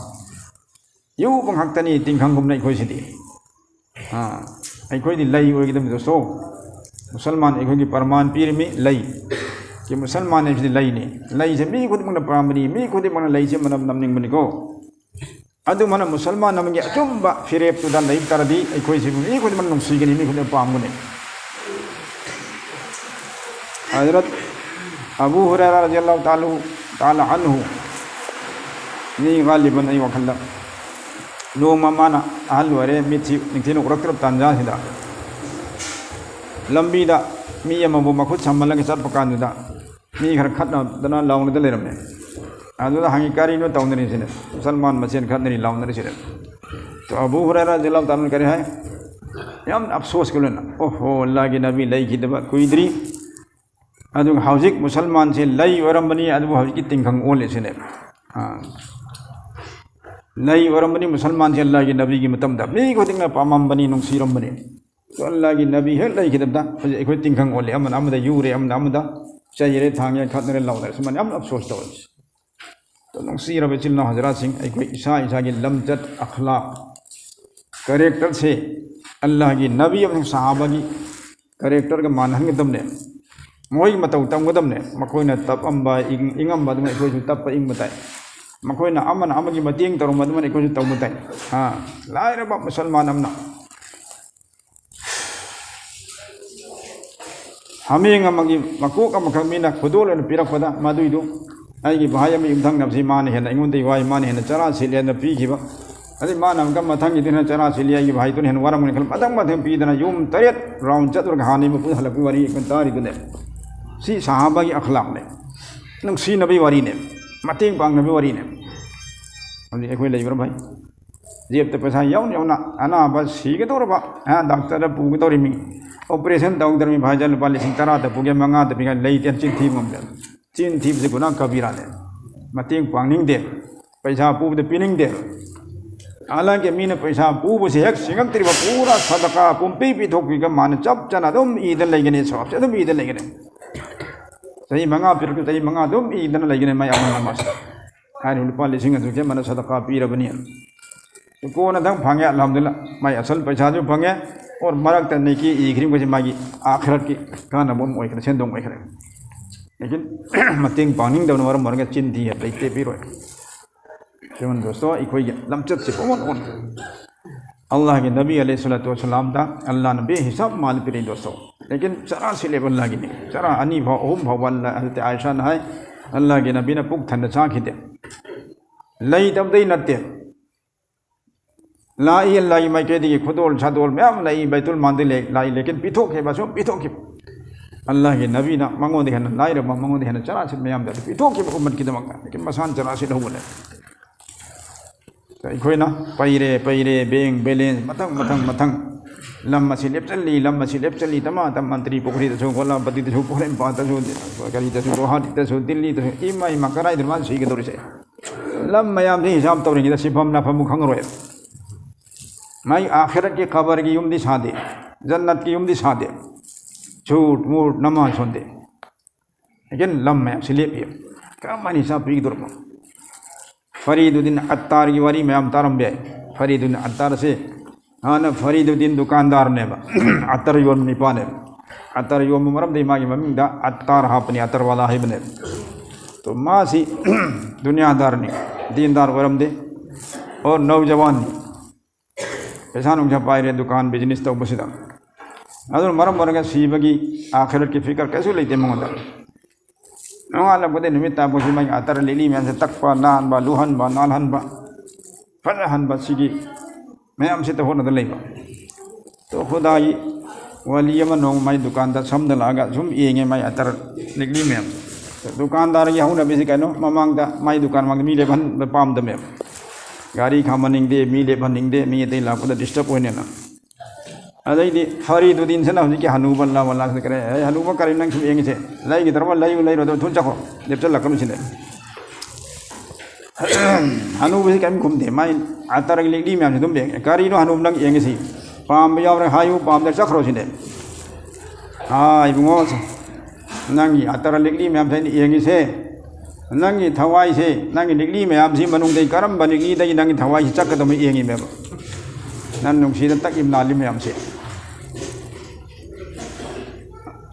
ꯌꯨꯕ ꯉꯥꯛꯇꯅꯤ, ꯇꯤꯡꯈꯪꯒꯨꯝꯅ ꯑꯩꯈꯣꯏꯁꯤꯗꯤ꯫ ꯑꯥ, ꯑꯩꯈꯣꯏꯗꯤ ꯂꯩ ꯑꯣꯏꯒꯗꯕꯅꯤ ꯗꯣꯁꯇꯣ꯫ ꯃꯨꯁꯜꯃꯥꯟ ꯑꯩꯈꯣꯏꯒꯤ ꯄ꯭ꯔꯃꯥꯟ ꯄꯤꯔꯝꯃꯤ, ꯂꯩ꯫ ꯀꯤ ꯃꯨꯁꯜꯃꯥꯟ ꯍꯥꯏꯕꯁꯤꯗꯤ ꯂꯩꯅꯤ꯫ ꯂꯩꯁꯦ ꯃꯤ ꯈꯨꯗꯤꯡꯃꯛꯅ ꯄꯥꯝꯕꯅꯤ, ꯃꯤ ꯈꯨꯗꯤꯡꯃꯛꯅ ꯂꯩꯁꯦ ꯃꯅꯝ ꯅꯝꯅꯤꯡꯕꯅꯤꯀꯣ꯫ ꯑꯗꯨꯃꯥꯏꯅ ꯃꯨꯁꯜꯃꯥꯟ ꯑꯃꯒꯤ ꯑꯆꯨꯝꯕ ꯐꯤꯔꯦꯞꯇꯨꯗ ꯂꯩ ꯇꯥꯔꯗꯤ ꯑꯩꯈꯣꯏꯁꯤꯕꯨ ꯃꯤ ꯈꯨꯗꯤꯡꯃꯛ ꯅꯨꯡꯁꯤꯒꯅꯤ, ꯃꯤ ꯈꯨꯗꯤꯡꯃꯛ ꯄꯥꯝꯒꯅꯤ꯫ ꯍꯖꯔꯠ ꯑꯕꯨ ꯍꯨꯔꯥꯏꯔꯥ ꯔꯖꯤꯌꯜꯂꯥꯍꯨ ꯇꯥꯂꯨ-, ꯇꯥꯂꯥ ꯑꯟꯍꯨ, ꯃꯤ ꯒꯥꯂꯤꯕꯟ ꯑꯩ ꯋꯥꯈꯜꯗ, ꯅꯣꯡꯃ ꯃꯥꯅ ꯑꯍꯜ ꯑꯣꯏꯔꯦ, ꯃꯤꯠꯁꯤ ꯅꯤꯡꯊꯤꯅ ꯎꯔꯛꯇ꯭ꯔꯕ ꯇꯥꯟꯖꯥꯁꯤꯗ, ꯂꯝꯕꯤꯗ ꯃꯤ ꯑꯃꯕꯨ ꯃꯈꯨꯠ ꯁꯝꯍꯜꯂꯒ ꯆꯠꯄ ꯀꯥꯟꯗꯨꯗ, ꯃꯤ ꯈꯔ ꯈꯠꯅꯗꯅ ꯂꯥꯎꯅꯗ ꯂꯩꯔꯝꯃꯦ꯫ ꯑꯗꯨꯗ ꯍꯪꯉꯤ, "ꯀꯔꯤꯅꯣ ꯇꯧꯅꯔꯤꯁꯤꯅ? ꯃꯨꯁꯜꯃꯥꯟ ꯃꯁꯦꯟ ꯈꯠꯅꯔꯤ, ꯂꯥꯎꯅꯔꯤꯁꯤꯅ?" ꯑꯕꯨ ꯍꯨꯔꯥꯏꯔꯥ ꯔꯖꯤꯌꯜꯂꯥꯍꯨ ꯇꯥꯂꯥ ꯀꯔꯤ ꯍꯥꯏ? ꯌꯥꯝꯅ ꯑꯐꯁꯣꯁꯀꯤ ꯂꯣꯏꯅ, "ꯑꯣꯍꯣ, ꯑꯜꯂꯥꯍꯒꯤ ꯅꯕꯤ ꯂꯩꯈꯤꯗꯕ ꯀꯨꯏꯗ꯭ꯔꯤ, ꯑꯗꯨꯒ ꯍꯧꯖꯤꯛ ꯃꯨꯁꯜꯃꯥꯟꯁꯦ ꯂꯩ ꯑꯣꯏꯔꯝꯕꯅꯤ, ꯑꯗꯨꯕꯨ ꯍꯧꯖꯤꯛꯀꯤ ꯇꯤꯡꯈꯪ ꯑꯣꯜꯂꯦ ꯁꯤꯅꯦ꯫ ꯑꯥ꯫ ꯂꯩ ꯑꯣꯏꯔꯝꯕꯅꯤ ꯃꯨꯁꯜꯃꯥꯟꯁꯦ ꯑꯜꯂꯥꯍꯒꯤ ꯅꯕꯤꯒꯤ ꯃꯇꯝꯗ꯫ ꯃꯤ ꯈꯨꯗꯤꯡꯅ ꯄꯥꯝꯃꯝꯕꯅꯤ, ꯅꯨꯡꯁꯤꯔꯝꯕꯅꯤ꯫ ꯑꯗꯣ ꯑꯜꯂꯥꯍꯒꯤ ꯅꯕꯤ ꯍꯦꯛ ꯂꯩꯈꯤꯗꯕꯗ ꯍꯧꯖꯤꯛ ꯑꯩꯈꯣꯏ ꯇꯤꯡꯈꯪ ꯑꯣꯜꯂꯦ, ꯑꯃꯅ ꯑꯃꯗ ꯌꯨꯔꯦ, ꯑꯃꯅ ꯑꯃꯗ ꯆꯩꯔꯦ, ꯊꯥꯡꯉꯦ, ꯈꯠꯅꯔꯦ, ꯂꯥꯎꯅꯔꯦ꯫ ꯁꯨꯃꯥꯏꯅ ꯌꯥꯝꯅ ꯑꯐꯁꯣꯁ ꯇꯧꯋꯦ꯫ ꯑꯗꯣ ꯅꯨꯡꯁꯤꯔꯕ ꯏꯆꯤꯜ ꯏꯅꯥꯎ ꯍꯖꯔꯥꯠꯁꯤꯡ, ꯑꯩꯈꯣꯏ ꯏꯁꯥ ꯏꯁꯥꯒꯤ ꯂꯝꯆꯠ, ꯑꯈ꯭ꯂꯥꯛ, ꯀꯦꯔꯦꯛꯇꯔꯁꯦ ꯑꯜꯂꯥꯍꯒꯤ ꯅꯕꯤ ꯑꯃꯁꯨꯡ ꯁꯍꯥꯕꯥꯒꯤ ꯀꯦꯔꯦꯛꯇꯔꯒ ꯃꯥꯟꯅꯍꯟꯒꯗꯕꯅꯦ꯫ ꯃꯈꯣꯏꯒꯤ ꯃꯇꯧ ꯇꯝꯒꯗꯕꯅꯦ꯫ ꯃꯈꯣꯏꯅ ꯇꯞꯑꯝꯕ, ꯏꯪ-, ꯏꯪꯉꯝꯕ ꯑꯗꯨꯃꯥꯏꯅ ꯑꯩꯈꯣꯏꯁꯨ ꯇꯞꯄ ꯏꯪꯕ ꯇꯥꯏ꯫ ꯃꯈꯣꯏꯅ ꯑꯃꯅ ꯑꯃꯒꯤ ꯃꯇꯦꯡ ꯇꯧꯔꯝꯕ ꯑꯗꯨꯃꯥꯏꯅ ꯑꯩꯈꯣꯏꯁꯨ ꯇꯧꯕ ꯇꯥꯏ꯫ ꯑꯥ, ꯂꯥꯏꯔꯕ ꯃꯨꯁꯜꯃꯥꯟ ꯑꯃꯅ ꯍꯥꯃꯦꯡ ꯑꯃꯒꯤ ꯃꯀꯣꯛ ꯑꯃꯈꯛ ꯃꯤꯅ ꯈꯨꯗꯣꯜ ꯑꯣꯏꯅ ꯄꯤꯔꯛꯄꯗ, ꯃꯗꯨꯏꯗꯨ ꯑꯩꯒꯤ ꯚꯥꯏ ꯑꯃ ꯌꯨꯝꯊꯪꯅꯕꯁꯤ ꯃꯥꯅ ꯍꯦꯟꯅ ꯑꯩꯉꯣꯡꯗꯩ ꯋꯥꯏ, ꯃꯥꯅ ꯍꯦꯟꯅ ꯆꯔꯥ ꯁꯤꯠꯂꯦꯅ ꯄꯤꯈꯤꯕ꯫ ꯑꯗꯩ ꯃꯥꯅ ꯑꯃꯨꯛꯀ ꯃꯊꯪꯒꯤꯗꯨꯅ ꯆꯔꯥ ꯁꯤꯠꯂꯤ, ꯑꯩꯒꯤ ꯚꯥꯏꯗꯨꯅ ꯍꯦꯟꯅ ꯋꯥꯔꯝꯒꯅꯤ ꯈꯜꯂ ꯃꯊꯪ ꯃꯊꯪ ꯄꯤꯗꯅ ꯌꯨꯝ ꯇꯔꯦꯠ ꯔꯥꯎꯟ ꯆꯠꯂꯨꯔꯒ ꯍꯥꯟꯅꯩ ꯃꯄꯨꯗ ꯍꯜꯂꯛꯄꯒꯤ ꯋꯥꯔꯤ ꯑꯩꯈꯣꯏꯅ ꯇꯥꯔꯤꯗꯨꯅꯦ꯫ ꯁꯤ ꯁꯍꯥꯕꯥꯒꯤ ꯑꯈꯂꯥꯛꯅꯦ, ꯅꯨꯡꯁꯤꯅꯕꯒꯤ ꯋꯥꯔꯤꯅꯦ, ꯃꯇꯦꯡ ꯄꯥꯡꯅꯕꯒꯤ ꯋꯥꯔꯤꯅꯦ꯫ ꯍꯧꯖꯤꯛ ꯑꯩꯈꯣꯏ ꯂꯩꯕ꯭ꯔꯥ ꯚꯥꯏ? ꯖꯦꯞꯇ ꯄꯩꯁꯥ ꯌꯥꯎꯅ ꯌꯥꯎꯅ ꯑꯅꯥꯕ ꯁꯤꯒꯗꯧꯔꯕ, ꯑ, ꯗꯥꯛꯇꯔꯗ ꯄꯨꯒꯗꯧꯔꯤꯃꯤ, ꯑꯣꯄꯔꯦꯁꯟ ꯇꯧꯗꯧꯔꯤꯃꯤ, ꯚꯥꯏꯖꯥꯟ ꯂꯨꯄꯥ ꯂꯤꯁꯤꯡ ꯇꯔꯥꯗ ꯄꯨꯒꯦ, ꯃꯉꯥꯗ ꯄꯤꯒꯦ, ꯂꯩꯇꯦ, ꯆꯤꯟ ꯊꯤꯕ ꯉꯝꯗꯦ꯫ ꯆꯤꯟ ꯊꯤꯕꯁꯤ ꯒꯨꯅꯥ ꯀꯕꯤꯔꯥꯅꯦ꯫ ꯃꯇꯦꯡ ꯄꯥꯡꯅꯤꯡꯗꯦ, ꯄꯩꯁꯥ ꯄꯨꯕꯗ ꯄꯤꯅꯤꯡꯗꯦ꯫ ꯍꯥꯟꯅꯒꯤ ꯃꯤꯅ ꯄꯩꯁꯥ ꯄꯨꯕꯁꯤ ꯍꯦꯛ ꯁꯤꯡꯉꯛꯇ꯭ꯔꯤꯕ ꯄꯨꯔꯥ ꯁꯗꯀꯥ ꯄꯨꯝꯄꯤ ꯄꯤꯊꯣꯛꯄꯤꯒ ꯃꯥꯅ ꯆꯞ ꯆꯥꯅ ꯑꯗꯨꯝ ꯏꯗ ꯂꯩꯒꯅꯤ, ꯁꯋꯥꯕꯁꯦ ꯑꯗꯨꯝ ꯏꯗ ꯂꯩꯒꯅꯤ꯫ ꯆꯍꯤ ꯃꯉꯥ ꯄꯤꯔꯛꯇ ꯆꯍꯤ ꯃꯉꯥ ꯑꯗꯨꯝ ꯏꯗꯅ ꯂꯩꯒꯅꯤ ꯃꯌꯥꯝ ꯑꯃ꯫ ꯍꯥꯏꯔꯤꯕ ꯂꯨꯄꯥ ꯂꯤꯁꯤꯡ ꯑꯗꯨꯒꯤ ꯑꯃꯅ ꯁꯗꯀꯥ ꯄꯤꯔꯕꯅꯤ꯫ ꯀꯣꯟꯅꯗꯪ ꯐꯪꯉꯦ, ꯑꯜꯍꯝꯗꯨꯂꯤꯜꯂꯥꯍ꯫ ꯃꯥꯏ ꯑꯁꯜ ꯄꯩꯁꯥꯁꯨ ꯐꯪꯉꯦ, ꯑꯣꯔ ꯃꯔꯛꯇ ꯅꯦꯀꯤ ꯏꯈ꯭ꯔꯤꯕꯁꯤ ꯃꯥꯒꯤ ꯑꯥꯈꯤꯔꯠꯀꯤ ꯀꯥꯟꯅꯕ ꯑꯃ ꯑꯣꯏꯈ꯭ꯔꯦ, ꯁꯦꯟꯗꯣꯡ ꯑꯣꯏꯈ꯭ꯔꯦ꯫ ꯂꯦꯀꯤꯟ ꯃꯇꯦꯡ ꯄꯥꯡꯅꯤꯡꯗꯕꯅ ꯃꯔꯝ ꯑꯣꯏꯔꯒ ꯆꯤꯟ ꯊꯤ ꯂꯩꯇꯦ, ꯄꯤꯔꯣꯏ꯫ ꯁꯤꯃꯟ ꯗꯣꯁꯇꯣ, ꯑꯩꯈꯣꯏꯒꯤ ꯂꯝꯆꯠꯁꯦ ꯄꯨꯡꯑꯣꯟ ꯑꯣꯟꯈ꯭ꯔꯦ꯫ ꯑꯜꯂꯥꯍꯒꯤ ꯅꯕꯤ ꯑꯂꯩꯍꯤ ꯁꯂꯥꯇꯨ ꯋꯁꯁꯂꯥꯝꯗ ꯑꯜꯂꯥꯍꯅ ꯕꯦꯍꯤꯁꯥꯕ ꯃꯥꯜ ꯄꯤꯔꯛꯏ ꯗꯣꯁꯇꯣ꯫ ꯂꯦꯀꯤꯟ ꯆꯔꯥ ꯁꯤꯠꯂꯦꯕ ꯑꯜꯂꯥꯍꯒꯤꯅꯤ꯫ ꯆꯔꯥ ꯑꯅꯤ ꯐꯥꯎ, ꯑꯍꯨꯝ ꯐꯥꯎꯕ ꯑꯜꯂꯥꯍ, ꯍꯖꯔꯠ ꯑꯥꯏꯁꯥꯅ ꯍꯥꯏ, ꯑꯜꯂꯥꯍꯒꯤ ꯅꯕꯤꯅ ꯄꯨꯛ ꯊꯟꯅ ꯆꯥꯈꯤꯗꯦ꯫ ꯂꯩꯇꯕꯗꯩ ꯅꯠꯇꯦ꯫ ꯂꯥꯛꯏ, ꯑꯜꯂꯥꯍꯒꯤ ꯃꯥꯏꯀꯩꯗꯒꯤ ꯈꯨꯗꯣꯜ ꯁꯥꯗꯣꯜ ꯃꯌꯥꯝ ꯂꯥꯛꯏ, ꯕꯩꯇꯨꯜ ꯃꯥꯜꯗꯒꯤ ꯂꯥꯛꯏ, ꯂꯦꯀꯤꯟ ꯄꯤꯊꯣꯛꯈꯤꯕ, ꯁꯨꯝ ꯄꯤꯊꯣꯛꯈꯤꯕ꯫ ꯑꯜꯂꯥꯍꯒꯤ ꯅꯕꯤꯅ ꯃꯉꯣꯟꯗ ꯍꯦꯟꯅ ꯂꯥꯏꯔꯕ, ꯃꯉꯣꯟꯗ ꯍꯦꯟꯅ ꯆꯔꯥ ꯁꯤꯠ ꯃꯌꯥꯝꯗ ꯑꯗꯨ ꯄꯤꯊꯣꯛꯈꯤꯕ ꯎꯝꯃꯠꯀꯤꯗꯃꯛꯇ, ꯂꯦꯀꯤꯟ ꯃꯁꯥꯅ ꯆꯔꯥ ꯁꯤꯠꯍꯧꯕꯅꯦ꯫ ꯑꯩꯈꯣꯏꯅ ꯄꯩꯔꯦ, ꯄꯩꯔꯦ, ꯕꯦꯡ ꯕꯦꯂꯦꯟꯁ ꯃꯊꯪ, ꯃꯊꯪ, ꯃꯊꯪ꯫ ꯂꯝ ꯑꯁꯤ ꯂꯦꯞꯆꯜꯂꯤ, ꯂꯝ ꯑꯁꯤ ꯂꯦꯞꯆꯜꯂꯤ, ꯇꯃꯥ ꯇꯝ ꯃꯟꯇ꯭ꯔꯤ ꯄꯨꯈ꯭ꯔꯤꯗꯁꯨ, ꯒꯣꯂꯥꯄꯇꯤꯗꯁꯨ, ꯄꯣꯔꯦꯝꯄꯥꯠꯇꯁꯨ, ꯀꯔꯤꯗꯁꯨ, ꯒꯨꯋꯥꯍꯥꯇꯤꯗꯁꯨ, ꯗꯤꯜꯂꯤꯗꯁꯨ, ꯏꯃꯥ, ꯏꯃꯥ, ꯀꯗꯥꯏꯗꯅꯣ ꯃꯥꯅ ꯁꯤꯒꯗꯧꯔꯤꯁꯦ? ꯂꯝ ꯃꯌꯥꯝꯁꯤ ꯍꯤꯁꯥꯕ ꯇꯧꯔꯤꯉꯩꯗ ꯁꯤꯐꯝ ꯅꯥꯐꯝꯕꯨ ꯈꯪꯉꯔꯣꯏ꯫ ꯃꯥꯏ ꯑꯥꯈꯤꯔꯠꯀꯤ ꯈꯕꯔꯒꯤ ꯌꯨꯝꯗꯤ ꯁꯥꯗꯦ, ꯖꯟꯅꯠꯀꯤ ꯌꯨꯝꯗꯤ ꯁꯥꯗꯦ, ꯁꯨꯠ ꯃꯨꯠ ꯅꯃꯥꯖ ꯁꯣꯟꯗꯦ꯫ ꯂꯦꯀꯤꯟ ꯂꯝ ꯃꯌꯥꯝꯁꯤ ꯂꯦꯞꯄꯤ꯫ ꯀꯔꯝ ꯍꯥꯏꯅ ꯍꯤꯁꯥꯕ ꯄꯤꯒꯗꯧꯔꯤꯕꯅꯣ? ꯐꯔꯤꯗꯨꯗꯤꯟ ꯑꯠꯇꯥꯔꯒꯤ ꯋꯥꯔꯤ ꯃꯌꯥꯝ ꯇꯥꯔꯝꯕ ꯌꯥꯏ꯫ ꯐꯔꯤꯗꯨꯗꯤꯟ ꯑꯠꯇꯥꯔ ꯑꯁꯤ ꯍꯥꯟꯅ ꯐꯔꯤꯗꯨꯗꯤꯟ ꯗꯨꯀꯥꯟꯗꯥꯔꯅꯦꯕ꯫ ꯑꯠꯇꯔ ꯌꯣꯟꯕ ꯅꯤꯄꯥꯅꯦꯕ꯫ ꯑꯠꯇꯔ ꯌꯣꯟꯕ ꯃꯔꯝꯗꯒꯤ ꯃꯥꯒꯤ ꯃꯃꯤꯡꯗ ꯑꯠꯇꯥꯔ ꯍꯥꯞꯄꯅꯤ, ꯑꯠꯇꯔ ꯋꯥꯂꯥ ꯍꯥꯏꯕꯅꯦꯕ꯫ ꯇꯣ ꯃꯥꯁꯤ ꯗꯨꯅꯤꯌꯥꯗꯥꯔꯅꯤ꯫ ꯗꯤꯟꯗꯥꯔ ꯑꯣꯏꯔꯝꯗꯦ꯫ ꯑꯣ ꯅꯧꯖꯋꯥꯟꯅꯤ, ꯄꯩꯁꯥ ꯅꯨꯡꯁꯥ ꯄꯥꯏꯔꯦ, ꯗꯨꯀꯥꯟ ꯕꯤꯖꯤꯅꯦꯁ ꯇꯧꯕꯁꯤꯗ꯫ ꯑꯗꯨꯅ ꯃꯔꯝ ꯑꯣꯏꯔꯒ ꯁꯤꯕꯒꯤ ꯑꯥꯈꯤꯔꯠꯀꯤ ꯐꯤꯀꯔ ꯀꯩꯁꯨ ꯂꯩꯇꯦ ꯃꯉꯣꯟꯗ꯫ ꯅꯣꯡꯉꯥꯜꯂꯛꯄꯗꯒꯤ ꯅꯨꯃꯤꯠ ꯇꯥꯕꯁꯤ ꯃꯥꯒꯤ ꯑꯇꯔ ꯂꯤꯛꯂꯤ ꯃꯌꯥꯝꯁꯦ ꯇꯛꯄ, ꯅꯥꯟꯕ, ꯂꯨꯍꯟꯕ, ꯅꯥꯜꯍꯟꯕ, ꯐꯖꯍꯟꯕ, ꯁꯤꯒꯤ ꯃꯌꯥꯝꯁꯤꯗ ꯍꯣꯠꯅꯗ ꯂꯩꯕ꯫ ꯇꯣ ꯈꯨꯗꯥꯒꯤ ꯋꯥꯂꯤ ꯑꯃ ꯅꯣꯡꯃ ꯃꯥꯏ ꯗꯨꯀꯥꯟꯗ ꯁꯝꯗ ꯂꯥꯛꯑꯒ ꯁꯨꯝ ꯌꯦꯡꯉꯦ ꯃꯥꯏ ꯑꯇꯔ ꯂꯤꯛꯂꯤ ꯃꯌꯥꯝ꯫ ꯗꯨꯀꯥꯟꯗꯥꯔꯒꯤ ꯍꯧꯅꯕꯤꯁꯤ ꯀꯩꯅꯣ, ꯃꯃꯥꯡꯗ ꯃꯥꯏ ꯗꯨꯀꯥꯟ ꯃꯃꯥꯡꯗ ꯃꯤ ꯂꯦꯞꯍꯟꯕ ꯄꯥꯝꯗꯕꯅꯦꯕ꯫ ꯒꯥꯔꯤ ꯈꯥꯝꯍꯟꯅꯤꯡꯗꯦ, ꯃꯤ ꯂꯦꯞꯍꯟꯅꯤꯡꯗꯦ, ꯃꯤ ꯑꯇꯩ ꯂꯥꯛꯄꯗ ꯗꯤꯁꯇꯔꯕ ꯑꯣꯏꯅꯦꯅ꯫ ꯑꯗꯩꯗꯤ ꯐꯔꯤꯗꯨꯗꯤꯟꯁꯤꯅ ꯍꯧꯖꯤꯛꯀꯤ ꯍꯅꯨꯕ ꯂꯥ ꯋꯥꯂꯥꯁꯤꯗ ꯀꯔꯤ, "ꯑꯦ, ꯍꯅꯨꯕ, ꯀꯔꯤ ꯅꯪ ꯁꯨꯝ ꯌꯦꯡꯉꯤꯁꯦ? ꯂꯩꯒꯗ꯭ꯔꯕ? ꯂꯩꯌꯨ, ꯂꯩꯔꯣꯏꯗꯕ ꯊꯨꯅ ꯆꯠꯈ꯭ꯔꯣ, ꯂꯦꯞꯆꯜꯂꯛꯀꯅꯨ ꯁꯤꯅꯦ꯫" ꯍꯅꯨꯕꯁꯤ ꯀꯔꯤꯝ ꯈꯨꯝꯗꯦ, ꯃꯥꯏ ꯑꯇꯔꯒꯤ ꯂꯤꯛꯂꯤ ꯃꯌꯥꯝꯁꯤ ꯑꯗꯨꯝ ꯌꯦꯡꯉꯦ꯫ "ꯀꯔꯤꯅꯣ ꯍꯅꯨꯕ ꯅꯪ ꯌꯦꯡꯉꯤꯁꯤ? ꯄꯥꯝꯕ ꯌꯥꯎꯔꯦ ꯍꯥꯏꯌꯨ, ꯄꯥꯝꯗ꯭ꯔꯦ ꯆꯠꯈ꯭ꯔꯣ ꯁꯤꯅꯦ꯫" "ꯑꯥ, ꯏꯕꯨꯡꯉꯣ, ꯅꯪꯒꯤ ꯑꯇꯔ ꯂꯤꯛꯂꯤ ꯃꯌꯥꯝꯁꯦ ꯑꯩꯅ ꯌꯦꯡꯉꯤꯁꯦ, ꯅꯪꯒꯤ ꯊꯋꯥꯏꯁꯦ, ꯅꯪꯒꯤ ꯂꯤꯛꯂꯤ ꯃꯌꯥꯝꯁꯤ ꯃꯅꯨꯡꯗꯒꯤ ꯀꯔꯝꯕ ꯂꯤꯛꯂꯤꯗꯒꯤ ꯅꯪꯒꯤ ꯊꯋꯥꯏꯁꯤ ꯆꯠꯀꯗꯕ ꯌꯦꯡꯉꯤꯃꯦꯕ꯫ ꯅꯪ ꯅꯨꯡꯁꯤꯗ ꯇꯛꯏ ꯅꯥꯜꯂꯤ ꯃꯌꯥꯝꯁꯦ꯫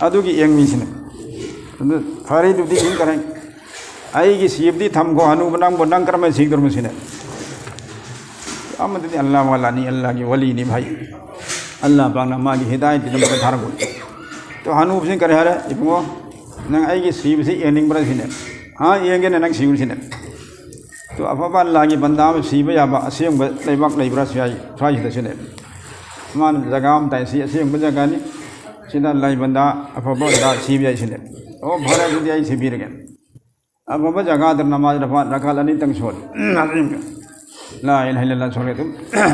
ꯑꯗꯨꯒꯤ ꯌꯦꯡꯃꯤꯁꯤꯅꯦ꯫" ꯑꯗꯨ ꯐꯔꯦ, ꯑꯗꯨꯗꯤ ꯏꯪ ꯀꯔꯦ꯫ "ꯑꯩꯒꯤ ꯁꯤꯕꯗꯤ ꯊꯝꯈꯣ, ꯍꯅꯨꯕ ꯅꯪꯕꯨ, ꯅꯪ ꯀꯔꯝꯍꯥꯏꯅ ꯁꯤꯒꯗꯧꯔꯤꯅꯣ?" ꯁꯤꯅꯦ꯫ ꯑꯃꯗꯨꯗꯤ ꯑꯜꯂꯥꯍ ꯋꯥꯂꯥꯅꯤ, ꯑꯜꯂꯥꯍꯒꯤ ꯋꯥꯂꯤꯅꯤ ꯚꯥꯏ꯫ ꯑꯜꯂꯥꯍ ꯄꯥꯛꯅ ꯃꯥꯒꯤ ꯍꯤꯗꯥꯌꯠꯀꯤꯗꯃꯛꯇ ꯊꯥꯔꯛꯄꯅꯤ꯫ ꯑꯗꯣ ꯍꯅꯨꯕꯁꯤꯅ ꯀꯔꯤ ꯍꯥꯏꯔꯦ? "ꯏꯕꯨꯡꯉꯣ, ꯅꯪ ꯑꯩꯒꯤ ꯁꯤꯕꯁꯤ ꯌꯦꯡꯅꯤꯡꯕ꯭ꯔꯥ?" ꯁꯤꯅꯦ꯫ "ꯑꯥ, ꯌꯦꯡꯒꯦꯅꯦ, ꯅꯪ ꯁꯤꯕꯁꯤꯅꯦ꯫" ꯑꯗꯣ ꯑꯐꯕ ꯑꯜꯂꯥꯍꯒꯤ ꯕꯟꯗꯥ ꯑꯃ ꯁꯤꯕ ꯌꯥꯕ ꯑꯁꯦꯡꯕ ꯂꯩꯕꯥꯛ ꯂꯩꯕ꯭ꯔꯥ ꯁ꯭ꯋꯥꯏ-, ꯁ꯭ꯋꯥꯏꯁꯤꯗ ꯁꯤꯅꯦ꯫ ꯃꯥꯅ ꯖꯒꯥ ꯑꯃ ꯇꯥꯏ, ꯁꯤ ꯑꯁꯦꯡꯕ ꯖꯒꯥꯅꯤ, ꯁꯤꯗ ꯑꯜꯂꯥꯍꯒꯤ ꯕꯟꯗꯥ ꯑꯐꯕ ꯑꯜꯂꯥꯍ ꯁꯤꯕ ꯌꯥꯏ ꯁꯤꯅꯦ꯫ "ꯑꯣ, ꯐꯔꯦ, ꯑꯗꯨꯗꯤ ꯑꯩ ꯁꯤꯕꯤꯔꯒꯦ꯫" ꯑꯐꯕ ꯖꯒꯥꯗ ꯅꯃꯥꯖ ꯔꯐꯥ-, ꯔꯀꯥꯠ ꯑꯅꯤꯇꯪ ꯁꯣꯜꯂꯤ꯫ ꯂꯥ ꯏꯂꯥꯍ ꯏꯜꯂꯜꯂꯥꯍ ꯁꯣꯜꯂꯤ, ꯑꯗꯨꯝ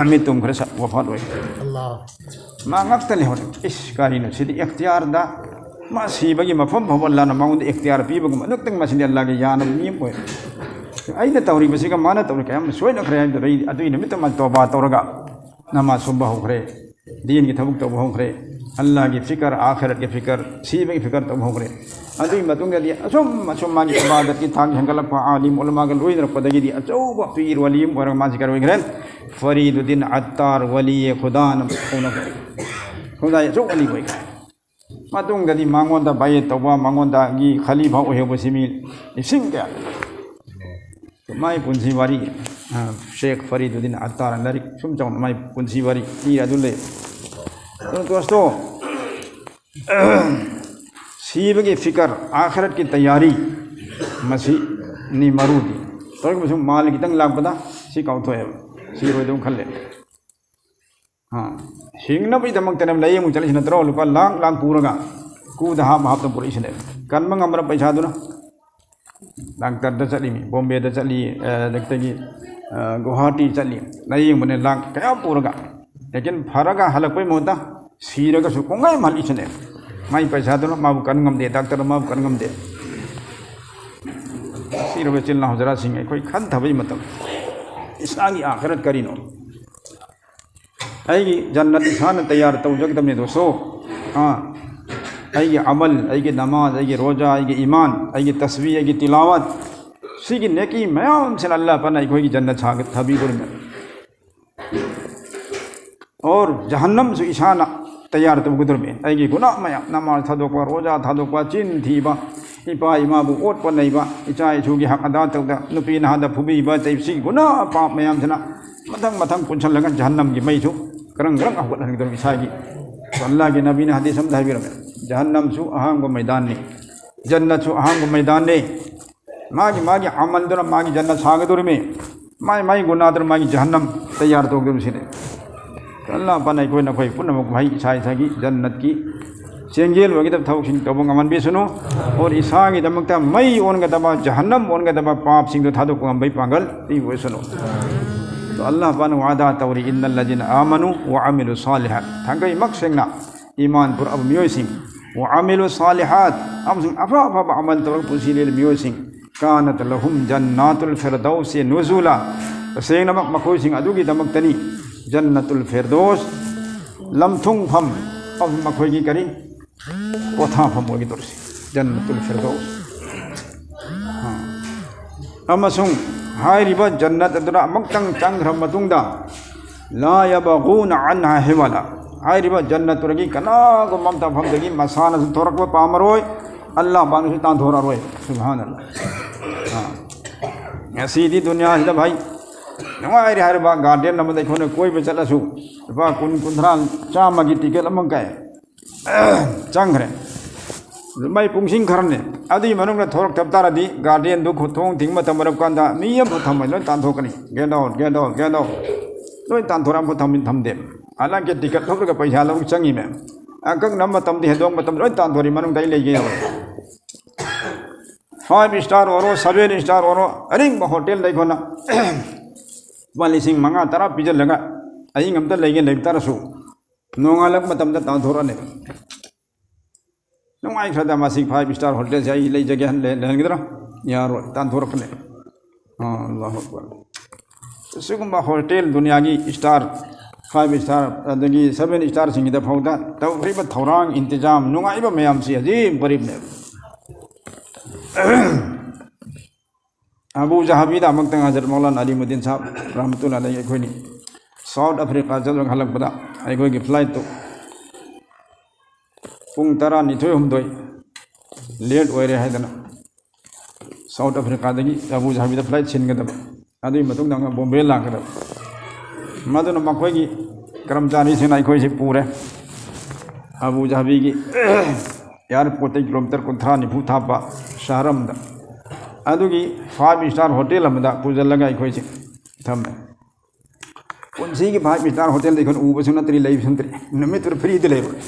ꯃꯤꯠ ꯇꯨꯝꯈ꯭ꯔꯦ, ꯁꯠ ꯋꯐꯥꯠ ꯑꯣꯏ꯫ ꯑꯜꯂꯥꯍ꯫ ꯃꯥ ꯉꯛꯇꯅꯦ ꯍꯣꯔꯦꯟ꯫ ꯏꯁ, ꯀꯔꯤꯅꯣ ꯁꯤꯗꯤ? ꯏꯈꯇꯤꯌꯥꯔꯗ ꯃꯥ ꯁꯤꯕꯒꯤ ꯃꯐꯝ ꯐꯥꯎꯕ ꯑꯜꯂꯥꯍꯅ ꯃꯉꯣꯟꯗ ꯏꯈꯇꯤꯌꯥꯔ ꯄꯤꯕꯒꯨꯝꯕ, ꯑꯗꯨꯛꯇꯪ ꯃꯁꯤꯗꯤ ꯑꯜꯂꯥꯍꯒꯤ ꯌꯥꯅꯕ ꯃꯤ ꯑꯃ ꯑꯣꯏ꯫ ꯑꯩꯅ ꯇꯧꯔꯤꯕꯁꯤꯒ ꯃꯥꯅ ꯇꯧꯔꯤ ꯀꯌꯥꯝ ꯁꯣꯏꯅꯈ꯭ꯔꯦ ꯍꯥꯏꯕꯗꯨꯗ ꯑꯩ ꯑꯗꯨꯒꯤ ꯅꯨꯃꯤꯠꯇ ꯃꯥ ꯇꯧꯕꯥ ꯇꯧꯔꯒ ꯅꯃꯥꯖ ꯁꯣꯟꯕ ꯍꯧꯈ꯭ꯔꯦ, ꯗꯤꯟꯒꯤ ꯊꯕꯛ ꯇꯧꯕ ꯍꯧꯈ꯭ꯔꯦ, ꯑꯜꯂꯥꯍꯒꯤ ꯐꯤꯀꯔ, ꯑꯥꯈꯤꯔꯠꯀꯤ ꯐꯤꯀꯔ, ꯁꯤꯕꯒꯤ ꯐꯤꯀꯔ ꯇꯧꯕ ꯍꯧꯈ꯭ꯔꯦ꯫ ꯑꯗꯨꯒꯤ ꯃꯇꯨꯡꯗꯗꯤ ꯑꯁꯨꯝ ꯑꯁꯨꯝ ꯃꯥꯒꯤ ꯏꯕꯥꯗꯠꯀꯤ ꯊꯥꯛ ꯍꯦꯟꯒꯠꯂꯛꯄ, ꯑꯥꯂꯤꯝ ꯎꯂꯃꯥꯒ ꯂꯣꯏꯅꯔꯛꯄꯗꯒꯤꯗꯤ ꯑꯆꯧꯕ ꯄꯤꯔ ꯋꯥꯂꯤ ꯑꯃ ꯑꯣꯏꯔꯒ ꯃꯥꯁꯤ ꯀꯔꯤ ꯑꯣꯏꯈ꯭ꯔꯦ? ꯐꯔꯤꯗꯨꯗꯤꯟ ꯑꯠꯇꯥꯔ ꯋꯥꯂꯤꯌꯦ ꯈꯨꯗꯥꯅ ꯀꯧꯅꯈ꯭ꯔꯦ꯫ ꯈꯨꯗꯥꯏ ꯑꯆꯧꯕ ꯋꯥꯂꯤ ꯑꯣꯏꯈ꯭ꯔꯦ꯫ ꯃꯇꯨꯡꯗꯗꯤ ꯃꯉꯣꯟꯗ ꯕꯥꯌꯦꯠ ꯇꯧꯕ, ꯃꯉꯣꯟꯗꯒꯤ ꯈꯂꯤꯐꯥ ꯑꯣꯏꯍꯧꯕꯁꯤ ꯃꯤ ꯂꯤꯁꯤꯡ ꯀꯌꯥ꯫ ꯃꯥꯏ ꯄꯨꯟꯁꯤ ꯋꯥꯔꯤ, ꯑ, ꯁꯦꯈ ꯐꯔꯤꯗꯨꯗꯤꯟ ꯑꯠꯇꯥꯔ ꯂꯥꯏꯔꯤꯛ ꯁꯨꯝ ꯆꯥꯎꯅ ꯃꯥꯏ ꯄꯨꯟꯁꯤ ꯋꯥꯔꯤ ꯏꯔ ꯑꯗꯨ ꯂꯩ꯫ ꯑꯗꯨ ꯗꯣꯁꯇꯣ, ꯁꯤꯕꯒꯤ ꯐꯤꯀꯔ, ꯑꯥꯈꯤꯔꯠꯀꯤ ꯇꯌꯥꯔꯤ, ꯃꯁꯤꯅꯤ ꯃꯔꯨꯗꯤ꯫ ꯇꯧꯔꯤꯕꯁꯨ ꯃꯥꯜ ꯈꯤꯇꯪ ꯂꯥꯛꯄꯗ ꯁꯤ ꯀꯥꯎꯊꯣꯛꯑꯦꯕ, ꯁꯤꯔꯣꯏꯗꯧ ꯈꯜꯂꯦ꯫ ꯑꯥ, ꯍꯤꯡꯅꯕꯒꯤꯗꯃꯛꯇꯅꯦꯕ ꯂꯥꯏꯌꯦꯡꯕ ꯆꯠꯂꯤꯁꯤ ꯅꯠꯇ꯭ꯔꯣ? ꯂꯨꯄꯥ ꯂꯥꯛ ꯂꯥꯛ ꯄꯨꯔꯒ ꯀꯨꯗ ꯍꯥꯞ ꯍꯥꯞꯇ ꯄꯨꯔꯛꯏꯁꯤꯅꯦꯕ꯫ ꯀꯟꯕ ꯉꯝꯕ꯭ꯔꯥ ꯄꯩꯁꯥꯗꯨꯅ? ꯗꯥꯛꯇꯔꯗ ꯆꯠꯂꯤꯃꯤ, ꯕꯣꯝꯕꯦꯗ ꯆꯠꯂꯤ, ꯑ, ꯑꯗꯒꯤ, ꯑ, ꯒꯨꯋꯥꯍꯥꯇꯤ ꯆꯠꯂꯤ, ꯂꯥꯏꯌꯦꯡꯕꯅꯦ ꯂꯥꯛ ꯀꯌꯥ ꯄꯨꯔꯒ꯫ ꯂꯦꯀꯤꯟ ꯐꯔꯒ ꯍꯜꯂꯛꯄꯩ ꯃꯍꯨꯠꯇ ꯁꯤꯔꯒꯁꯨ ꯀꯣꯡꯒꯥꯏ ꯑꯃ ꯍꯜꯂꯛꯏꯁꯤꯅꯦ꯫ ꯃꯥꯏ ꯄꯩꯁꯥꯗꯨꯅ ꯃꯥꯕꯨ ꯀꯟ ꯉꯝꯗꯦ, ꯗꯥꯛꯇꯔꯅ ꯃꯥꯕꯨ ꯀꯟ ꯉꯝꯗꯦ꯫ ꯁꯤꯔꯕ ꯏꯆꯤꯜ ꯏꯅꯥꯎ ꯍꯖꯔꯥꯠꯁꯤꯡ, ꯑꯩꯈꯣꯏ ꯈꯟꯊꯕꯒꯤ ꯃꯇꯝ, ꯏꯁꯥꯒꯤ ꯑꯥꯈꯤꯔꯠ ꯀꯔꯤꯅꯣ? ꯑꯩꯒꯤ ꯖꯟꯅꯠ ꯏꯁꯥꯅ ꯇꯌꯥꯔ ꯇꯧꯖꯒꯗꯕꯅꯤ ꯗꯣꯁꯇꯣ꯫ ꯑꯥ, ꯑꯩꯒꯤ ꯑꯃꯜ, ꯑꯩꯒꯤ ꯅꯃꯥꯖ, ꯑꯩꯒꯤ ꯔꯣꯖꯥ, ꯑꯩꯒꯤ ꯏꯃꯥꯟ, ꯑꯩꯒꯤ ꯇꯁꯕꯤ, ꯑꯩꯒꯤ ꯇꯤꯂꯥꯋꯠ, ꯁꯤꯒꯤ ꯅꯦꯀꯤ ꯃꯌꯥꯝꯁꯤꯅ ꯑꯜꯂꯥꯍ ꯄꯥꯛꯅ ꯑꯩꯈꯣꯏꯒꯤ ꯖꯟꯅꯠ ꯁꯥꯒ-, ꯊꯥꯕꯤꯗꯣꯔꯤꯕꯅꯤ꯫ ꯑꯣꯔ ꯖꯍꯟꯅꯝꯁꯨ ꯏꯁꯥꯅ ꯇꯌꯥꯔ ꯇꯧꯒꯗꯧꯔꯤꯕꯅꯤ꯫ ꯑꯩꯒꯤ ꯒꯨꯅꯥꯍ ꯃꯌꯥꯝ, ꯅꯃꯥꯖ ꯊꯥꯗꯣꯛꯄ, ꯔꯣꯖꯥ ꯊꯥꯗꯣꯛꯄ, ꯆꯤꯟ ꯊꯤꯕ, ꯏꯄꯥ ꯏꯃꯥꯕꯨ ꯑꯣꯠꯄ ꯅꯩꯕ, ꯏꯆꯥ ꯏꯁꯨꯒꯤ ꯍꯛ ꯑꯗꯥ ꯇꯧꯗ, ꯅꯨꯄꯤ ꯅꯍꯥꯗ ꯐꯨꯕꯤꯕ, ꯆꯩ-, ꯁꯤꯒꯤ ꯒꯨꯅꯥꯍ ꯄꯥꯞ ꯃꯌꯥꯝꯁꯤꯅ ꯃꯊꯪ ꯃꯊꯪ ꯄꯨꯟꯁꯤꯜꯂꯒ ꯖꯍꯟꯅꯝꯒꯤ ꯃꯩꯁꯨ ꯒ꯭ꯔꯪ ꯒ꯭ꯔꯪ ꯍꯧꯒꯠꯍꯟꯒꯗꯧꯔꯤꯕ ꯏꯁꯥꯒꯤ꯫ ꯑꯜꯂꯥꯍꯒꯤ ꯅꯕꯤꯅ ꯍꯗꯤꯁ ꯑꯃꯗ ꯍꯥꯏꯕꯤꯔꯝꯃꯦ, ꯖꯍꯟꯅꯝꯁꯨ ꯑꯍꯥꯡꯕ ꯃꯩꯗꯥꯟꯅꯤ, ꯖꯟꯅꯠꯁꯨ ꯑꯍꯥꯡꯕ ꯃꯩꯗꯥꯟꯅꯤ꯫ ꯃꯥꯒꯤ, ꯃꯥꯒꯤ ꯑꯃꯜꯗꯨꯅ ꯃꯥꯒꯤ ꯖꯟꯅꯠ ꯁꯥꯒꯗꯧꯔꯤꯃꯤ, ꯃꯥꯒꯤ, ꯃꯥꯒꯤ ꯒꯨꯅꯥꯗꯨꯅ ꯃꯥꯒꯤ ꯖꯍꯟꯅꯝ ꯇꯌꯥꯔ ꯇꯧꯒꯗꯧꯔꯤꯕꯁꯤꯅꯤ꯫ ꯑꯜꯂꯥꯍ ꯄꯥꯛꯅ ꯑꯩꯈꯣꯏ ꯅꯈꯣꯏ ꯄꯨꯝꯅꯃꯛ ꯃꯍꯩ ꯏꯁꯥ ꯏꯁꯥꯒꯤ ꯖꯟꯅꯠꯀꯤ ꯆꯦꯡꯖꯦꯜ ꯑꯣꯏꯒꯗꯕ ꯊꯕꯛꯁꯤꯡ ꯇꯧꯕ ꯉꯝꯍꯟꯕꯤꯁꯅꯨ꯫ ꯑꯣꯔ ꯏꯁꯥꯒꯤꯗꯃꯛꯇ ꯃꯩ ꯑꯣꯟꯒꯗꯕ, ꯖꯍꯟꯅꯝ ꯑꯣꯟꯒꯗꯕ ꯄꯥꯞꯁꯤꯡꯗꯨ ꯊꯥꯗꯣꯛꯄ ꯉꯝꯕꯒꯤ ꯄꯥꯡꯒꯜ ꯄꯤꯕ ꯑꯣꯏꯁꯅꯨ꯫ ꯑꯗꯣ ꯑꯜꯂꯥꯍ ꯄꯥꯛꯅ ꯋꯥꯗꯥ ꯇꯧꯔꯤ, "ꯏꯟꯅꯜꯂꯖꯤꯅ ꯑꯥꯃꯅꯨ ꯋꯥ ꯑꯃꯤꯂꯨ ꯁꯥꯂꯤꯍꯥꯠ", ꯊꯥꯡꯒꯩꯃꯛ ꯁꯦꯡꯅ ꯏꯃꯥꯟ ꯄꯨꯔꯛꯑꯕ ꯃꯤꯑꯣꯏꯁꯤꯡ, "ꯋꯥ ꯑꯃꯤꯂꯨ ꯁꯥꯂꯤꯍꯥꯠ", ꯑꯃꯁꯨꯡ ꯑꯐ ꯑꯐꯕ ꯑꯃꯜ ꯇꯧꯔꯒ ꯄꯨꯟꯁꯤ ꯂꯦꯜꯂꯤ ꯃꯤꯑꯣꯏꯁꯤꯡ, "ꯀꯥꯅꯠ ꯂꯍꯨꯝ ꯖꯟꯅꯥꯇꯨꯜ ꯐꯤꯔꯗꯧꯁꯤ ꯅꯨꯖꯨꯂꯥ", ꯇꯁꯦꯡꯅꯃꯛ ꯃꯈꯣꯏꯁꯤꯡ ꯑꯗꯨꯒꯤꯗꯃꯛꯇꯅꯤ ꯖꯟꯅꯇꯨꯜ ꯐꯤꯔꯗꯧꯁ, ꯂꯝꯊꯨꯡꯐꯝ, ꯃꯈꯣꯏꯒꯤ ꯀꯔꯤ? ꯄꯣꯊꯥꯐꯝ ꯑꯣꯏꯒꯗꯧꯔꯤꯁꯤ, ꯖꯟꯅꯇꯨꯜ ꯐꯤꯔꯗꯧꯁ꯫ ꯑꯥ꯫ ꯑꯃꯁꯨꯡ ꯍꯥꯏꯔꯤꯕ ꯖꯟꯅꯠ ꯑꯗꯨꯗ ꯑꯃꯨꯛꯇꯪ ꯆꯪꯈ꯭ꯔꯕ ꯃꯇꯨꯡꯗ, "ꯂꯥ ꯌꯕꯒꯨꯅ ꯑꯟꯍꯥ ꯍꯤꯋꯥꯂꯥ", ꯍꯥꯏꯔꯤꯕ ꯖꯟꯅꯠꯇꯨꯗꯒꯤ ꯀꯅꯥꯒꯨꯝꯕ ꯑꯃꯇ ꯃꯐꯝꯗꯒꯤ ꯃꯁꯥꯅꯁꯨ ꯊꯣꯔꯛꯄ ꯄꯥꯝꯃꯔꯣꯏ, ꯑꯜꯂꯥꯍ ꯄꯥꯛꯅꯁꯨ ꯇꯥꯟꯊꯣꯔꯛꯑꯔꯣꯏ꯫ ꯁꯨꯕꯍꯥꯅꯜꯂꯥꯍ꯫ ꯑꯥ꯫ ꯉꯁꯤꯗꯤ ꯗꯨꯅꯤꯌꯥꯁꯤꯗ ꯚꯥꯏ, ꯅꯨꯡꯉꯥꯏꯔꯦ ꯍꯥꯏꯔꯕ ꯒꯥꯔꯗꯦꯟ ꯑꯃꯗ ꯑꯩꯈꯣꯏꯅ ꯀꯣꯏꯕ ꯆꯠꯂꯁꯨ, ꯂꯨꯄꯥ ꯀꯨꯟ, ꯀꯨꯟꯊ꯭ꯔꯥ, ꯆꯥꯝꯃꯒꯤ ꯇꯤꯀꯦꯠ ꯑꯃ ꯀꯛꯑꯦ, ꯆꯪꯈ꯭ꯔꯦ꯫ ꯑꯗꯨ ꯃꯥꯏ ꯄꯨꯡꯁꯤꯡ ꯈꯔꯅꯦ꯫ ꯑꯗꯨꯒꯤ ꯃꯅꯨꯡꯗ ꯊꯣꯛꯂꯛꯇꯕ ꯇꯥꯔꯗꯤ, ꯒꯥꯔꯗꯦꯟꯗꯨ ꯊꯣꯡ ꯊꯤꯡꯕ ꯃꯇꯝ ꯑꯣꯏꯔꯛꯄ ꯀꯥꯟꯗ ꯃꯤ ꯑꯃꯐꯥꯎ ꯊꯝꯃꯣꯏ, ꯂꯣꯏ ꯇꯥꯟꯊꯣꯛꯀꯅꯤ꯫ "Get out, get out, get out!" ꯂꯣꯏ ꯇꯥꯟꯊꯣꯔꯛꯑ, ꯑꯃꯐꯥꯎ ꯊꯝ-, ꯊꯝꯗꯦ꯫ ꯍꯥꯟꯅꯒꯤ ꯇꯤꯀꯦꯠ ꯂꯧꯔꯒ ꯄꯩꯁꯥ ꯂꯧ ꯆꯪꯉꯤ ꯃꯌꯥꯝ꯫ ꯑꯀꯛꯅꯕ ꯃꯇꯝꯗꯤ, ꯍꯦꯟꯗꯣꯛꯄ ꯃꯇꯝꯗ ꯂꯣꯏ ꯇꯥꯟꯊꯣꯔꯛꯏ, ꯃꯅꯨꯡꯗ ꯑꯩ ꯂꯩꯒꯦ ꯌꯥꯔꯣꯏ꯫ Five star ꯑꯣꯏꯔꯣ, seven star ꯑꯣꯏꯔꯣ, ꯑꯔꯤꯡꯕ ꯍꯣꯇꯦꯜꯗ ꯑꯩꯈꯣꯏꯅ ꯂꯨꯄꯥ ꯂꯤꯁꯤꯡ ꯃꯉꯥ, ꯇꯔꯥ ꯄꯤꯁꯤꯜꯂꯒ ꯑꯍꯤꯡ ꯑꯝꯇ ꯂꯩꯒꯦ ꯂꯩꯕ ꯇꯥꯔꯁꯨ, ꯅꯣꯡꯉꯥꯜꯂꯛꯄ ꯃꯇꯝꯗ ꯇꯥꯟꯊꯣꯔꯛꯑꯅꯦꯕ꯫ ꯅꯨꯡꯉꯥꯏꯈ꯭ꯔꯗ ꯃꯁꯤ five star ꯍꯣꯇꯦꯜꯁꯦ ꯑꯩ ꯂꯩꯖꯒꯦ ꯍꯥꯏꯅ ꯂꯩ-, ꯂꯩꯍꯟꯒꯗ꯭ꯔꯥ? ꯌꯥꯔꯣꯏ, ꯇꯥꯟꯊꯣꯔꯛꯀꯅꯤ꯫ ꯑꯥ, ꯑꯜꯂꯥꯍꯨ ꯑꯛꯕꯔ꯫ ꯑꯁꯤꯒꯨꯝꯕ ꯍꯣꯇꯦꯜ ꯗꯨꯅꯤꯌꯥꯒꯤ star, five star, ꯑꯗꯒꯤ seven starꯁꯤꯡꯒꯤꯗ ꯐꯥꯎꯗ ꯇꯧꯈ꯭ꯔꯤꯕ ꯊꯧꯔꯥꯡ, ꯏꯟꯇꯤꯖꯥꯝ, ꯅꯨꯡꯉꯥꯏꯕ ꯃꯌꯥꯝꯁꯤ ꯑꯖꯤꯝ ꯒꯔꯤꯕꯅꯦꯕ꯫ ꯑꯕꯨ ꯖꯍꯥꯕꯤꯗ ꯑꯃꯨꯛꯇꯪ ꯍꯖꯔꯠ ꯃꯧꯂꯥꯅꯥ ꯑꯂꯤꯃꯨꯗꯤꯟ ꯁꯥꯍꯕ ꯔꯍꯃꯇꯨꯜꯂꯥꯍꯤ ꯑꯂꯩꯍꯤ ꯑꯩꯈꯣꯏꯅꯤ ꯁꯥꯎꯠ ꯑꯐ꯭ꯔꯤꯀꯥ ꯆꯠꯂꯒ ꯍꯜꯂꯛꯄꯗ, ꯑꯩꯈꯣꯏꯒꯤ flightꯇꯨ ꯄꯨꯡ ꯇꯔꯥꯅꯤꯊꯣꯏ, ꯍꯨꯝꯗꯣꯏ late ꯑꯣꯏꯔꯦ ꯍꯥꯏꯗꯅ, ꯁꯥꯎꯠ ꯑꯐ꯭ꯔꯤꯀꯥꯗꯒꯤ ꯑꯕꯨ ꯖꯍꯥꯕꯤꯗ flight ꯁꯤꯟꯒꯗꯕ, ꯑꯗꯨꯒꯤ ꯃꯇꯨꯡꯗ ꯑꯃꯨꯛ ꯕꯣꯝꯕꯦ ꯂꯥꯛꯀꯗꯕ꯫ ꯃꯗꯨꯅ ꯃꯈꯣꯏꯒꯤ ꯀꯔꯃꯆꯥꯔꯤꯁꯤꯡꯅ ꯑꯩꯈꯣꯏꯁꯤ ꯄꯨꯔꯦ, ꯑꯕꯨ ꯖꯍꯥꯕꯤꯒꯤ airportꯇꯒꯤ kilometre ꯀꯨꯟꯊ꯭ꯔꯥ ꯅꯤꯐꯨ ꯊꯥꯞꯄ ꯁꯍꯔ ꯑꯃꯗ, ꯑꯗꯨꯒꯤ five star ꯍꯣꯇꯦꯜ ꯑꯃꯗ ꯄꯨꯁꯤꯜꯂꯒ ꯑꯩꯈꯣꯏꯁꯤ ꯊꯝꯃꯦ꯫ ꯄꯨꯟꯁꯤꯒꯤ five star ꯍꯣꯇꯦꯜꯗ ꯑꯩꯈꯣꯏꯅ ꯎꯕꯁꯨ ꯅꯠꯇ꯭ꯔꯤ, ꯂꯩꯕꯁꯨ ꯅꯠꯇ꯭ꯔꯤ, ꯅꯨꯃꯤꯠꯇꯨꯗ freeꯗ ꯂꯩꯔꯨꯔꯦ꯫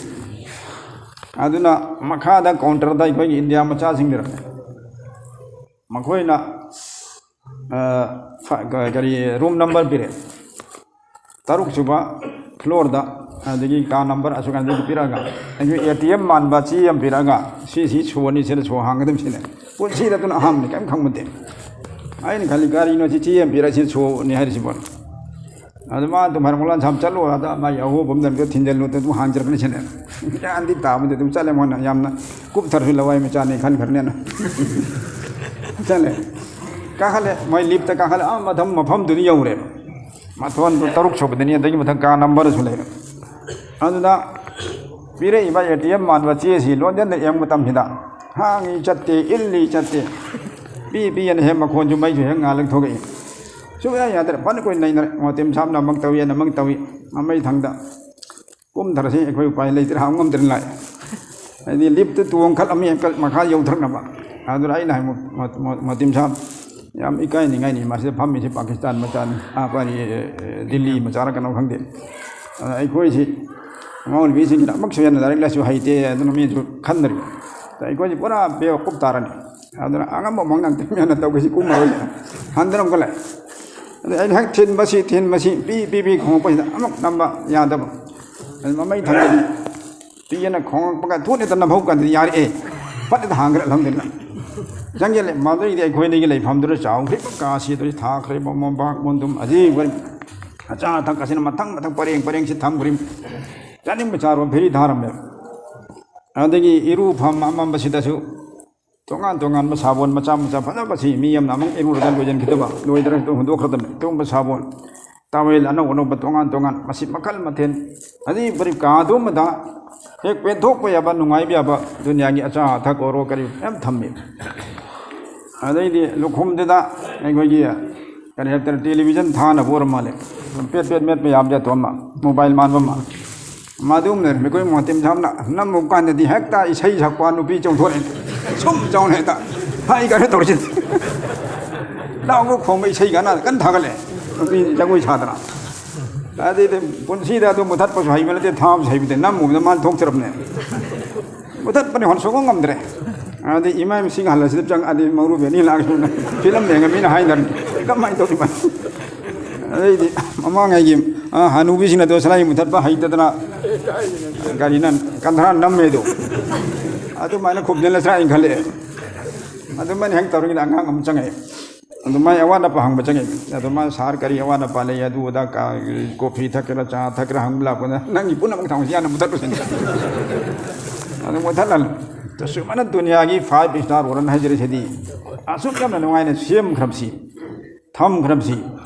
ꯑꯗꯨꯅ ꯃꯈꯥꯗ counterꯗ ꯑꯩꯈꯣꯏꯒꯤ ꯏꯟꯗꯤꯌꯥ ꯃꯆꯥꯁꯤꯡꯗꯨꯅ ꯃꯈꯣꯏꯅ, ꯑ, ꯐ-, ꯀ-, ꯀꯔꯤ, room number ꯄꯤꯔꯛꯑꯦ, ꯇꯔꯨꯛ ꯁꯨꯕ floorꯗ, ꯑꯗꯒꯤ ꯀꯥ number ꯑꯁꯨꯛ ꯑꯗꯒꯤ ꯄꯤꯔꯛꯑꯒ, ꯑꯩꯈꯣꯏ ATM ꯃꯥꯟꯕ ꯆꯦ ꯑꯃ ꯄꯤꯔꯛꯑꯒ, "ꯁꯤ, ꯁꯤ ꯁꯣꯅꯤ, ꯁꯤꯗ ꯁꯣ ꯍꯥꯡꯒꯗꯕ ꯁꯤꯅꯦ"꯫ ꯄꯨꯟꯁꯤꯗ ꯑꯗꯨꯅ ꯑꯍꯥꯟꯕꯅꯤ, ꯀꯔꯤꯝ ꯈꯪꯕ ꯅꯠꯇꯦ꯫ ꯑꯩꯅ ꯈꯜꯂꯤ, "ꯀꯔꯤꯅꯣ ꯁꯤ ꯆꯦ ꯑꯃ ꯄꯤꯔꯛꯑ ꯁꯤ ꯁꯣꯅꯤ ꯍꯥꯏꯔꯤꯁꯤꯕꯣ?" ꯑꯗꯨ ꯃꯥ ꯑꯗꯨꯝ ꯍꯥꯏꯔꯦ, "ꯃꯧꯂꯥꯅꯥ ꯁꯥꯍꯕ ꯆꯠꯂꯣ, ꯑꯗ ꯃꯥꯒꯤ ꯑꯍꯣꯕ ꯑꯃꯗ ꯑꯝꯇ ꯊꯤꯟꯖꯜꯂꯨ, ꯑꯗꯨꯝ ꯍꯥꯡꯖꯔꯛꯀꯅꯤ" ꯁꯤꯅꯦ꯫ ꯒ꯭ꯌꯥꯟꯗꯤ ꯇꯥꯕꯗꯤ ꯑꯗꯨꯝ ꯆꯠꯂꯦ, ꯃꯣꯏꯅ ꯌꯥꯝꯅ ꯀꯨꯞꯊꯔꯁꯨ ꯂꯋꯥꯏ ꯃꯆꯥꯅꯤ ꯈꯟꯈ꯭ꯔꯅꯦꯅ꯫ ꯆꯠꯂꯦ꯫ ꯀꯥꯈꯠꯂꯦ, ꯃꯣꯏ liftꯇ ꯀꯥꯈꯠꯂꯦ, ꯑꯥ ꯃꯊꯪ ꯃꯐꯝꯗꯨꯗꯤ ꯌꯧꯔꯦꯕ꯫ ꯃꯊꯣꯟꯗꯨ ꯇꯔꯨꯛ ꯁꯨꯕꯗꯅꯤ, ꯑꯗꯒꯤ ꯃꯊꯪ ꯀꯥ numberꯁꯨ ꯂꯩꯔꯦ꯫ ꯑꯗꯨꯗ ꯄꯤꯔꯛꯏꯕ ATM ꯃꯥꯟꯕ ꯆꯦꯁꯤ ꯂꯣꯟꯖꯟꯗ ꯌꯦꯡꯕ ꯃꯇꯝꯁꯤꯗ ꯍꯥꯡꯉꯤ ꯆꯠꯇꯦ, ꯏꯜꯂꯤ ꯆꯠꯇꯦ꯫ ꯄꯤ ꯄꯤ ꯑꯅ ꯍꯦꯛ ꯃꯈꯣꯟꯁꯨ ꯃꯩꯁꯨ ꯍꯦꯛ ꯉꯥꯜꯂꯒ ꯊꯣꯛꯂꯛꯏ꯫ ꯁꯨꯛꯌꯥ ꯌꯥꯗ꯭ꯔꯦ꯫ ꯐꯅ ꯀꯨꯏꯅ ꯅꯩꯅꯔꯦ꯫ ꯃꯣꯇꯤꯝ ꯁꯥꯕꯅ ꯑꯃꯨꯛ ꯇꯧꯏ, ꯑꯃꯨꯛ ꯇꯧꯏ꯫ ꯃꯃꯩ ꯊꯪꯗ ꯀꯨꯝꯊꯔꯁꯤ, ꯑꯩꯈꯣꯏ ꯎꯄꯥꯏ ꯂꯩꯇ꯭ꯔꯦ, ꯍꯥꯡ ꯉꯝꯗ꯭ꯔꯦ ꯂꯥꯛꯑꯦ꯫ ꯍꯥꯏꯗꯤ ꯂꯤꯞꯇꯨ ꯇꯣꯡꯈꯠꯂꯝꯃꯤ ꯑꯪꯀꯜ ꯃꯈꯥ ꯌꯧꯊꯔꯛꯅꯕ꯫ ꯑꯗꯨꯅ ꯑꯩꯅ ꯍꯥꯏ, ꯃꯣ-, ꯃꯣ-, ꯃꯣ-, ꯃꯣꯇꯤꯝ ꯁꯥꯕ, ꯌꯥꯝ ꯏꯀꯥꯏꯅꯤꯡꯉꯥꯏꯅꯤ, ꯃꯁꯤꯗ ꯐꯝꯃꯤꯁꯤ ꯄꯥꯀꯤꯁꯇꯥꯟ ꯃꯆꯥꯅꯤ, ꯑꯥ, ꯀꯔꯤ, ꯑꯦ, ꯗꯤꯜꯂꯤ ꯃꯆꯥꯔ ꯀꯩꯅꯣ ꯈꯪꯗꯦ꯫ ꯑꯗ ꯑꯩꯈꯣꯏꯁꯤ ꯑꯉꯥꯡ ꯅꯨꯄꯤꯁꯤꯡꯁꯤꯅ ꯑꯃꯨꯛꯁꯨ ꯍꯦꯟꯅ ꯂꯥꯏꯔꯤꯛ ꯂꯥꯏꯁꯨ ꯍꯩꯇꯦ, ꯑꯗꯨꯅ ꯃꯤꯁꯨ ꯈꯟꯗ꯭ꯔꯤ꯫ ꯑꯗ ꯑꯩꯈꯣꯏꯁꯤ ꯄꯨꯔꯥ ꯕꯦꯋꯀꯨꯞ ꯇꯥꯔꯅꯤ꯫ ꯑꯗꯨꯅ ꯑꯉꯝꯕ ꯃꯑꯣꯡꯗ ꯑꯝꯇ ꯃꯌꯥꯝꯅ ꯇꯧꯒꯦꯁꯤ ꯀꯨꯝꯃꯔꯣꯏ ꯍꯟꯗꯅ ꯑꯃꯨꯛꯀ ꯂꯥꯛꯑꯦ꯫ ꯑꯗꯩ ꯑꯩꯅ ꯍꯦꯛ ꯊꯤꯟꯕꯁꯤ, ꯊꯤꯟꯕꯁꯤ, ꯄꯤ, ꯄꯤ, ꯄꯤ ꯈꯣꯡꯉꯛꯄꯁꯤꯗ ꯑꯃꯨꯛ ꯅꯝꯕ ꯌꯥꯗꯕ꯫ ꯑꯗꯨ ꯃꯃꯩ ꯊꯪꯗꯗꯤ ꯄꯤꯑꯅ ꯈꯣꯡꯉꯛꯄꯒ ꯊꯨꯅ ꯍꯦꯛꯇ ꯅꯝꯍꯧ ꯀꯥꯟꯗꯗꯤ ꯌꯥꯔꯛꯑꯦ꯫ ꯐꯠ ꯍꯦꯛꯇ ꯍꯥꯡꯈ꯭ꯔꯦ, ꯑꯜꯍꯝꯗꯨꯂꯤꯜꯂꯥ꯫ ꯆꯪꯁꯤꯜꯂꯦ꯫ ꯃꯗꯨꯗꯩꯗꯤ ꯑꯩꯈꯣꯏ ꯑꯅꯤꯒꯤ ꯂꯩꯐꯝꯗꯨꯗ ꯆꯥꯎꯈ꯭ꯔꯤꯕ ꯀꯥꯁꯤ ꯑꯗꯨꯗꯩ ꯊꯥꯈ꯭ꯔꯤꯕ ꯃꯣꯝꯄꯥꯛ ꯃꯣꯟꯗꯨꯝ ꯑꯗꯩ ꯑꯩꯈꯣꯏ ꯑꯆꯥ ꯑꯊꯛ ꯑꯁꯤꯅ ꯃꯊꯪ ꯃꯊꯪ ꯄꯔꯦꯡ ꯄꯔꯦꯡꯁꯤ ꯊꯝꯈ꯭ꯔꯤꯕ꯫ ꯆꯥꯅꯤꯡꯕ ꯆꯥꯔꯣ ꯐ꯭ꯔꯤ ꯊꯥꯔꯝꯃꯦꯕ꯫ ꯑꯗꯒꯤ ꯏꯔꯨꯐꯝ ꯑꯃꯝꯕꯁꯤꯗꯁꯨ ꯇꯣꯉꯥꯟ ꯇꯣꯉꯥꯟꯕ ꯁꯥꯄꯣꯟ ꯃꯆꯥ ꯃꯆꯥ ꯐꯖꯕꯁꯤ ꯃꯤ ꯑꯃꯅ ꯑꯃꯨꯛ ꯏꯔꯨꯔꯒ ꯂꯣꯏꯁꯤꯟꯈꯤꯗꯕ, ꯂꯣꯏꯗ꯭ꯔꯁꯨ ꯍꯨꯟꯗꯣꯛꯈ꯭ꯔꯗꯕꯅꯤ꯫ ꯑꯗꯨꯒꯨꯝꯕ ꯁꯥꯄꯣꯟ, ꯇꯥꯋꯦꯜ ꯑꯅꯧ ꯑꯅꯧꯕ ꯇꯣꯉꯥꯟ ꯇꯣꯉꯥꯟ, ꯃꯁꯤ ꯃꯈꯜ ꯃꯊꯦꯜ꯫ ꯑꯗꯨꯒꯤ ꯄꯔꯤ ꯀꯥꯗꯨ ꯑꯃꯗ ꯍꯦꯛ ꯄꯦꯟꯊꯣꯛꯄ ꯌꯥꯕ, ꯅꯨꯡꯉꯥꯏꯕ ꯌꯥꯕ ꯗꯨꯅꯤꯌꯥꯒꯤ ꯑꯆꯥ ꯑꯊꯛ ꯑꯣꯏꯔꯣ ꯀꯔꯤ ꯃꯌꯥꯝ ꯊꯝꯃꯤ꯫ ꯑꯗꯩꯗꯤ ꯂꯨꯈꯨꯝꯗꯨꯗ ꯑꯩꯈꯣꯏꯒꯤ ꯀꯔꯤ ꯍꯥꯏꯇꯥꯔꯦ, ꯇꯦꯂꯤꯚꯤꯖꯟ ꯊꯥꯅꯕ ꯑꯣꯏꯔ ꯃꯥꯜꯂꯦ꯫ ꯄꯦꯠ ꯄꯦꯠ ꯃꯦꯠꯄ ꯌꯥꯕ ꯖꯥꯠꯇꯣ ꯑꯃ, ꯃꯣꯕꯥꯏꯜ ꯃꯥꯟꯕ ꯑꯃ꯫ ꯃꯗꯨꯝꯅ ꯃꯤꯀꯣꯏ ꯃꯣꯇꯤꯝ ꯁꯥꯕꯅ ꯅꯝꯃꯨꯕ ꯀꯥꯟꯗꯗꯤ ꯍꯦꯛꯇ ꯏꯁꯩ ꯁꯛꯄ ꯅꯨꯄꯤ ꯆꯣꯡꯊꯣꯔꯛꯑꯦ꯫ ꯁꯨꯝ ꯆꯥꯎꯅ ꯍꯦꯛꯇ ꯍꯥꯏ ꯀꯥꯏꯅ ꯇꯧꯔꯤꯁꯤ꯫ ꯂꯥꯎꯕ ꯈꯣꯡꯕ ꯏꯁꯩ ꯀꯥꯟꯅ ꯀꯟꯅ ꯊꯥꯒꯠꯂꯦ꯫ ꯅꯨꯄꯤ ꯖꯒꯣꯏ ꯁꯥꯗꯅ꯫ ꯑꯗꯩꯗꯤ ꯄꯨꯟꯁꯤꯗ ꯑꯗꯨ ꯃꯨꯊꯠꯄꯁꯨ ꯍꯩꯕ ꯅꯠꯇꯦ, ꯊꯥꯕꯁꯨ ꯍꯩꯕ ꯅꯠꯇꯦ꯫ ꯅꯝꯃꯨꯕꯗ ꯃꯥꯅ ꯊꯣꯛꯆꯔꯕꯅꯦ꯫ ꯃꯨꯊꯠꯄꯅꯤ ꯍꯣꯟ ꯁꯨꯡꯉꯝ ꯉꯝꯗ꯭ꯔꯦ꯫ ꯑꯗꯩ ꯏꯃꯥ ꯃꯁꯤꯡ ꯍꯜꯂꯁꯤꯗ ꯆꯪꯉꯛꯑꯗꯤ ꯃꯧꯔꯨꯕꯤ ꯑꯅꯤ ꯂꯥꯛꯑꯁꯨ ꯐꯤꯂꯝ ꯌꯦꯡꯉ ꯃꯤꯅ ꯍꯥꯏꯅꯔꯅꯤ꯫ ꯀꯃꯥꯏꯅ ꯇꯧꯔꯤꯕ? ꯑꯗꯩꯗꯤ ꯃꯃꯥꯡꯉꯩꯒꯤ, ꯑ, ꯍꯅꯨꯕꯤꯁꯤꯡꯅ ꯑꯗꯣ ꯁꯂꯥꯏ ꯃꯨꯊꯠꯄ ꯍꯩꯇꯗꯅ ꯀꯔꯤꯅ ꯀꯟꯊꯔꯥ ꯅꯝꯃꯦꯗꯣ꯫ ꯑꯗꯨꯃꯥꯏꯅ ꯈꯨꯝꯖꯤꯜꯂꯁꯤꯔꯥ ꯍꯥꯏꯅ ꯈꯜꯂꯛꯑꯦ꯫ ꯑꯗꯨꯃꯥꯏꯅ ꯍꯦꯛ ꯇꯧꯔꯤꯉꯩꯗ ꯑꯉꯥꯡ ꯑꯃ ꯆꯪꯉꯛꯑꯦ꯫ ꯑꯗꯨ ꯃꯥꯏ ꯑꯋꯥꯠ ꯑꯄꯥ ꯍꯪꯕ ꯆꯪꯉꯛꯑꯦ꯫ ꯑꯗꯨ ꯃꯥ, "ꯁꯥꯔ, ꯀꯔꯤ ꯑꯋꯥꯠ ꯑꯄꯥ ꯂꯩ? ꯑꯗꯨ ꯑꯗꯥ ꯀ-, ꯀꯣꯐꯤ ꯊꯛꯀꯦꯔꯥ, ꯆꯥ ꯊꯛꯀꯦꯔꯥ?" ꯍꯪꯕ ꯂꯥꯛꯄꯗ, "ꯅꯪꯒꯤ ꯄꯨꯝꯅꯃꯛ ꯊꯝꯃꯁꯤ ꯌꯥꯅ ꯃꯨꯊꯠꯂꯨꯁꯤꯅꯦ꯫" ꯑꯗꯨ ꯃꯨꯊꯠꯍꯜꯂꯦ꯫ ꯇꯁꯦꯡꯅ ꯗꯨꯅꯤꯌꯥꯒꯤ five star hotel ꯍꯥꯏꯖꯔꯤꯁꯤꯗꯤ ꯑꯁꯨꯛ ꯌꯥꯝꯅ ꯅꯨꯡꯉꯥꯏꯅ ꯁꯦꯝꯈ꯭ꯔꯕꯁꯤ, ꯊꯝꯈ꯭ꯔꯕꯁꯤ,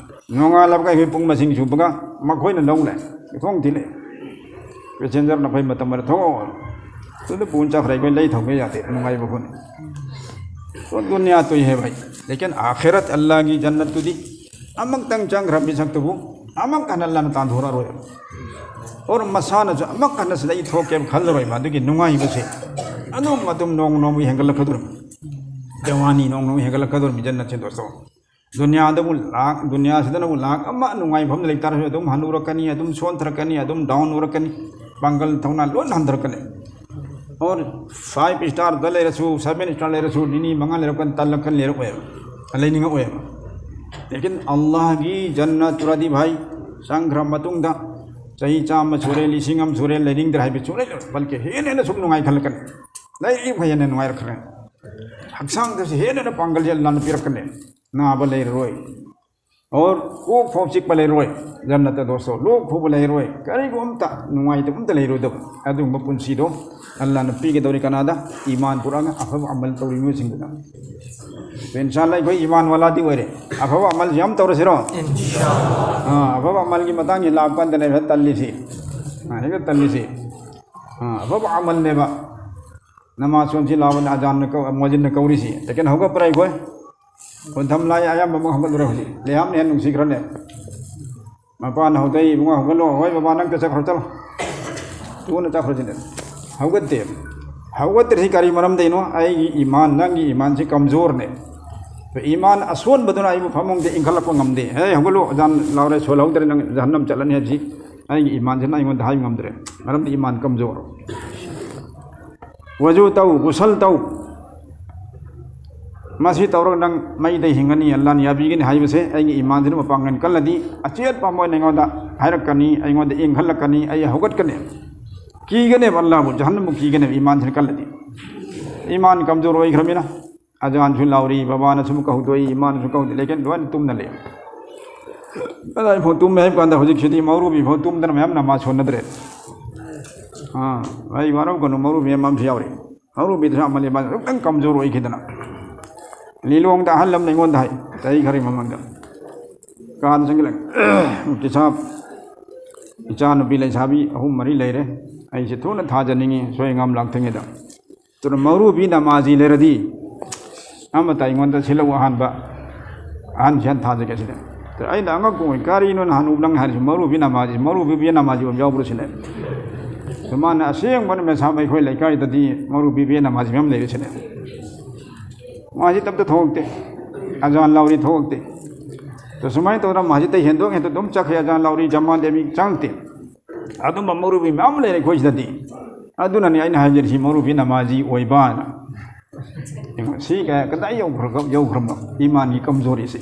ꯅꯣꯡꯉꯥꯜꯂꯕꯒ ꯑꯩꯈꯣꯏ ꯄꯨꯡ ꯃꯁꯤꯡ ꯁꯨꯕꯒ ꯃꯈꯣꯏꯅ ꯂꯧ ꯂꯥꯛꯑꯦ, ꯊꯣꯡ ꯊꯤꯜꯂꯛꯑꯦ꯫ ꯄꯦꯁꯦꯟꯖꯔꯅ ꯑꯩꯈꯣꯏ ꯃꯇꯝ ꯑꯣꯏꯔ ꯊꯣꯛꯑꯣ꯫ ꯑꯗꯨꯗ ꯄꯨꯅ ꯆꯠꯈ꯭ꯔꯦ, ꯑꯩꯈꯣꯏ ꯂꯩ ꯊꯝꯒꯦ ꯌꯥꯗꯦ, ꯅꯨꯡꯉꯥꯏꯕ ꯐꯣꯟ꯫ ꯁꯣ ꯗꯨꯅꯤꯌꯥ ꯇꯨꯏ ꯍꯦ ꯚꯥꯏ, ꯂꯦꯀꯤꯟ ꯑꯥꯈꯤꯔꯠ ꯑꯜꯂꯥꯍꯒꯤ ꯖꯟꯅꯠꯇꯨꯗꯤ ꯑꯃꯨꯛꯇꯪ ꯆꯪꯈ꯭ꯔꯕ ꯃꯤꯁꯛꯇꯨꯕꯨ ꯑꯃꯨꯛ ꯍꯟꯅ ꯑꯜꯂꯥꯍꯅ ꯇꯥꯟꯊꯣꯔꯛꯑꯔꯣꯏ꯫ ꯑꯣꯔ ꯃꯁꯥꯅꯁꯨ ꯑꯃꯨꯛ ꯍꯟꯅ ꯁꯤꯗ ꯑꯩ ꯊꯣꯛꯀꯦ ꯈꯜꯂꯔꯣꯏꯕ꯫ ꯑꯗꯨꯒꯤ ꯅꯨꯡꯉꯥꯏꯕꯁꯦ ꯑꯗꯨꯝ ꯑꯗꯨꯝ ꯅꯣꯡꯃ ꯅꯣꯡꯃꯒꯤ ꯍꯦꯟꯒꯠꯂꯛꯀꯗꯧꯔꯤꯕꯅꯤ꯫ ꯖꯋꯥꯅꯤ ꯅꯣꯡꯃ ꯅꯣꯡꯃꯒꯤ ꯍꯦꯟꯒꯠꯂꯛꯀꯗꯧꯔꯤꯕꯅꯤ ꯖꯟꯅꯠꯁꯦ ꯗꯣꯁꯇꯣ꯫ ꯗꯨꯅꯤꯌꯥꯗꯕꯨ ꯂꯥꯛ ꯗꯨꯅꯤꯌꯥꯁꯤꯗꯅꯕꯨ ꯂꯥꯛ ꯑꯃ ꯅꯨꯡꯉꯥꯏꯐꯝ ꯂꯩꯇꯥꯔꯁꯨ ꯑꯗꯨꯝ ꯍꯟꯅꯨꯔꯛꯀꯅꯤ, ꯑꯗꯨꯝ ꯁꯣꯟꯊꯔꯛꯀꯅꯤ, ꯑꯗꯨꯝ ꯗꯥꯎꯟ ꯑꯣꯏꯔꯛꯀꯅꯤ, ꯄꯥꯡꯒꯜ ꯊꯧꯅꯥ ꯂꯣꯏꯅ ꯍꯟꯊꯔꯛꯀꯅꯤ꯫ ꯑꯣꯔ ꯐꯥꯏꯚ ꯏꯁꯇꯥꯔꯗ ꯂꯩꯔꯁꯨ, ꯁꯚꯦꯟ ꯏꯁꯇꯥꯔ ꯂꯩꯔꯁꯨ, ꯅꯤꯅꯤ ꯃꯉꯥ ꯂꯩꯔꯛꯄ ꯇꯜꯂꯛꯀꯅꯤ, ꯂꯩꯔꯛꯑꯣꯏꯕ, ꯂꯩꯅꯤꯡꯉꯛꯑꯣꯏꯕ꯫ ꯂꯦꯀꯤꯟ ꯑꯜꯂꯥꯍꯒꯤ ꯖꯟꯅꯠꯇꯨꯔꯗꯤ ꯚꯥꯏ, ꯆꯪꯈ꯭ꯔ ꯃꯇꯨꯡꯗ ꯆꯍꯤ ꯆꯥꯝꯃ ꯁꯨꯔꯦ, ꯂꯤꯁꯤꯡ ꯑꯃ ꯁꯨꯔꯦ, ꯂꯩꯅꯤꯡꯗ꯭ꯔꯦ ꯍꯥꯏꯕ ꯁꯨꯡꯂꯩ ꯂꯩꯔꯣꯏ꯫ ꯕꯜꯀꯤ ꯍꯦꯟꯅ ꯍꯦꯟꯅ ꯁꯨꯝ ꯅꯨꯡꯉꯥꯏꯈꯠꯂꯛꯀꯅꯤ, ꯂꯩꯔꯤꯕ ꯍꯦꯟꯅ ꯅꯨꯡꯉꯥꯏꯔꯛꯀꯅꯤ꯫ ꯍꯛꯆꯥꯡꯗꯁꯨ ꯍꯦꯟꯅ ꯍꯦꯟꯅ ꯄꯥꯡꯒꯜꯁꯦ ꯑꯜꯂꯥꯍꯅ ꯄꯤꯔꯛꯀꯅꯤ꯫ ꯅꯥꯕ ꯂꯩꯔꯔꯣꯏ꯫ ꯑꯣꯔ ꯀꯣꯛ ꯐꯥꯎ ꯆꯤꯛꯄ ꯂꯩꯔꯣꯏ꯫ ꯖꯟꯅꯠꯇ ꯗꯣꯁꯇꯣ, ꯂꯣꯛ ꯈꯨꯕ ꯂꯩꯔꯣꯏ꯫ ꯀꯔꯤꯒꯨꯝꯕ ꯑꯝꯇ ꯅꯨꯡꯉꯥꯏꯇꯕ ꯑꯝꯇ ꯂꯩꯔꯣꯏꯗꯕ꯫ ꯑꯗꯨꯒꯨꯝꯕ ꯄꯨꯟꯁꯤꯗꯣ ꯑꯜꯂꯥꯍꯅ ꯄꯤꯒꯗꯧꯔꯤ ꯀꯅꯥꯗ? ꯏꯃꯥꯟ ꯄꯨꯔꯛꯑꯒ ꯑꯐꯕ ꯑꯃꯜ ꯇꯧꯔꯤ ꯃꯤꯑꯣꯏꯁꯤꯡꯗꯨꯅ꯫ ꯏꯟꯁꯥ ꯑꯜꯂꯥꯍ ꯑꯩꯈꯣꯏ ꯏꯃꯥꯟ ꯋꯥꯂꯥꯗꯤ ꯑꯣꯏꯔꯦ꯫ ꯑꯐꯕ ꯑꯃꯜꯁꯤ ꯌꯥꯝ ꯇꯧꯔꯁꯤꯔꯣ? ꯑꯥ, ꯑꯐꯕ ꯑꯃꯜꯒꯤ ꯃꯇꯥꯡꯁꯤ ꯂꯥꯛꯄ ꯀꯥꯟꯗꯅꯦ ꯍꯦꯛꯇ ꯇꯜꯂꯤꯁꯤ꯫ ꯑꯥ, ꯍꯦꯛꯇ ꯇꯜꯂꯤꯁꯤ꯫ ꯑꯥ, ꯑꯐꯕ ꯑꯃꯜꯅꯦꯕ꯫ ꯅꯃꯥꯖ ꯁꯣꯟꯁꯤ ꯂꯥꯎꯕꯅ ꯑꯖꯥꯟꯅ ꯀꯧ-, ꯃꯣꯖꯤꯟꯅ ꯀꯧꯔꯤꯁꯤ꯫ ꯂꯦꯀꯤꯟ ꯍꯧꯒꯠꯄ꯭ꯔꯥ ꯑꯩꯈꯣꯏ? ꯈꯣꯟꯊꯝ ꯂꯥꯏ ꯑꯌꯥꯝꯕ ꯑꯃ ꯍꯧꯒꯠꯂꯨꯔꯦ ꯍꯧꯖꯤꯛ꯫ ꯂꯩꯍꯥꯝꯅ ꯍꯦꯟꯅ ꯅꯨꯡꯁꯤꯈ꯭ꯔꯅꯦ꯫ ꯃꯄꯥꯅ ꯍꯧꯗꯩ, "ꯏꯕꯨꯡꯉꯣ ꯍꯧꯒꯠꯂꯣ꯫ ꯍꯣꯏ ꯕꯕꯥ, ꯅꯪ ꯆꯠꯈ꯭ꯔꯣ, ꯆꯠꯂꯣ꯫ ꯊꯨꯅ ꯆꯠꯈ꯭ꯔꯣ" ꯁꯤꯅꯦ꯫ ꯍꯧꯒꯠꯇꯦ꯫ ꯍꯧꯒꯠꯇ꯭ꯔꯤꯁꯤ ꯀꯔꯤ ꯃꯔꯝꯗꯩꯅꯣ? ꯑꯩꯒꯤ ꯏꯃꯥꯟ, ꯅꯪꯒꯤ ꯏꯃꯥꯟꯁꯤ ꯀꯝꯖꯣꯔꯅꯦ꯫ ꯏꯃꯥꯟ ꯑꯁꯣꯟꯕꯗꯨꯅ ꯑꯩꯕꯨ ꯐꯃꯨꯡꯗ ꯏꯟꯈꯠꯂꯛꯄ ꯉꯝꯗꯦ꯫ "ꯍꯦ, ꯍꯧꯒꯠꯂꯣ, ꯑꯖꯥꯟ ꯂꯥꯎꯔꯦ, ꯁꯣꯜꯍꯧꯗ꯭ꯔꯦ, ꯅꯪ ꯖꯍꯟꯅꯝ ꯆꯠꯂꯅꯤ" ꯍꯥꯏꯕꯁꯤ ꯑꯩꯒꯤ ꯏꯃꯥꯟꯁꯤꯅ ꯑꯩꯉꯣꯟꯗ ꯍꯥꯏꯕ ꯉꯝꯗ꯭ꯔꯦ꯫ ꯃꯔꯝꯗꯤ ꯏꯃꯥꯟ ꯀꯝꯖꯣꯔ꯫ ꯋꯖꯨ ꯇꯧ, ꯒꯨꯁꯜ ꯇꯧ꯫ ꯃꯁꯤ ꯇꯧꯔꯒ ꯅꯪ ꯃꯩꯗ ꯍꯤꯡꯒꯅꯤ, ꯑꯜꯂꯥꯍꯅ ꯌꯥꯕꯤꯒꯅꯤ ꯍꯥꯏꯕꯁꯦ ꯑꯩꯒꯤ ꯏꯃꯥꯟꯁꯤꯅ ꯃꯄꯥꯡꯒꯜ ꯀꯜꯂꯗꯤ ꯑꯆꯦꯠꯄ ꯑꯃ ꯑꯣꯏꯅ ꯑꯩꯉꯣꯟꯗ ꯍꯥꯏꯔꯛꯀꯅꯤ, ꯑꯩꯉꯣꯟꯗ ꯏꯪꯍꯜꯂꯛꯀꯅꯤ, ꯑꯩ ꯍꯧꯒꯠꯀꯅꯤ꯫ ꯀꯤꯒꯅꯦꯕ ꯑꯜꯂꯥꯍꯕꯨ, ꯖꯍꯟꯅꯝꯕꯨ ꯀꯤꯒꯅꯦꯕ ꯏꯃꯥꯟꯁꯤꯅ ꯀꯜꯂꯗꯤ꯫ ꯏꯃꯥꯟ ꯀꯝꯖꯣꯔ ꯑꯣꯏꯈ꯭ꯔꯃꯤꯅ ꯑꯖꯥꯟꯁꯨ ꯂꯥꯎꯔꯤ, ꯕꯕꯥꯅꯁꯨ ꯀꯧꯗꯣꯏ, ꯏꯃꯥꯅꯁꯨ ꯀꯧꯗꯣꯏ, ꯂꯦꯀꯤꯟ ꯂꯣꯏꯅ ꯇꯨꯝꯅ ꯂꯩ꯫ ꯑꯗ ꯑꯩꯐꯥꯎ ꯇꯨꯝꯃꯦ ꯍꯥꯏꯕ ꯀꯥꯟꯗ ꯍꯧꯖꯤꯛꯁꯤꯗꯤ ꯃꯧꯔꯨꯕꯤ ꯐꯥꯎ ꯇꯨꯝꯗꯅ ꯃꯌꯥꯝ ꯅꯃꯥꯖ ꯁꯣꯟꯅꯗ꯭ꯔꯦ꯫ ꯑꯥ, ꯑꯩ ꯋꯥꯔꯧꯒꯅꯨ, ꯃꯧꯔꯨꯕꯤ ꯑꯃ ꯑꯃꯁꯨ ꯌꯥꯎꯔꯤ꯫ ꯃꯧꯔꯨꯕꯤꯗꯨꯁꯨ ꯑꯃ ꯂꯩꯕ ꯈꯤꯇꯪ ꯀꯝꯖꯣꯔ ꯑꯣꯏꯈꯤꯗꯅ꯫ ꯂꯤꯂꯣꯡꯗ ꯑꯍꯜ ꯑꯃꯅ ꯑꯩꯉꯣꯟꯗ ꯍꯥꯏ, ꯆꯍꯤ ꯈꯔꯒꯤ ꯃꯃꯥꯡꯗ꯫ ꯀꯥꯗ ꯆꯪꯁꯤꯜꯂꯒ, "ꯃꯨꯐꯇꯤ ꯁꯥꯍꯕ, ꯏꯆꯥꯅꯨꯄꯤ ꯂꯩꯁꯥꯕꯤ ꯑꯍꯨꯝ ꯃꯔꯤ ꯂꯩꯔꯦ꯫ ꯑꯩꯁꯦ ꯊꯨꯅ ꯊꯥꯖꯅꯤꯡꯉꯤ, ꯁꯣꯏ ꯉꯥꯝ ꯂꯥꯛꯊꯤꯉꯩꯗ꯫ ꯑꯗꯨꯅ ꯃꯧꯔꯨꯕꯤ ꯅꯃꯥꯖꯤ ꯂꯩꯔꯗꯤ ꯑꯃꯇ ꯑꯩꯉꯣꯟꯗ ꯁꯤꯜꯂꯛꯎ ꯑꯍꯥꯟꯕ꯫ ꯑꯍꯟꯁꯤ ꯍꯥꯟꯅ ꯊꯥꯖꯒꯦ ꯁꯤꯅꯦ꯫ ꯑꯗ ꯑꯩꯅ ꯑꯉꯛꯄ ꯑꯣꯏ, "ꯀꯔꯤꯅꯣ ꯍꯅꯨꯕ ꯅꯪ ꯍꯥꯏꯔꯤꯁꯤ? ꯃꯧꯔꯨꯕꯤ ꯅꯃꯥꯖꯤ, ꯃꯧꯔꯨꯕꯤ ꯅꯃꯥꯖꯤ ꯑꯣꯏꯕ ꯌꯥꯎꯕ꯭ꯔꯣ?" ꯁꯤꯅꯦ꯫ ꯑꯗ ꯃꯥꯅ, "ꯑꯁꯦꯡꯕꯅ ꯃꯦꯁꯥꯕ ꯑꯩꯈꯣꯏ ꯂꯩꯀꯥꯏꯗꯗꯤ ꯃꯧꯔꯨꯕꯤ ꯅꯃꯥꯖꯤ ꯃꯌꯥꯝ ꯂꯩꯔꯦ" ꯁꯤꯅꯦ꯫ ꯃꯥꯁꯤ ꯇꯞꯇ ꯊꯣꯛꯂꯛꯇꯦ꯫ ꯑꯖꯥꯟ ꯂꯥꯎꯔꯤ ꯊꯣꯛꯂꯛꯇꯦ꯫ ꯑꯗ ꯁꯨꯃꯥꯏꯅ ꯇꯧꯗꯅ ꯃꯥꯁꯤ ꯍꯦꯟꯗꯣꯛ ꯍꯦꯟꯗꯣꯛ ꯑꯗꯨꯝ ꯆꯠꯈ꯭ꯔꯦ, ꯑꯖꯥꯟ ꯂꯥꯎꯔꯤ, ꯖꯃꯥꯟ ꯗꯦꯃꯤ ꯆꯪꯉꯛꯇꯦ꯫ ꯑꯗꯨꯝꯕ ꯃꯧꯔꯨꯕꯤ ꯃꯌꯥꯝ ꯂꯩꯔꯦ ꯑꯩꯈꯣꯏ ꯁꯤꯗꯗꯤ꯫ ꯑꯗꯨꯅꯅꯤ ꯑꯩꯅ ꯍꯥꯏꯖꯔꯤꯁꯤ ꯃꯧꯔꯨꯕꯤ ꯅꯃꯥꯖꯤ ꯑꯣꯏꯕ ꯍꯥꯏꯅ꯫ ꯌꯦꯡꯉꯣ, ꯁꯤ ꯀꯌꯥ, ꯀꯗꯥꯏ ꯌꯧꯈ꯭ꯔꯒ, ꯌꯧꯈ꯭ꯔꯕꯅꯣ ꯏꯃꯥꯟꯒꯤ ꯀꯝꯖꯣꯔꯤꯁꯦ?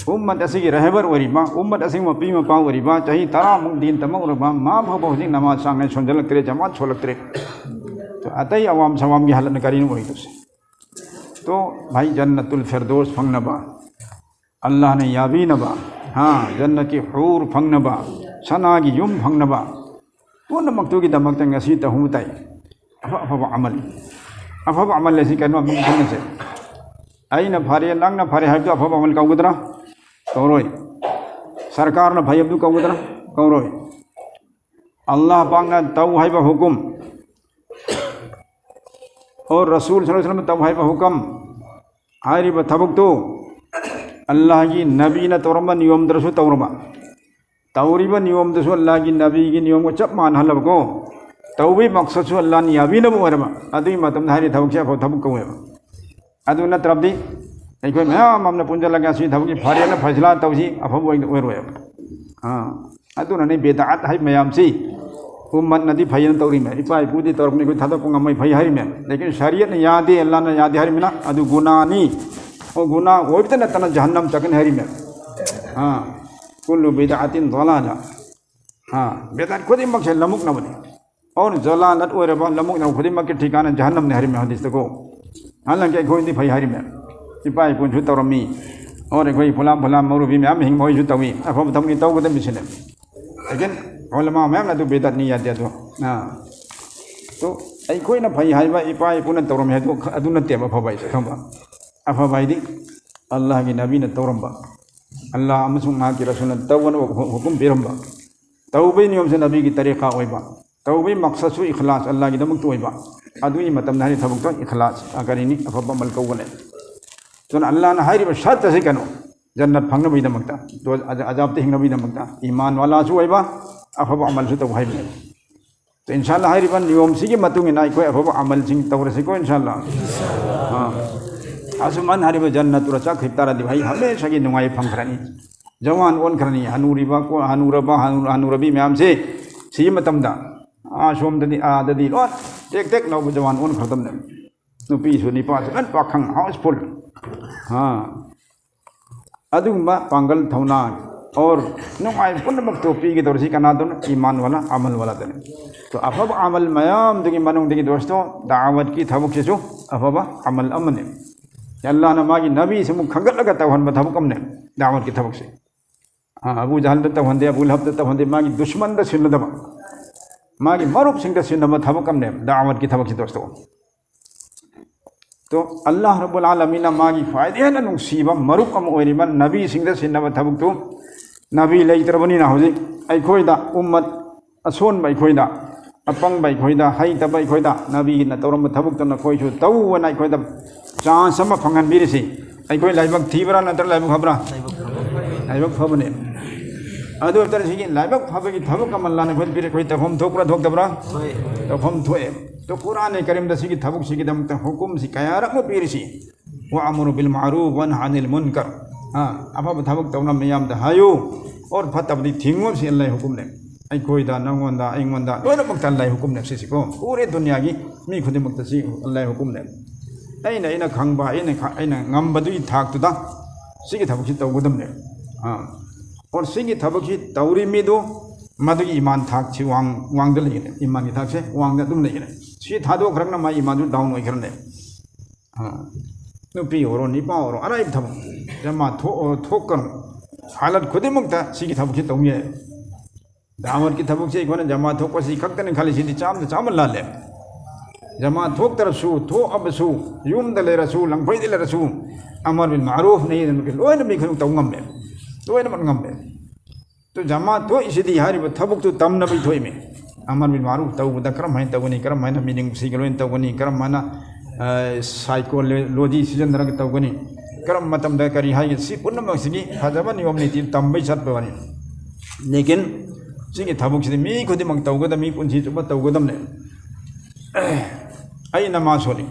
ꯎꯝꯃꯠ ꯑꯁꯤꯒꯤ ꯔꯍꯕꯔ ꯑꯣꯏꯔꯤꯕ, ꯎꯝꯃꯠ ꯑꯁꯤꯒꯤ ꯃꯄꯤ ꯃꯄꯥ ꯑꯣꯏꯔꯤꯕ, ꯆꯍꯤ ꯇꯔꯥꯃꯨꯛ ꯗꯤꯟ ꯇꯝꯃꯛꯎꯔꯕ ꯃꯥ ꯐꯥꯎꯕ ꯍꯧꯖꯤꯛ ꯅꯃꯥꯖ ꯆꯥꯡ ꯅꯥꯏꯅ ꯁꯣꯟꯖꯜꯂꯛꯇ꯭ꯔꯦ, ꯖꯃꯥꯠ ꯁꯣꯜꯂꯛꯇ꯭ꯔꯦ꯫ ꯑꯇꯩ ꯑꯋꯥꯝ ꯁꯋꯥꯝꯒꯤ ꯍꯥꯂꯠꯅ ꯀꯔꯤꯅꯣ ꯑꯣꯏꯗꯣꯏꯁꯦ? ꯇꯣ ꯚꯥꯏ, ꯖꯟꯅꯇꯨꯜ ꯐꯤꯔꯗꯣꯁ ꯐꯪꯅꯕ, ꯑꯜꯂꯥꯍꯅ ꯌꯥꯕꯤꯅꯕ, ꯍꯥ, ꯖꯟꯅꯠꯀꯤ ꯍꯨꯔ ꯐꯪꯅꯕ, ꯁꯅꯥꯒꯤ ꯌꯨꯝ ꯐꯪꯅꯕ, ꯄꯨꯝꯅꯃꯛꯇꯨꯒꯤꯗꯃꯛꯇ ꯉꯁꯤ ꯇꯧꯍꯧꯕ ꯇꯥꯏ꯫ ꯑꯐ ꯑꯐꯕ ꯑꯃꯜ, ꯑꯐꯕ ꯑꯃꯜ ꯑꯁꯤ ꯀꯩꯅꯣ ꯑꯃꯨꯛ ꯈꯟꯅꯁꯦ꯫ ꯑꯩꯅ ꯐꯔꯦ, ꯅꯪꯅ ꯐꯔꯦ ꯍꯥꯏꯕꯗꯨ ꯑꯐꯕ ꯑꯃꯜ ꯀꯧꯒꯗ꯭ꯔꯥ? ꯀꯧꯔꯣꯏ꯫ ꯁꯔꯀꯥꯔꯅ ꯐꯩ ꯍꯥꯏꯕꯗꯨ ꯀꯧꯒꯗ꯭ꯔꯥ? ꯀꯧꯔꯣꯏ꯫ ꯑꯜꯂꯥꯍ ꯄꯥꯛꯅ ꯇꯧ ꯍꯥꯏꯕ ꯍꯨꯀꯨꯝ, ꯑꯣ ꯔꯁꯨꯜ ꯁꯜꯂꯜꯂꯥꯍꯨ ꯑꯂꯩꯍꯤ ꯋꯁꯜꯂꯝ ꯇꯧ ꯍꯥꯏꯕ ꯍꯨꯀꯝ, ꯍꯥꯏꯔꯤꯕ ꯊꯕꯛꯇꯨ ꯑꯜꯂꯥꯍꯒꯤ ꯅꯕꯤꯅ ꯇꯧꯔꯝꯕ ꯅꯤꯌꯣꯝꯗꯨꯁꯨ ꯇꯧꯔꯕ, ꯇꯧꯔꯤꯕ ꯅꯤꯌꯣꯝꯗꯨꯁꯨ ꯑꯜꯂꯥꯍꯒꯤ ꯅꯕꯤꯒꯤ ꯅꯤꯌꯣꯝꯒ ꯆꯞ ꯃꯥꯟꯅꯍꯜꯂꯕꯀꯣ, ꯇꯧꯕꯒꯤ ꯃꯛꯁꯠꯁꯨ ꯑꯜꯂꯥꯍꯅ ꯌꯥꯕꯤꯅꯕ ꯑꯣꯏꯔꯕ, ꯑꯗꯨꯒꯤ ꯃꯇꯝꯗ ꯍꯥꯏꯔꯤꯕ ꯊꯕꯛꯁꯦ ꯑꯐꯕ ꯊꯕꯛ ꯀꯧꯋꯦꯕ꯫ ꯑꯗꯨ ꯅꯠꯇ꯭ꯔꯕꯗꯤ ꯑꯩꯈꯣꯏ ꯃꯌꯥꯝ ꯑꯃꯅ ꯄꯨꯟꯁꯤꯜꯂꯒ ꯁꯤ ꯊꯕꯛꯁꯤ ꯐꯔꯦꯅ ꯐꯩꯁꯂꯥ ꯇꯧꯁꯤ, ꯑꯐꯕ ꯑꯣꯏꯅ ꯑꯣꯏꯔꯣꯏꯕ꯫ ꯑꯥ, ꯑꯗꯨꯅꯅꯦ ꯕꯤꯗꯑꯠ ꯍꯥꯏꯕ ꯃꯌꯥꯝꯁꯤ ꯎꯝꯃꯠꯅꯗꯤ ꯐꯩꯌꯦꯅ ꯇꯧꯔꯤꯃꯦ, ꯏꯄꯥ ꯏꯄꯨꯗꯤ ꯇꯧꯔꯛꯄꯅꯤ, ꯑꯩꯈꯣꯏ ꯊꯥꯗꯣꯛꯄ ꯉꯝꯃꯣꯏ, ꯐꯩ ꯍꯥꯏꯔꯤꯃꯦ꯫ ꯂꯦꯀꯤꯟ ꯁꯔꯤꯌꯠꯅ ꯌꯥꯗꯦ, ꯑꯜꯂꯥꯍꯅ ꯌꯥꯗꯦ ꯍꯥꯏꯔꯤꯃꯤꯅ ꯑꯗꯨ ꯒꯨꯅꯥꯅꯤ꯫ ꯑꯣ, ꯒꯨꯅꯥ ꯑꯣꯏꯕꯇ ꯅꯠꯇꯅ ꯖꯍꯟꯅꯝ ꯆꯠꯀꯅꯤ ꯍꯥꯏꯔꯤꯃꯦ꯫ ꯑꯥ, ꯀꯨꯜꯂꯨ ꯕꯤꯗꯑꯇꯤꯟ ꯗꯂꯥꯂꯥ꯫ ꯑꯥ, ꯕꯤꯗꯑꯠ ꯈꯨꯗꯤꯡꯃꯛꯁꯦ ꯂꯃꯨꯛꯅꯕꯅꯤ꯫ ꯑꯣꯔ ꯖꯂꯥꯂꯠ ꯑꯣꯏꯔꯕ ꯂꯃꯨꯛꯅꯕ ꯈꯨꯗꯤꯡꯃꯛꯀꯤ ꯊꯤꯀꯥꯅ ꯖꯍꯟꯅꯝꯅꯤ ꯍꯥꯏꯔꯤꯃꯦ ꯍꯗꯤꯁꯇꯀꯣ꯫ ꯍꯥꯟꯅꯒꯤ ꯑꯩꯈꯣꯏꯗꯤ ꯐꯩ ꯍꯥꯏꯔꯤꯃꯦ꯫ ꯏꯄꯥ ꯏꯄꯨꯅꯁꯨ ꯇꯧꯔꯝꯃꯤ꯫ ꯑꯣꯔ ꯑꯩꯈꯣꯏ ꯐꯨꯂꯥꯟ ꯐꯨꯂꯥꯟ ꯃꯧꯔꯨꯕꯤ ꯃꯌꯥꯝ ꯍꯤꯡꯕ ꯍꯣꯏꯁꯨ ꯇꯧꯏ꯫ ꯑꯐꯕ ꯊꯕꯛꯅꯤ ꯇꯧꯒꯗꯕꯅꯤ ꯁꯤꯅꯦ꯫ ꯂꯦꯀꯤꯟ ꯎꯂꯃꯥ ꯃꯌꯥꯝꯅ ꯑꯗꯨ ꯕꯤꯗꯑꯠꯅꯤ ꯌꯥꯗꯦ ꯑꯗꯣ꯫ ꯑꯥ꯫ ꯑꯗꯣ ꯑꯩꯈꯣꯏꯅ ꯐꯩ ꯍꯥꯏꯕ ꯏꯄꯥ ꯏꯄꯨꯅ ꯇꯧꯔꯝꯃꯤ ꯍꯥꯏꯗꯣ ꯑꯗꯨ ꯅꯠꯇꯦꯕ ꯑꯐꯕ ꯍꯥꯏꯁꯦ, ꯈꯪꯕ? ꯑꯐꯕ ꯍꯥꯏꯗꯤ ꯑꯜꯂꯥꯍꯒꯤ ꯅꯕꯤꯅ ꯇꯧꯔꯝꯕ, ꯑꯜꯂꯥꯍ ꯑꯃꯁꯨꯡ ꯃꯍꯥꯛꯀꯤ ꯔꯁꯨꯜꯅ ꯇꯧꯒꯅꯨ ꯍꯨꯀꯨꯝ ꯄꯤꯔꯝꯕ, ꯇꯧꯕꯒꯤ ꯅꯤꯌꯣꯝꯁꯦ ꯅꯕꯤꯒꯤ ꯇꯔꯤꯀꯥ ꯑꯣꯏꯕ, ꯇꯧꯕꯒꯤ ꯃꯛꯁꯠꯁꯨ ꯏꯈꯂꯥꯁ ꯑꯜꯂꯥꯍꯒꯤꯗꯃꯛꯇ ꯑꯣꯏꯕ, ꯑꯗꯨꯒꯤ ꯃꯇꯝꯗ ꯍꯥꯏꯔꯤꯕ ꯊꯕꯛꯇꯣ ꯏꯈꯂꯥꯁ, ꯑ, ꯀꯔꯤꯅꯤ, ꯑꯐꯕ ꯑꯃꯜ ꯀꯧꯕꯅꯦ꯫ ꯑꯗꯨꯅ ꯑꯜꯂꯥꯍꯅ ꯍꯥꯏꯔꯤꯕ ꯁꯔꯠ ꯑꯁꯤ ꯀꯩꯅꯣ? ꯖꯟꯅꯠ ꯐꯪꯅꯕꯒꯤꯗꯃꯛꯇ, ꯑꯗꯣ ꯑꯖ-, ꯑꯖꯥꯕꯇ ꯍꯤꯡꯅꯕꯒꯤꯗꯃꯛꯇ, ꯏꯃꯥꯟ ꯋꯥꯂꯥꯁꯨ ꯑꯣꯏꯕ, ꯑꯐꯕ ꯑꯃꯜꯁꯨ ꯇꯧ ꯍꯥꯏꯕꯅꯦ꯫ ꯇꯣ, ꯏꯟꯁꯥꯜꯂꯥ, ꯍꯥꯏꯔꯤꯕ ꯅꯤꯌꯣꯝꯁꯤꯒꯤ ꯃꯇꯨꯡ ꯏꯟꯅ ꯑꯩꯈꯣꯏ ꯑꯐꯕ ꯑꯃꯜꯁꯤꯡ ꯇꯧꯔꯁꯤꯀꯣ, ꯏꯟꯁꯥꯜꯂꯥ꯫ ꯑꯥ꯫ ꯑꯁꯨꯃꯥꯏꯅ ꯍꯥꯏꯔꯤꯕ ꯖꯟꯅꯠꯇꯨꯗ ꯆꯠꯈꯤ ꯇꯥꯔꯗꯤ, ꯑꯩ ꯍꯃꯦꯁꯥꯒꯤ ꯅꯨꯡꯉꯥꯏ ꯐꯪꯈ꯭ꯔꯅꯤ꯫ ꯖꯋꯥꯟ ꯑꯣꯟꯈ꯭ꯔꯅꯤ꯫ ꯍꯅꯨꯔꯤꯕ ꯀꯣ-, ꯍꯅꯨꯔꯕ, ꯍꯅꯨ-, ꯍꯅꯨꯔꯕꯤ ꯃꯌꯥꯝꯁꯦ ꯁꯤꯒꯤ ꯃꯇꯝꯗ, ꯑꯥ, ꯁꯣꯝꯗꯗꯤ, ꯑꯥꯗꯗꯤ ꯂꯣꯏ ꯇꯦꯛ ꯇꯦꯛ ꯂꯥꯎꯕ ꯖꯋꯥꯟ ꯑꯣꯟꯈ꯭ꯔꯗꯕꯅꯦ꯫ ꯅꯨꯄꯤꯁꯨ ꯅꯤꯄꯥꯁꯨ ꯂꯣꯏ ꯄꯥꯈꯪ, houseful꯫ ꯑꯥ꯫ ꯑꯗꯨꯒꯨꯝꯕ ꯄꯥꯡꯒꯜ ꯊꯧꯅꯥ ꯑꯣꯔ ꯅꯨꯡꯉꯥꯏꯕ ꯄꯨꯝꯅꯃꯛꯇꯣ ꯄꯤꯒꯗꯧꯔꯤꯁꯤ ꯀꯅꯥꯗꯅꯣ? ꯏꯃꯥꯟ ꯋꯥꯂꯥ, ꯑꯃꯜ ꯋꯥꯂꯥꯗꯅꯤ꯫ ꯇꯣ, ꯑꯐꯕ ꯑꯃꯜ ꯃꯌꯥꯝꯗꯨꯒꯤ ꯃꯅꯨꯡꯗꯒꯤ ꯗꯣꯁꯇꯣ, ꯗꯥꯋꯠꯀꯤ ꯊꯕꯛꯁꯤꯁꯨ ꯑꯐꯕ ꯑꯃꯜ ꯑꯃꯅꯤ꯫ ꯑꯜꯂꯥꯍꯅ ꯃꯥꯒꯤ ꯅꯕꯤꯁꯤꯃꯨꯛ ꯈꯟꯒꯠꯂꯒ ꯇꯧꯍꯟꯕ ꯊꯕꯛ ꯑꯃꯅꯦ, ꯗꯥꯋꯠꯀꯤ ꯊꯕꯛꯁꯦ꯫ ꯑꯥ, ꯑꯕꯨ ꯖꯍꯜꯗ ꯇꯧꯍꯟꯗꯦ, ꯑꯕꯨ ꯂꯍꯕꯇ ꯇꯧꯍꯟꯗꯦ, ꯃꯥꯒꯤ ꯗꯨꯁꯃꯟꯗ ꯁꯤꯟꯅꯗꯕ, ꯃꯥꯒꯤ ꯃꯔꯨꯞꯁꯤꯡꯗ ꯁꯤꯟꯅꯕ ꯊꯕꯛ ꯑꯃꯅꯦ ꯗꯥꯋꯠꯀꯤ ꯊꯕꯛꯁꯦ ꯗꯣꯁꯇꯣ꯫ ꯇꯣ, ꯑꯜꯂꯥꯍ ꯔꯕꯨꯜ ꯑꯥꯂꯃꯤꯟꯅ ꯃꯥꯒꯤ ꯈ꯭ꯋꯥꯏꯗꯒꯤ ꯍꯦꯟꯅ ꯅꯨꯡꯁꯤꯕ ꯃꯔꯨꯞ ꯑꯃ ꯑꯣꯏꯔꯤꯕ ꯅꯕꯤꯁꯤꯡꯗ ꯁꯤꯟꯅꯕ ꯊꯕꯛꯇꯨ, ꯅꯕꯤ ꯂꯩꯇ꯭ꯔꯕꯅꯤꯅ ꯍꯧꯖꯤꯛ ꯑꯩꯈꯣꯏꯗ, ꯎꯝꯃꯠ ꯑꯁꯣꯟꯕ ꯑꯩꯈꯣꯏꯗ, ꯑꯄꯪꯕ ꯑꯩꯈꯣꯏꯗ, ꯍꯩꯇꯕ ꯑꯩꯈꯣꯏꯗ, ꯅꯕꯤꯅ ꯇꯧꯔꯝꯕ ꯊꯕꯛꯇꯨ ꯅꯈꯣꯏꯁꯨ ꯇꯧꯑꯅ ꯑꯩꯈꯣꯏꯗ ꯆꯥꯟꯁ ꯑꯃ ꯐꯪꯍꯟꯕꯤꯔꯤꯁꯤ꯫ ꯑꯩꯈꯣꯏ ꯂꯥꯏꯕꯛ ꯊꯤꯕ꯭ꯔꯥ ꯅꯠꯇ꯭ꯔꯒ ꯂꯥꯏꯕꯛ ꯐꯕ꯭ꯔꯥ? ꯂꯥꯏꯕꯛ ꯐꯕꯅꯦ꯫ ꯑꯗꯨ ꯑꯣꯏꯇꯥꯔꯗꯤ ꯁꯤꯒꯤ ꯂꯥꯏꯕꯛ ꯐꯕꯒꯤ ꯊꯕꯛ ꯑꯃ ꯂꯥꯟꯅ ꯑꯩꯈꯣꯏ ꯄꯤꯔꯦ, ꯑꯩꯈꯣꯏ ꯇꯧꯐꯝ ꯊꯣꯛꯄ꯭ꯔꯥ ꯊꯣꯛꯇꯕ꯭ꯔꯥ? ꯇꯧꯐꯝ ꯊꯣꯛꯑꯦ꯫ ꯇꯣ, ꯀꯨꯔꯥꯟ ꯀꯔꯤꯝꯗ ꯁꯤꯒꯤ ꯊꯕꯛꯁꯤꯒꯤꯗꯃꯛꯇ ꯍꯨꯀꯨꯝꯁꯤ ꯀꯌꯥꯔꯛꯅꯣ ꯄꯤꯔꯤꯁꯤ? "ꯋꯥ ꯑꯃꯨꯔꯨ ꯕꯤꯜ ꯃꯥꯔꯨꯐ ꯋꯥ ꯅꯍꯥ ꯑꯅꯤꯜ ꯃꯨꯟꯀꯔ"꯫ ꯑꯥ, ꯑꯐꯕ ꯊꯕꯛ ꯇꯧꯅ ꯃꯤꯌꯥꯝꯗ ꯍꯥꯏꯌꯨ, ꯑꯣꯔ ꯐꯠꯇꯕꯗꯤ ꯊꯤꯡꯉꯨ, ꯁꯤ ꯑꯜꯂꯥꯍ ꯍꯨꯀꯨꯝꯅꯦ꯫ ꯑꯩꯈꯣꯏꯗ, ꯅꯪꯉꯣꯟꯗ, ꯑꯩꯉꯣꯟꯗ, ꯂꯣꯏꯅꯃꯛꯇ ꯑꯜꯂꯥꯍ ꯍꯨꯀꯨꯝꯅꯦ ꯁꯤꯁꯤꯀꯣ꯫ ꯄꯨꯔꯦ ꯗꯨꯅꯤꯌꯥꯒꯤ ꯃꯤ ꯈꯨꯗꯤꯡꯃꯛꯇ ꯁꯤ ꯑꯜꯂꯥꯍ ꯍꯨꯀꯨꯝꯅꯦ꯫ ꯑꯩꯅ, ꯑꯩꯅ ꯈꯪꯕ, ꯑꯩꯅ ꯈ-, ꯑꯩꯅ ꯉꯝꯕꯗꯨꯒꯤ ꯊꯥꯛꯇꯨꯗ ꯁꯤꯒꯤ ꯊꯕꯛꯁꯤ ꯇꯧꯒꯗꯕꯅꯦ꯫ ꯑꯥ꯫ ꯑꯣꯔ ꯁꯤꯒꯤ ꯊꯕꯛꯁꯤ ꯇꯧꯔꯤ ꯃꯤꯗꯨ ꯃꯗꯨꯒꯤ ꯏꯃꯥꯟ ꯊꯥꯛꯁꯤ ꯋꯥꯡ-, ꯋꯥꯡꯗ ꯂꯩꯒꯅꯤ꯫ ꯏꯃꯥꯟꯒꯤ ꯊꯥꯛꯁꯦ ꯋꯥꯡꯗ ꯑꯗꯨꯝ ꯂꯩꯒꯅꯤ꯫ ꯁꯤ ꯊꯥꯗꯣꯛꯈ꯭ꯔꯒꯅ ꯃꯥꯒꯤ ꯏꯃꯥꯟꯗꯨ ꯗꯥꯎꯟ ꯑꯣꯏꯈ꯭ꯔꯅꯦ꯫ ꯑꯥ꯫ ꯅꯨꯄꯤ ꯑꯣꯏꯔꯣ, ꯅꯨꯄꯥ ꯑꯣꯏꯔꯣ, ꯑꯔꯥꯏꯕ ꯊꯕꯛ꯫ ꯖꯃꯥ ꯊꯣꯛ-, ꯊꯣꯛꯀꯅꯨ꯫ ꯍꯥꯂꯠ ꯈꯨꯗꯤꯡꯃꯛꯇ ꯁꯤꯒꯤ ꯊꯕꯛꯁꯤ ꯇꯧꯕ ꯌꯥꯏ꯫ ꯗꯥꯋꯠꯀꯤ ꯊꯕꯛꯁꯤ ꯑꯩꯈꯣꯏꯅ ꯖꯃꯥ ꯊꯣꯛꯄꯁꯤ ꯈꯛꯇꯅꯤ ꯈꯜꯂꯤꯁꯤꯗꯤ ꯆꯥꯝꯗ ꯆꯥꯝꯃ ꯂꯥꯜꯂꯦ꯫ ꯖꯃꯥ ꯊꯣꯛꯇ꯭ꯔꯁꯨ, ꯊꯣꯛꯑꯕꯁꯨ, ꯌꯨꯝꯗ ꯂꯩꯔꯁꯨ, ꯂꯝꯐꯩꯗ ꯂꯩꯔꯁꯨ, ꯑꯃꯔ ꯕꯤꯜ ꯃꯥꯔꯨꯐ ꯅꯍꯤ ꯑꯅꯤꯜ ꯃꯨꯟꯀꯔ ꯂꯣꯏꯅ ꯃꯤ ꯈꯨꯗꯤꯡꯃꯛ ꯇꯧ ꯉꯝꯃꯦ꯫ ꯂꯣꯏꯅꯃꯛ ꯉꯝꯃꯦ꯫ ꯇꯨ ꯖꯃꯥ ꯊꯣꯛꯏꯁꯤꯗꯤ ꯍꯥꯏꯔꯤꯕ ꯊꯕꯛꯇꯨ ꯇꯝꯅꯕꯒꯤ ꯊꯣꯛꯏꯃꯤ꯫ ꯑꯃꯔ ꯕꯤꯜ ꯃꯥꯔꯨꯐ ꯇꯧꯕꯗ ꯀꯔꯝ ꯍꯥꯏꯅ ꯇꯧꯒꯅꯤ, ꯀꯔꯝ ꯍꯥꯏꯅ ꯃꯤꯅꯨꯡꯁꯤꯒ ꯂꯣꯏꯅ ꯇꯧꯒꯅꯤ, ꯀꯔꯝ ꯍꯥꯏꯅ ꯁꯥꯏꯀꯣꯂꯣꯖꯤ ꯁꯤꯖꯤꯟꯅꯔꯒ ꯇꯧꯒꯅꯤ, ꯀꯔꯝꯕ ꯃꯇꯝꯗ ꯀꯔꯤ ꯍꯥꯏꯒꯅꯤ, ꯁꯤ ꯄꯨꯝꯅꯃꯛꯁꯤꯒꯤ ꯐꯖꯕ ꯅꯤꯌꯣꯝ ꯅꯤꯇꯤ ꯇꯝꯕꯩ ꯆꯠꯄ ꯋꯥꯅꯤ꯫ ꯂꯦꯀꯤꯟ ꯁꯤꯒꯤ ꯊꯕꯛꯁꯤꯗꯤ ꯃꯤ ꯈꯨꯗꯤꯡꯃꯛ ꯇꯧꯒꯗꯕ, ꯃꯤ ꯄꯨꯟꯁꯤ ꯆꯨꯞꯄ ꯇꯧꯒꯗꯕꯅꯦ꯫ ꯑꯩ ꯅꯃꯥꯖ ꯁꯣꯜꯂꯤ,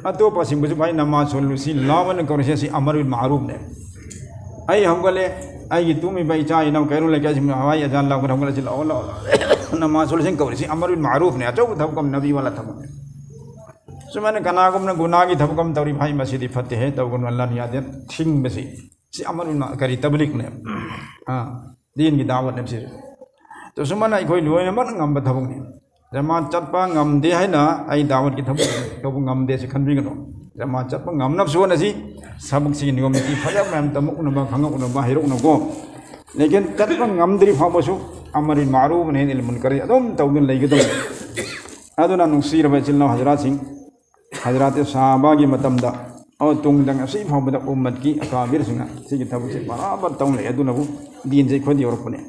ꯑꯇꯣꯞꯄꯁꯤꯡꯕꯨꯁꯨ ꯑꯩ ꯅꯃꯥꯖ ꯁꯣꯜꯂꯨ, ꯁꯤ ꯂꯥꯎ ꯑꯅ ꯀꯧꯔꯤꯁꯦ, ꯁꯤ ꯑꯃꯔ ꯕꯤꯜ ꯃꯥꯔꯨꯐꯅꯦ꯫ ꯑꯩ ꯍꯧꯒꯠꯂꯦ, ꯑꯩꯒꯤ ꯇꯨꯝꯃꯤꯕ ꯏꯆꯥ ꯏꯅꯥꯎ ꯀꯩꯔꯣꯜ ꯂꯩꯀꯥꯏꯁꯤꯡ ꯍꯋꯥꯏ ꯑꯖꯥꯟ ꯂꯥꯎꯒꯅ ꯍꯧꯒꯠꯂꯁꯤ, "ꯂꯥꯛꯑꯣ, ꯂꯥꯛꯑꯣ, ꯂꯥꯛꯑꯣ, ꯅꯃꯥꯖ ꯁꯣꯜꯂꯁꯤ" ꯀꯧꯔꯤꯁꯤ ꯑꯃꯔ ꯕꯤꯜ ꯃꯥꯔꯨꯐꯅꯦ, ꯑꯆꯧꯕ ꯊꯕꯛ ꯑꯃ, ꯅꯕꯤ ꯋꯥꯂꯥ ꯊꯕꯛꯅꯦ꯫ ꯁꯨꯃꯥꯏꯅ ꯀꯅꯥꯒꯨꯝꯅ ꯒꯨꯅꯥꯒꯤ ꯊꯕꯛ ꯑꯃ ꯇꯧꯔꯤ, "ꯚꯥꯏ, ꯃꯁꯤꯗꯤ ꯐꯠꯇꯦꯍꯦ, ꯇꯧꯒꯅꯨ, ꯑꯜꯂꯥꯍꯅ ꯌꯥꯗꯦ", ꯊꯤꯡꯕꯁꯤ, ꯁꯤ ꯑꯃꯔ ꯕꯤꯜ ꯃꯥ-, ꯀꯔꯤ, ꯇꯕꯂꯤꯛꯅꯦ꯫ ꯑꯥ, ꯗꯤꯟꯒꯤ ꯗꯥꯋꯠꯅꯦ ꯁꯤ꯫ ꯑꯗꯣ ꯁꯨꯃꯥꯏꯅ ꯑꯩꯈꯣꯏ ꯂꯣꯏꯅꯃꯛꯅ ꯉꯝꯕ ꯊꯕꯛꯅꯤ꯫ ꯖꯃꯥꯠ ꯆꯠꯄ ꯉꯝꯗꯦ ꯍꯥꯏꯅ ꯑꯩ ꯗꯥꯋꯠꯀꯤ ꯊꯕꯛ ꯇꯧꯕ ꯉꯝꯗꯦ ꯁꯤ ꯈꯟꯕꯤꯒꯅꯨ꯫ ꯖꯃꯥꯠ ꯆꯠꯄ ꯉꯝꯅꯕꯁꯨ ꯍꯣꯠꯅꯁꯤ꯫ ꯊꯕꯛꯁꯤꯒꯤ ꯅꯤꯌꯣꯝ ꯅꯤꯇꯤ ꯐꯖ ꯃꯌꯥꯝ ꯇꯝꯃꯛꯅꯕ, ꯈꯪꯉꯛꯅꯕ, ꯍꯩꯔꯛꯅꯕꯀꯣ꯫ ꯂꯦꯀꯤꯟ ꯆꯠꯄ ꯉꯝꯗ꯭ꯔꯤ ꯐꯥꯎꯕꯁꯨ ꯑꯃꯔ ꯕꯤꯜ ꯃꯥꯔꯨꯐ ꯅꯍꯤ ꯑꯅꯤꯜ ꯃꯨꯟꯀꯔ ꯑꯗꯨꯝ ꯇꯧꯗꯨꯅ ꯂꯩꯒꯗꯕꯅꯤ꯫ ꯑꯗꯨꯅ ꯅꯨꯡꯁꯤꯔꯕ ꯏꯆꯤꯜ ꯏꯅꯥꯎ ꯍꯖꯔꯥꯠꯁꯤꯡ, ꯍꯖꯔꯥꯠ ꯁꯍꯥꯕꯥꯒꯤ ꯃꯇꯝꯗ ꯑꯃ ꯇꯨꯡꯗ ꯉꯁꯤ ꯐꯥꯎꯕꯗ ꯎꯝꯃꯠꯀꯤ ꯑꯀꯥꯕꯤꯔꯁꯤꯡꯅ ꯁꯤꯒꯤ ꯊꯕꯛꯁꯦ ꯕꯔꯥꯕꯔ ꯇꯧ ꯂꯩ꯫ ꯑꯗꯨꯅꯕꯨ ꯗꯤꯟꯁꯦ ꯑꯩꯈꯣꯏꯗ ꯌꯧꯔꯛꯄꯅꯦ꯫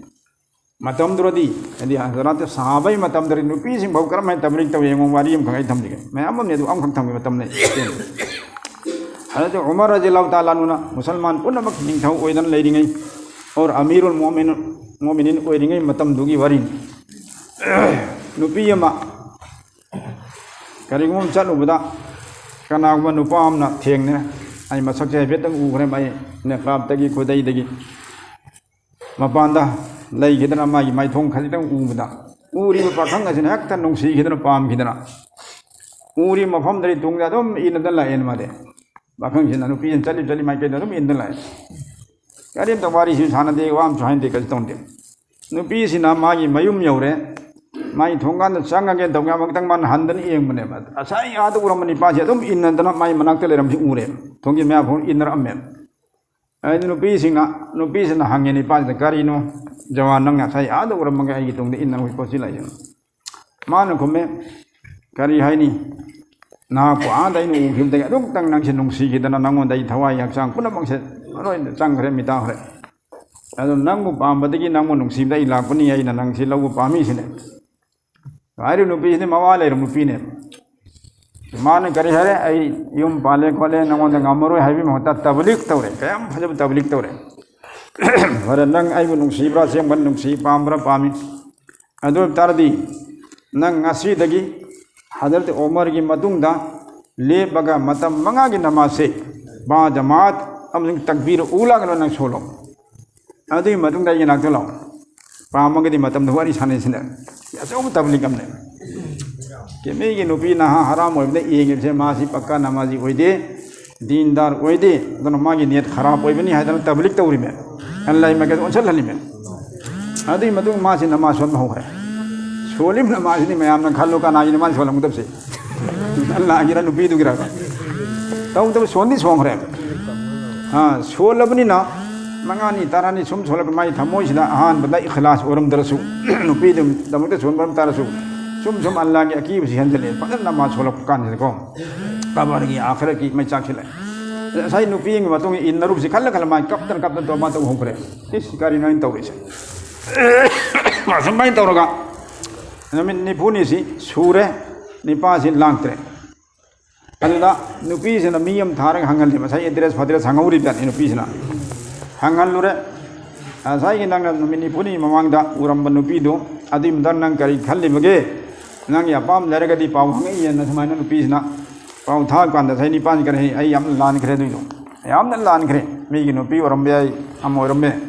ꯃꯇꯝꯗꯨꯗꯗꯤ, ꯍꯥꯏꯗꯤ ꯍꯖꯔꯥꯠ ꯁꯍꯥꯕꯥꯒꯤ ꯃꯇꯝꯗꯗꯤ ꯅꯨꯄꯤꯁꯤꯡ ꯐꯥꯎ ꯀꯔꯝꯍꯥꯏꯅ ꯇꯕꯂꯤꯛ ꯇꯧꯏ ꯌꯦꯡꯉꯣ, ꯋꯥꯔꯤ ꯑꯃꯈꯛ ꯑꯩ ꯊꯝꯖꯒꯦ꯫ ꯃꯌꯥꯝ ꯑꯃꯅꯦ, ꯑꯗꯨ ꯑꯃꯈꯛ ꯊꯝꯒꯦ, ꯃꯇꯝ ꯂꯩ꯫ ꯑꯗꯨꯗꯤ ꯎꯃꯔ ꯔꯖꯤꯌꯜꯂꯥꯍꯨ ꯇꯥꯂꯥ ꯑꯟꯍꯨꯅ ꯃꯨꯁꯜꯃꯥꯟ ꯄꯨꯝꯅꯃꯛ ꯅꯤꯡꯊꯧ ꯑꯣꯏꯗꯅ ꯂꯩꯔꯤꯉꯩ, ꯑꯣꯔ ꯑꯃꯤꯔꯨꯜ ꯃꯣꯃꯤꯟ, ꯃꯣꯃꯤꯅꯤꯟ ꯑꯣꯏꯔꯤꯉꯩ ꯃꯇꯝꯗꯨꯒꯤ ꯋꯥꯔꯤꯅꯤ꯫ ꯅꯨꯄꯤ ꯑꯃ ꯀꯔꯤꯒꯨꯝꯕ ꯑꯃ ꯆꯠꯂꯨꯕꯗ ꯀꯅꯥꯒꯨꯝꯕ ꯅꯨꯄꯥ ꯑꯃꯅ ꯊꯦꯡꯅ, ꯑꯩ ꯃꯁꯛꯁꯦ ꯍꯥꯏꯐꯦꯠꯇꯪ ꯎꯈ꯭ꯔꯦ, ꯑꯩ ꯅꯦꯀꯥꯞꯇꯒꯤ, ꯈꯨꯗꯩꯗꯒꯤ꯫ ꯃꯄꯥꯟꯗ ꯂꯩꯈꯤꯗꯅ ꯃꯥꯒꯤ ꯃꯥꯏꯊꯣꯡ ꯈꯖꯤꯛꯇꯪ ꯎꯕꯗ, ꯎꯔꯤꯕ ꯄꯥꯈꯪ ꯑꯁꯤꯅ ꯍꯦꯛꯇ ꯅꯨꯡꯁꯤꯈꯤꯗꯅ, ꯄꯥꯝꯈꯤꯗꯅ, ꯎꯔꯤꯕ ꯃꯐꯝꯗꯒꯤ ꯇꯨꯡꯗ ꯑꯗꯨꯝ ꯏꯟꯅꯗꯅ ꯂꯥꯛꯑꯦꯅ ꯃꯥꯗꯤ꯫ ꯄꯥꯈꯪꯁꯤꯅ ꯅꯨꯄꯤꯁꯤꯅ ꯆꯠꯂꯤ ꯆꯠꯂꯤ ꯃꯥꯏꯀꯩꯗ ꯑꯗꯨꯝ ꯏꯟꯅ ꯂꯥꯛꯑꯦ꯫ ꯀꯔꯤꯝꯇ ꯋꯥꯔꯤꯁꯨ ꯁꯥꯟꯅꯗꯦ, ꯋꯥ ꯑꯃꯁꯨ ꯍꯥꯏꯅꯗꯦ, ꯀꯩꯁꯨ ꯇꯧꯅꯗꯦ꯫ ꯅꯨꯄꯤꯁꯤꯅ ꯃꯥꯒꯤ ꯃꯌꯨꯝ ꯌꯧꯔꯦ, ꯃꯥꯒꯤ ꯊꯣꯡꯒꯥꯟꯗ ꯆꯪꯉꯒꯦꯅ ꯇꯧꯒꯦ, ꯑꯃꯨꯛꯇꯪ ꯃꯥꯅ ꯍꯟꯗꯅ ꯌꯦꯡꯕꯅꯦꯕ꯫ ꯉꯁꯥꯏ ꯑꯥꯗ ꯎꯔꯝꯕ ꯅꯤꯄꯥꯁꯤ ꯑꯗꯨꯝ ꯏꯟꯅꯗꯅ ꯃꯥꯒꯤ ꯃꯅꯥꯛꯇ ꯂꯩꯔꯝꯕꯁꯤ ꯎꯔꯦ, ꯊꯣꯡꯒꯤ ꯃꯌꯥ ꯐꯥꯎ ꯏꯟꯅꯔꯛꯑꯝꯃꯦ꯫ ꯑꯗꯩꯗꯤ ꯅꯨꯄꯤꯁꯤꯡꯅ, ꯅꯨꯄꯤꯁꯤꯅ ꯍꯪꯉꯦ ꯅꯤꯄꯥꯁꯤꯗ, "ꯀꯔꯤꯅꯣ ꯖꯋꯥꯟ, ꯅꯪ ꯉꯁꯥꯏ ꯑꯥꯗ ꯎꯔꯝꯃꯒ ꯑꯩꯒꯤ ꯇꯨꯡꯗ ꯏꯟꯅ ꯍꯧꯖꯤꯛ ꯄꯣꯠꯁꯤ ꯂꯥꯛꯏꯁꯤꯅ?" ꯃꯥꯅ ꯈꯨꯝꯃꯦ, "ꯀꯔꯤ ꯍꯥꯏꯅꯤ, ꯅꯍꯥꯛꯄꯨ ꯑꯥꯗ ꯑꯩꯅ ꯎꯈꯤꯕꯗꯒꯤ ꯑꯗꯨꯛꯇꯪ ꯅꯪꯁꯦ ꯅꯨꯡꯁꯤꯈꯤꯗꯅ ꯅꯉꯣꯟꯗ ꯑꯩ ꯊꯋꯥꯏ ꯍꯛꯆꯥꯡ ꯄꯨꯝꯅꯃꯛꯁꯦ ꯂꯣꯏꯅ ꯆꯪꯈ꯭ꯔꯦ, ꯃꯤꯇꯥꯈ꯭ꯔꯦ꯫ ꯑꯗꯣ ꯅꯪꯕꯨ ꯄꯥꯝꯕꯗꯒꯤ, ꯅꯪꯕꯨ ꯅꯨꯡꯁꯤꯕꯗ ꯑꯩ ꯂꯥꯛꯄꯅꯤ, ꯑꯩꯅ ꯅꯪꯁꯤ ꯂꯧꯕ ꯄꯥꯝꯃꯤꯁꯤꯅꯦ꯫ ꯍꯥꯏꯔꯤꯕ ꯅꯨꯄꯤꯁꯤꯗꯤ ꯃꯋꯥ ꯂꯩꯔꯕ ꯅꯨꯄꯤꯅꯦꯕ꯫ ꯃꯥꯅ ꯀꯔꯤ ꯍꯥꯏꯔꯦ? "ꯑꯩ ꯌꯨꯝ ꯄꯥꯜꯂꯦ ꯈꯣꯠꯂꯦ, ꯅꯉꯣꯟꯗ ꯉꯝꯃꯔꯣꯏ" ꯍꯥꯏꯕꯒꯤ ꯃꯍꯨꯠꯇ ꯇꯕꯂꯤꯛ ꯇꯧꯔꯦ, ꯀꯌꯥꯝ ꯐꯖꯕ ꯇꯕꯂꯤꯛ ꯇꯧꯔꯦ꯫ "ꯐꯔꯦ, ꯅꯪ ꯑꯩꯕꯨ ꯅꯨꯡꯁꯤꯕ꯭ꯔꯥ? ꯑꯁꯦꯡꯕ ꯅꯨꯡꯁꯤ, ꯄꯥꯝꯕ꯭ꯔꯥ? ꯄꯥꯝꯃꯤ꯫ ꯑꯗꯨ ꯑꯣꯏꯕ ꯇꯥꯔꯗꯤ ꯅꯪ ꯉꯁꯤꯗꯒꯤ ꯍꯖꯔꯠ ꯎꯃꯔꯒꯤ ꯃꯇꯨꯡꯗ ꯂꯦꯞꯄꯒ ꯃꯇꯝ ꯃꯉꯥꯒꯤ ꯅꯃꯥꯖꯁꯦ ꯕꯥ ꯖꯃꯥꯠ ꯑꯃꯁꯨꯡ ꯇꯛꯕꯤꯔ ꯎꯂꯥꯒ ꯅꯪ ꯁꯣꯜꯂꯣ꯫ ꯑꯗꯨꯒꯤ ꯃꯇꯨꯡꯗ ꯑꯩꯒꯤ ꯅꯥꯛꯇ ꯂꯥꯛꯑꯣ꯫ ꯄꯥꯝꯃꯒꯗꯤ ꯃꯇꯝꯗ ꯋꯥꯔꯤ ꯁꯥꯟꯅꯁꯤꯅ"꯫ ꯑꯆꯧꯕ ꯇꯕꯂꯤꯛ ꯑꯃꯅꯦ꯫ ꯀꯦ-, ꯃꯤꯒꯤ ꯅꯨꯄꯤ ꯅꯍꯥ ꯍꯔꯥꯝ ꯑꯣꯏꯕꯗ ꯌꯦꯡꯉꯤꯕꯁꯦ ꯃꯥꯁꯤ ꯄꯛꯀꯥ ꯅꯃꯥꯖꯤ ꯑꯣꯏꯗꯦ, ꯗꯤꯟꯗꯥꯔ ꯑꯣꯏꯗꯦ, ꯑꯗꯨꯅ ꯃꯥꯒꯤ ꯅꯤꯌꯠ ꯈꯔꯥꯞ ꯑꯣꯏꯕꯅꯤ ꯍꯥꯏꯗꯅ ꯇꯕꯂꯤꯛ ꯇꯧꯔꯤꯃꯦ꯫ ꯑꯜꯂꯥꯍꯒꯤ ꯃꯥꯏꯀꯩꯗ ꯑꯣꯟꯁꯤꯜꯍꯜꯂꯤꯃꯦ꯫ ꯑꯗꯨꯒꯤ ꯃꯇꯨꯡ ꯃꯥꯁꯤ ꯅꯃꯥꯖ ꯁꯣꯟꯕ ꯍꯧꯈ꯭ꯔꯦ꯫ ꯁꯣꯜꯂꯤꯕ ꯅꯃꯥꯖꯁꯤꯗꯤ ꯃꯌꯥꯝꯅ ꯈꯜꯂꯨ ꯀꯅꯥꯒꯤ ꯅꯃꯥꯖ ꯁꯣꯜꯂꯝꯒꯗꯕꯁꯦ? ꯑꯜꯂꯥꯍꯒꯤꯔ ꯅꯨꯄꯤꯗꯨꯒꯤꯔ? ꯇꯧꯗꯕ ꯁꯣꯟꯗꯤ ꯁꯣꯟꯈ꯭ꯔꯦ꯫ ꯑꯥ, ꯁꯣꯜꯂꯕꯅꯤꯅ ꯃꯉꯥꯅꯤ ꯇꯔꯥꯅꯤ ꯁꯨꯝ ꯁꯣꯜꯂꯛꯄ ꯃꯥꯒꯤ ꯊꯃꯣꯏꯁꯤꯗ ꯑꯍꯥꯟꯕꯗ ꯏꯈꯂꯥꯁ ꯑꯣꯏꯔꯝꯗ꯭ꯔꯁꯨ, ꯅꯨꯄꯤꯗꯨꯒꯤꯗꯃꯛꯇ ꯁꯣꯟꯕ ꯑꯣꯏꯔꯝ ꯇꯥꯔꯁꯨ, ꯁꯨꯝ ꯁꯨꯝ ꯑꯜꯂꯥꯍꯒꯤ ꯑꯀꯤꯕꯁꯤ ꯍꯦꯟꯖꯜꯂꯛꯑꯦ꯫ ꯐꯖꯅ ꯅꯃꯥꯖ ꯁꯣꯜꯂꯛꯄ ꯀꯥꯟꯁꯤꯗꯀꯣ, ꯀꯕꯔꯒꯤ ꯑꯥꯈꯔꯠꯀꯤ ꯃꯩꯆꯥꯛꯁꯤ ꯂꯩ꯫ ꯉꯁꯥꯏ ꯅꯨꯄꯤ ꯑꯃꯒꯤ ꯃꯇꯨꯡ ꯏꯟꯅꯔꯨꯕꯁꯤ ꯈꯜꯂ ꯈꯜꯂ ꯃꯥ ꯀꯞꯇꯅ ꯀꯞꯇꯅ ꯇꯧꯕ ꯃꯥ ꯇꯧꯕ ꯍꯧꯈ꯭ꯔꯦ꯫ "ꯏꯁ, ꯀꯔꯤꯅꯣ ꯑꯩꯅ ꯇꯧꯔꯤꯁꯦ?" ꯑꯁꯨꯃꯥꯏꯅ ꯇꯧꯔꯒ ꯅꯨꯃꯤꯠ ꯅꯤꯐꯨꯅꯤꯁꯤ ꯁꯨꯔꯦ, ꯅꯤꯄꯥꯁꯤ ꯂꯥꯛꯇ꯭ꯔꯦ꯫ ꯑꯗꯨꯗ ꯅꯨꯄꯤꯁꯤꯅ ꯃꯤ ꯑꯃ ꯊꯥꯔꯒ ꯍꯪꯍꯜꯂꯤ꯫ ꯉꯁꯥꯏ ꯑꯦꯗ꯭ꯔꯦꯁ ꯐꯗ꯭ꯔꯦꯁ ꯍꯪꯍꯧꯔꯤꯕꯅꯤ ꯅꯨꯄꯤꯁꯤꯅ꯫ ꯍꯪꯍꯜꯂꯨꯔꯦ꯫ "ꯉꯁꯥꯏꯒꯤ ꯅꯪꯅ ꯅꯨꯃꯤꯠ ꯅꯤꯐꯨꯅꯤ ꯃꯃꯥꯡꯗ ꯎꯔꯝꯕ ꯅꯨꯄꯤꯗꯨ, ꯑꯗꯨꯒꯤ ꯃꯇꯥꯡꯗ ꯅꯪ ꯀꯔꯤ ꯈꯜꯂꯤꯕꯒꯦ? ꯅꯪꯒꯤ ꯑꯄꯥꯝꯕ ꯂꯩꯔꯒꯗꯤ ꯄꯥꯎ ꯍꯪꯉꯛꯏ" ꯑꯅ ꯁꯨꯃꯥꯏꯅ ꯅꯨꯄꯤꯁꯤꯅ ꯄꯥꯎ ꯊꯥꯔꯀꯥꯟꯗ ꯉꯁꯥꯏ ꯅꯤꯄꯥꯁꯤ ꯀꯔꯤ ꯍꯥꯏ? "ꯑꯩ ꯌꯥꯝꯅ ꯂꯥꯟꯈ꯭ꯔꯦ ꯑꯗꯨꯏꯗꯣ꯫ ꯌꯥꯝꯅ ꯂꯥꯟꯈ꯭ꯔꯦ꯫ ꯃꯤꯒꯤ ꯅꯨꯄꯤ ꯑꯣꯏꯔꯝꯕ ꯌꯥꯏ, ꯑꯃ ꯑꯣꯏꯔꯝꯕ ꯌꯥꯏ꯫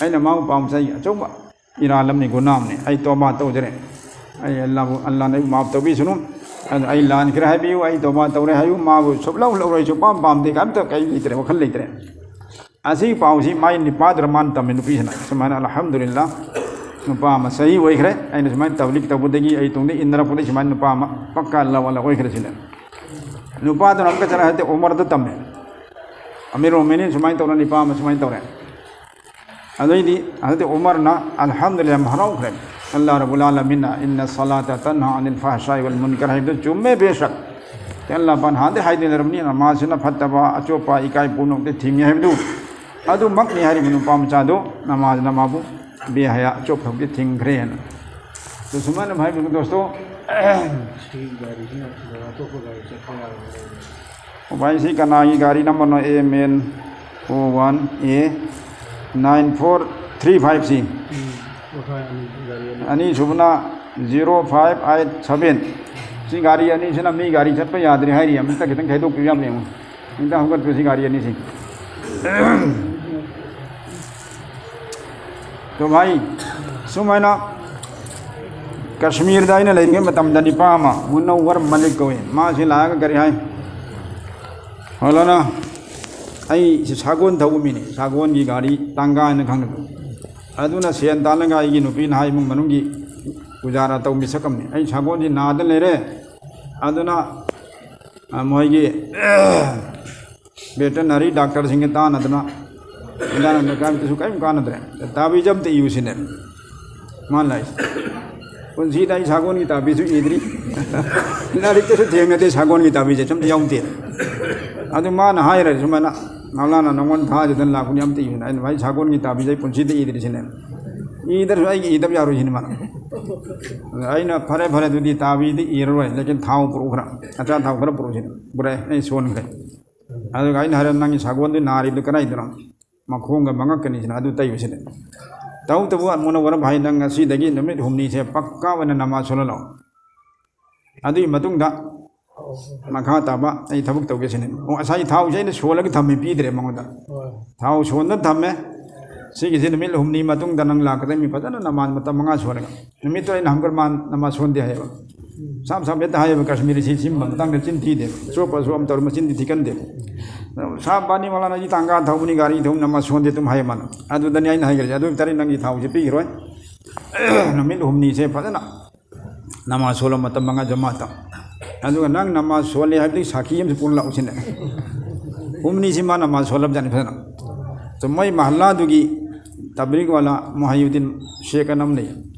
ꯑꯩꯅ ꯃꯥꯕꯨ ꯄꯥꯝꯕꯁꯦ ꯑꯩ ꯑꯆꯧꯕ ꯏꯔꯥꯜ ꯑꯃꯅꯤ, ꯒꯨꯅꯥ ꯑꯃꯅꯤ꯫ ꯑꯩ ꯇꯣꯕꯥ ꯇꯧꯖꯔꯦ꯫ ꯑꯩ ꯑꯜꯂꯥꯕꯨ, ꯑꯜꯂꯥꯅ ꯑꯩꯕꯨ ꯃꯥꯐ ꯇꯧꯕꯤꯁꯅꯨ꯫ ꯑꯗꯨ ꯑꯩ ꯂꯥꯟꯈ꯭ꯔꯦ ꯍꯥꯏꯕꯤꯌꯨ, ꯑꯩ ꯇꯣꯕꯥ ꯇꯧꯔꯦ ꯍꯥꯏꯌꯨ꯫ ꯃꯥꯕꯨ ꯁꯨꯞꯂꯧ ꯂꯧꯔꯣꯏ, ꯁꯨꯞꯄꯥꯝ ꯄꯥꯝꯗꯦ" ꯀꯥꯏꯅ ꯀꯩꯝꯇ ꯀꯩ ꯂꯩꯇ꯭ꯔꯦ, ꯋꯥꯈꯜ ꯂꯩꯇ꯭ꯔꯦ꯫ ꯑꯁꯤꯒꯤ ꯄꯥꯎꯁꯤ ꯃꯥꯏ ꯅꯤꯄꯥꯗꯨꯗ ꯃꯥꯅ ꯇꯝꯃꯤ ꯅꯨꯄꯤꯁꯤꯅ꯫ ꯁꯨꯃꯥꯏꯅ, "ꯑꯜꯍꯝꯗꯨꯂꯤꯜꯂꯥ, ꯅꯨꯄꯥ ꯑꯃ ꯁꯍꯤ ꯑꯣꯏꯈ꯭ꯔꯦ꯫ ꯑꯩꯅ ꯁꯨꯃꯥꯏꯅ ꯇꯕꯂꯤꯛ ꯇꯧꯕꯗꯒꯤ ꯑꯩ ꯇꯨꯡꯗ ꯏꯟꯅꯔꯛꯄꯗꯒꯤ ꯁꯨꯃꯥꯏꯅ ꯅꯨꯄꯥ ꯑꯃ ꯄꯛꯀꯥ ꯑꯜꯂꯥ ꯋꯥꯂꯥ ꯑꯣꯏꯈ꯭ꯔꯦ" ꯁꯤꯅ꯫ ꯅꯨꯄꯥꯗꯨꯅ ꯑꯃꯨꯛꯀ ꯆꯠꯂꯒ ꯍꯥꯏꯗꯤ ꯎꯃꯔꯗ ꯇꯝꯃꯦ꯫ "ꯑꯃꯤꯔ ꯃꯣꯃꯤꯅꯤꯟ ꯁꯨꯃꯥꯏꯅ ꯇꯧꯔ ꯅꯨꯄꯥ ꯑꯃ ꯁꯨꯃꯥꯏꯅ ꯇꯧꯔꯦ"꯫ ꯑꯗꯩꯗꯤ ꯍꯖꯔꯠ ꯎꯃꯔꯅ ꯑꯜꯍꯝꯗꯨꯂꯤꯜꯂꯥꯍ ꯌꯥꯝ ꯍꯔꯥꯎꯈ꯭ꯔꯦ꯫ "ꯑꯜꯂꯥꯍ ꯔꯕꯨꯜ ꯑꯥꯂꯃꯤꯟꯅ 'ꯏꯟꯅ ꯁꯂꯥꯇ ꯇꯟꯍꯥ ꯑꯅꯤꯜ ꯐꯍꯁꯥꯏ ꯋꯜ ꯃꯨꯟꯀꯔ' ꯍꯥꯏꯕꯗꯨ ꯆꯨꯝꯃꯦ, ꯕꯦꯁꯛ꯫ ꯑꯜꯂꯥꯍ ꯄꯥꯛꯅ ꯍꯥꯟꯅꯗꯩ ꯍꯥꯏꯗꯨꯅ ꯂꯩꯔꯕꯅꯤ, ꯅꯃꯥꯖꯁꯤꯅ ꯐꯠꯇꯕ, ꯑꯆꯣꯞꯄ, ꯏꯀꯥꯏ ꯄꯨꯝꯅꯃꯛꯇ ꯊꯤꯡꯉꯤ ꯍꯥꯏꯕꯗꯨ ꯑꯗꯨꯃꯛꯅꯤ" ꯍꯥꯏꯔꯤꯕ ꯅꯨꯄꯥ ꯃꯆꯥꯗꯨ ꯅꯃꯥꯖꯅ ꯃꯥꯕꯨ ꯕꯦꯍꯌꯥ, ꯑꯆꯣꯞꯄ ꯊꯕꯛꯇ ꯊꯤꯡꯈ꯭ꯔꯦ ꯍꯥꯏꯅ꯫ ꯑꯗꯨ ꯁꯨꯃꯥꯏꯅ ꯍꯥꯏꯕꯤꯌꯨ ꯗꯣꯁꯇꯣ꯫ ꯁꯤ ꯒꯥꯔꯤꯁꯤꯅ ꯖꯒꯥ ꯑꯇꯣꯞꯄ ꯒꯥꯔꯤ ꯆꯠꯄ ꯌꯥꯔꯣꯏ꯫ ꯚꯥꯏ, ꯁꯤ ꯀꯅꯥꯒꯤ ꯒꯥꯔꯤ ꯅꯝꯕꯔꯅꯣ? ꯑꯦꯝ ꯑꯦꯟ ꯑꯣ ꯋꯥꯟ ꯑꯦ ꯅꯥꯏꯟ ꯐꯣꯔ ꯊ꯭ꯔꯤ ꯐꯥꯏꯚ ꯁꯤ꯫ ꯎꯝ, ꯃꯈꯥꯏ ꯑꯅꯤ, ꯒꯥꯔꯤ ꯑꯅꯤ꯫ ꯑꯅꯤꯁꯨꯕꯅ ꯖꯤꯔꯣ ꯐꯥꯏꯚ ꯑꯩꯠ ꯁꯚꯦꯟ꯫ ꯁꯤ ꯒꯥꯔꯤ ꯑꯅꯤꯁꯤꯅ ꯃꯤ ꯒꯥꯔꯤ ꯆꯠꯄ ꯌꯥꯗ꯭ꯔꯤ ꯍꯥꯏꯔꯤ꯫ ꯑꯃꯨꯛꯇ ꯈꯤꯇꯪ ꯈꯥꯏꯗꯣꯛꯄꯤꯌꯨ, ꯌꯥꯝ ꯌꯦꯡꯉꯨ꯫ ꯑꯃꯨꯛꯇ ꯍꯧꯒꯠꯄꯤꯌꯨ ꯁꯤ ꯒꯥꯔꯤ ꯑꯅꯤꯁꯤ꯫ ꯇꯣ ꯚꯥꯏ, ꯁꯨꯃꯥꯏꯅ ꯀꯥꯁꯃꯤꯔꯗ ꯑꯩꯅ ꯂꯩꯔꯤꯉꯩ ꯃꯇꯝꯗ ꯅꯤꯄꯥ ꯑꯃ ꯃꯨꯅꯧꯋꯔ ꯃꯂꯤꯛ ꯀꯧꯏ꯫ ꯃꯥꯁꯤ ꯂꯥꯛꯑꯒ ꯀꯔꯤ ꯍꯥꯏ? ꯃꯧꯂꯥꯅꯥ, ꯑꯩ ꯁꯤ ꯁꯥꯒꯣꯟ ꯊꯧꯕ ꯃꯤꯅꯤ, ꯁꯥꯒꯣꯟꯒꯤ ꯒꯥꯔꯤ ꯇꯥꯡꯒꯥ ꯍꯥꯏꯅ ꯈꯪꯅꯕ꯫ ꯑꯗꯨꯅ ꯁꯦꯟ ꯇꯥꯜꯂꯒ ꯑꯩꯒꯤ ꯅꯨꯄꯤꯅ ꯍꯥꯏ ꯏꯃꯨꯡ ꯃꯅꯨꯡꯒꯤ ꯒꯨꯖꯥꯔꯥ ꯇꯧ ꯃꯤꯁꯛ ꯑꯃꯅꯤ꯫ ꯑꯩ ꯁꯥꯒꯣꯟꯁꯤ ꯅꯥꯗ ꯂꯩꯔꯦ꯫ ꯑꯗꯨꯅ, ꯑ, ꯃꯣꯏꯒꯤ ꯚꯦꯇꯅꯔꯤ ꯗꯥꯛꯇꯔꯁꯤꯡꯒ ꯇꯥꯟꯅꯗꯅ ꯍꯤꯗꯥꯛ ꯂꯥꯡꯊꯛ ꯀꯔꯤꯝꯇꯁꯨ ꯀꯔꯤꯝ ꯀꯥꯟꯅꯗ꯭ꯔꯦ꯫ ꯇꯥꯕꯤꯖ ꯑꯝꯇ ꯏꯌꯨ ꯁꯤꯅꯦ ꯃꯥꯅ ꯂꯥꯛꯏꯁꯦ꯫ ꯄꯨꯟꯁꯤꯗ ꯑꯩ ꯁꯥꯒꯣꯟꯒꯤ ꯇꯥꯕꯤꯁꯨ ꯏꯗ꯭ꯔꯤ꯫ ꯂꯥꯏꯔꯤꯛꯇꯁꯨ ꯊꯦꯡꯅꯗꯦ ꯁꯥꯒꯣꯟꯒꯤ ꯇꯥꯕꯤꯁꯦ, ꯑꯝꯇ ꯌꯥꯎꯗꯦ꯫ ꯑꯗꯨ ꯃꯥꯅ ꯍꯥꯏꯔꯦ ꯁꯨꯃꯥꯏꯅ, "ꯃꯧꯂꯥꯅꯥ, ꯅꯉꯣꯟꯗ ꯊꯥꯖꯗꯅ ꯂꯥꯛꯄꯅꯤ, ꯑꯝꯇ ꯏꯌꯨ ꯁꯤꯅꯦ"꯫ ꯑꯩꯅ, "ꯚꯥꯏ, ꯁꯥꯒꯣꯟꯒꯤ ꯇꯥꯕꯤꯁꯦ ꯑꯩ ꯄꯨꯟꯁꯤꯗ ꯏꯗ꯭ꯔꯤ" ꯁꯤꯅꯦ꯫ "ꯏꯗ꯭ꯔꯁꯨ ꯑꯩꯒꯤ ꯏꯗꯕ ꯌꯥꯔꯣꯏ" ꯁꯤꯅꯦ ꯃꯥꯅ꯫ ꯑꯗ ꯑꯩꯅ, "ꯐꯔꯦ, ꯐꯔꯦ, ꯑꯗꯨꯗꯤ ꯇꯥꯕꯤꯗꯤ ꯏꯔꯔꯣꯏ, ꯂꯦꯀꯤꯟ ꯊꯥꯎ ꯄꯨꯔꯛꯎ ꯈꯔ, ꯑꯆꯥ ꯊꯥꯎ ꯈꯔ ꯄꯨꯔꯛꯎ" ꯁꯤꯅꯦ꯫ ꯄꯨꯔꯛꯑꯦ, ꯑꯩ ꯁꯣꯟꯈ꯭ꯔꯦ꯫ ꯑꯗꯨꯒ ꯑꯩꯅ ꯍꯥꯏꯔꯦ, "ꯅꯪꯒꯤ ꯁꯥꯒꯣꯟꯗꯨ ꯅꯥꯔꯤꯕꯗꯨ ꯀꯗꯥꯏꯗꯅꯣ?" "ꯃꯈꯣꯡꯒ ꯃꯉꯛꯀꯅꯤ" ꯁꯤꯅ, "ꯑꯗꯨ ꯇꯩꯌꯨ" ꯁꯤꯅꯦ꯫ "ꯇꯧ ꯇꯧꯕ ꯃꯨꯅꯧꯋꯔ ꯚꯥꯏ, ꯅꯪ ꯉꯁꯤꯗꯒꯤ ꯅꯨꯃꯤꯠ ꯍꯨꯝꯅꯤꯁꯦ ꯄꯛꯀꯥ ꯑꯣꯏꯅ ꯅꯃꯥꯖ ꯁꯣꯜꯍꯜꯂꯣ꯫ ꯑꯗꯨꯒꯤ ꯃꯇꯨꯡꯗ ꯃꯈꯥ ꯇꯥꯕ ꯑꯩ ꯊꯕꯛ ꯇꯧꯒꯦ" ꯁꯤꯅꯦ꯫ ꯑꯣ, ꯉꯁꯥꯏ ꯊꯥꯎꯁꯦ ꯑꯩꯅ ꯁꯣꯜꯂꯒ ꯊꯝꯃꯤ, ꯄꯤꯗ꯭ꯔꯦ ꯃꯉꯣꯟꯗ꯫ ꯍꯣꯏ꯫ ꯊꯥꯎ ꯁꯣꯟꯗꯅ ꯊꯝꯃꯦ꯫ "ꯁꯤꯒꯤꯁꯦ ꯅꯨꯃꯤꯠ ꯍꯨꯝꯅꯤ ꯃꯇꯨꯡꯗ ꯅꯪ ꯂꯥꯛꯀꯗꯕꯅꯤ, ꯐꯖꯅ ꯅꯃꯥꯖ ꯃꯇꯝ ꯃꯉꯥ ꯁꯣꯜꯂꯒ"꯫ ꯅꯨꯃꯤꯠꯇꯣ ꯑꯩꯅ ꯍꯪꯕꯗ ꯃꯥ ꯅꯃꯥꯖ ꯁꯣꯟꯗꯦ ꯍꯥꯏꯌꯦꯕ꯫ ꯁꯥꯞ ꯁꯥꯞ ꯍꯦꯛꯇ ꯍꯥꯏꯌꯦꯕ ꯀꯥꯁꯃꯤꯔꯤꯁꯤ, ꯁꯤꯒꯨꯝꯕ ꯃꯇꯥꯡꯗ ꯆꯤꯟ ꯊꯤꯗꯦꯕ꯫ ꯑꯆꯣꯞꯄ ꯑꯆꯣꯞꯄ ꯇꯧꯔ ꯃꯆꯤꯟꯗꯤ ꯊꯤꯀꯟꯗꯦꯕ꯫ "ꯁꯥꯞ ꯕꯥꯅꯤ ꯃꯧꯂꯥꯅꯥ, ꯑꯩ ꯇꯥꯡꯒꯥ ꯊꯧꯕꯅꯤ, ꯒꯥꯔꯤ ꯊꯧꯕꯅꯤ, ꯅꯃꯥꯖ ꯁꯣꯟꯗꯦ" ꯑꯗꯨꯝ ꯍꯥꯏꯌꯦ ꯃꯥꯅ꯫ ꯑꯗꯨꯗꯅꯤ ꯑꯩꯅ ꯍꯥꯏꯈ꯭ꯔꯤꯁꯦ, "ꯑꯗꯨ ꯑꯣꯏ ꯇꯥꯔꯗꯤ ꯅꯪꯒꯤ ꯊꯥꯎꯁꯦ ꯄꯤꯈꯤꯔꯣꯏ꯫ ꯅꯨꯃꯤꯠ ꯍꯨꯝꯅꯤꯁꯦ ꯐꯖꯅ ꯅꯃꯥꯖ ꯁꯣꯜꯂ ꯃꯇꯝ ꯃꯉꯥ ꯖꯃꯥꯇ꯫ ꯑꯗꯨꯒ ꯅꯪ ꯅꯃꯥꯖ ꯁꯣꯜꯂꯦ ꯍꯥꯏꯕꯗꯨꯒꯤ ꯁꯥꯈꯤ ꯑꯃꯁꯨ ꯄꯨꯔ ꯂꯥꯛꯎ" ꯁꯤꯅꯦ꯫ ꯍꯨꯝꯅꯤꯁꯤ ꯃꯥ ꯅꯃꯥꯖ ꯁꯣꯜꯂꯕꯖꯥꯠꯅꯤ ꯐꯖꯅ꯫ ꯑꯗꯣ ꯃꯣꯏ ꯃꯍꯜꯂꯥꯗꯨꯒꯤ ꯇꯕ꯭ꯂꯤꯒ ꯋꯥꯂꯥ ꯃꯣꯍꯥꯌꯨꯗꯤꯟ ꯁꯦꯈ ꯑꯅ ꯑꯃ ꯂꯩ꯫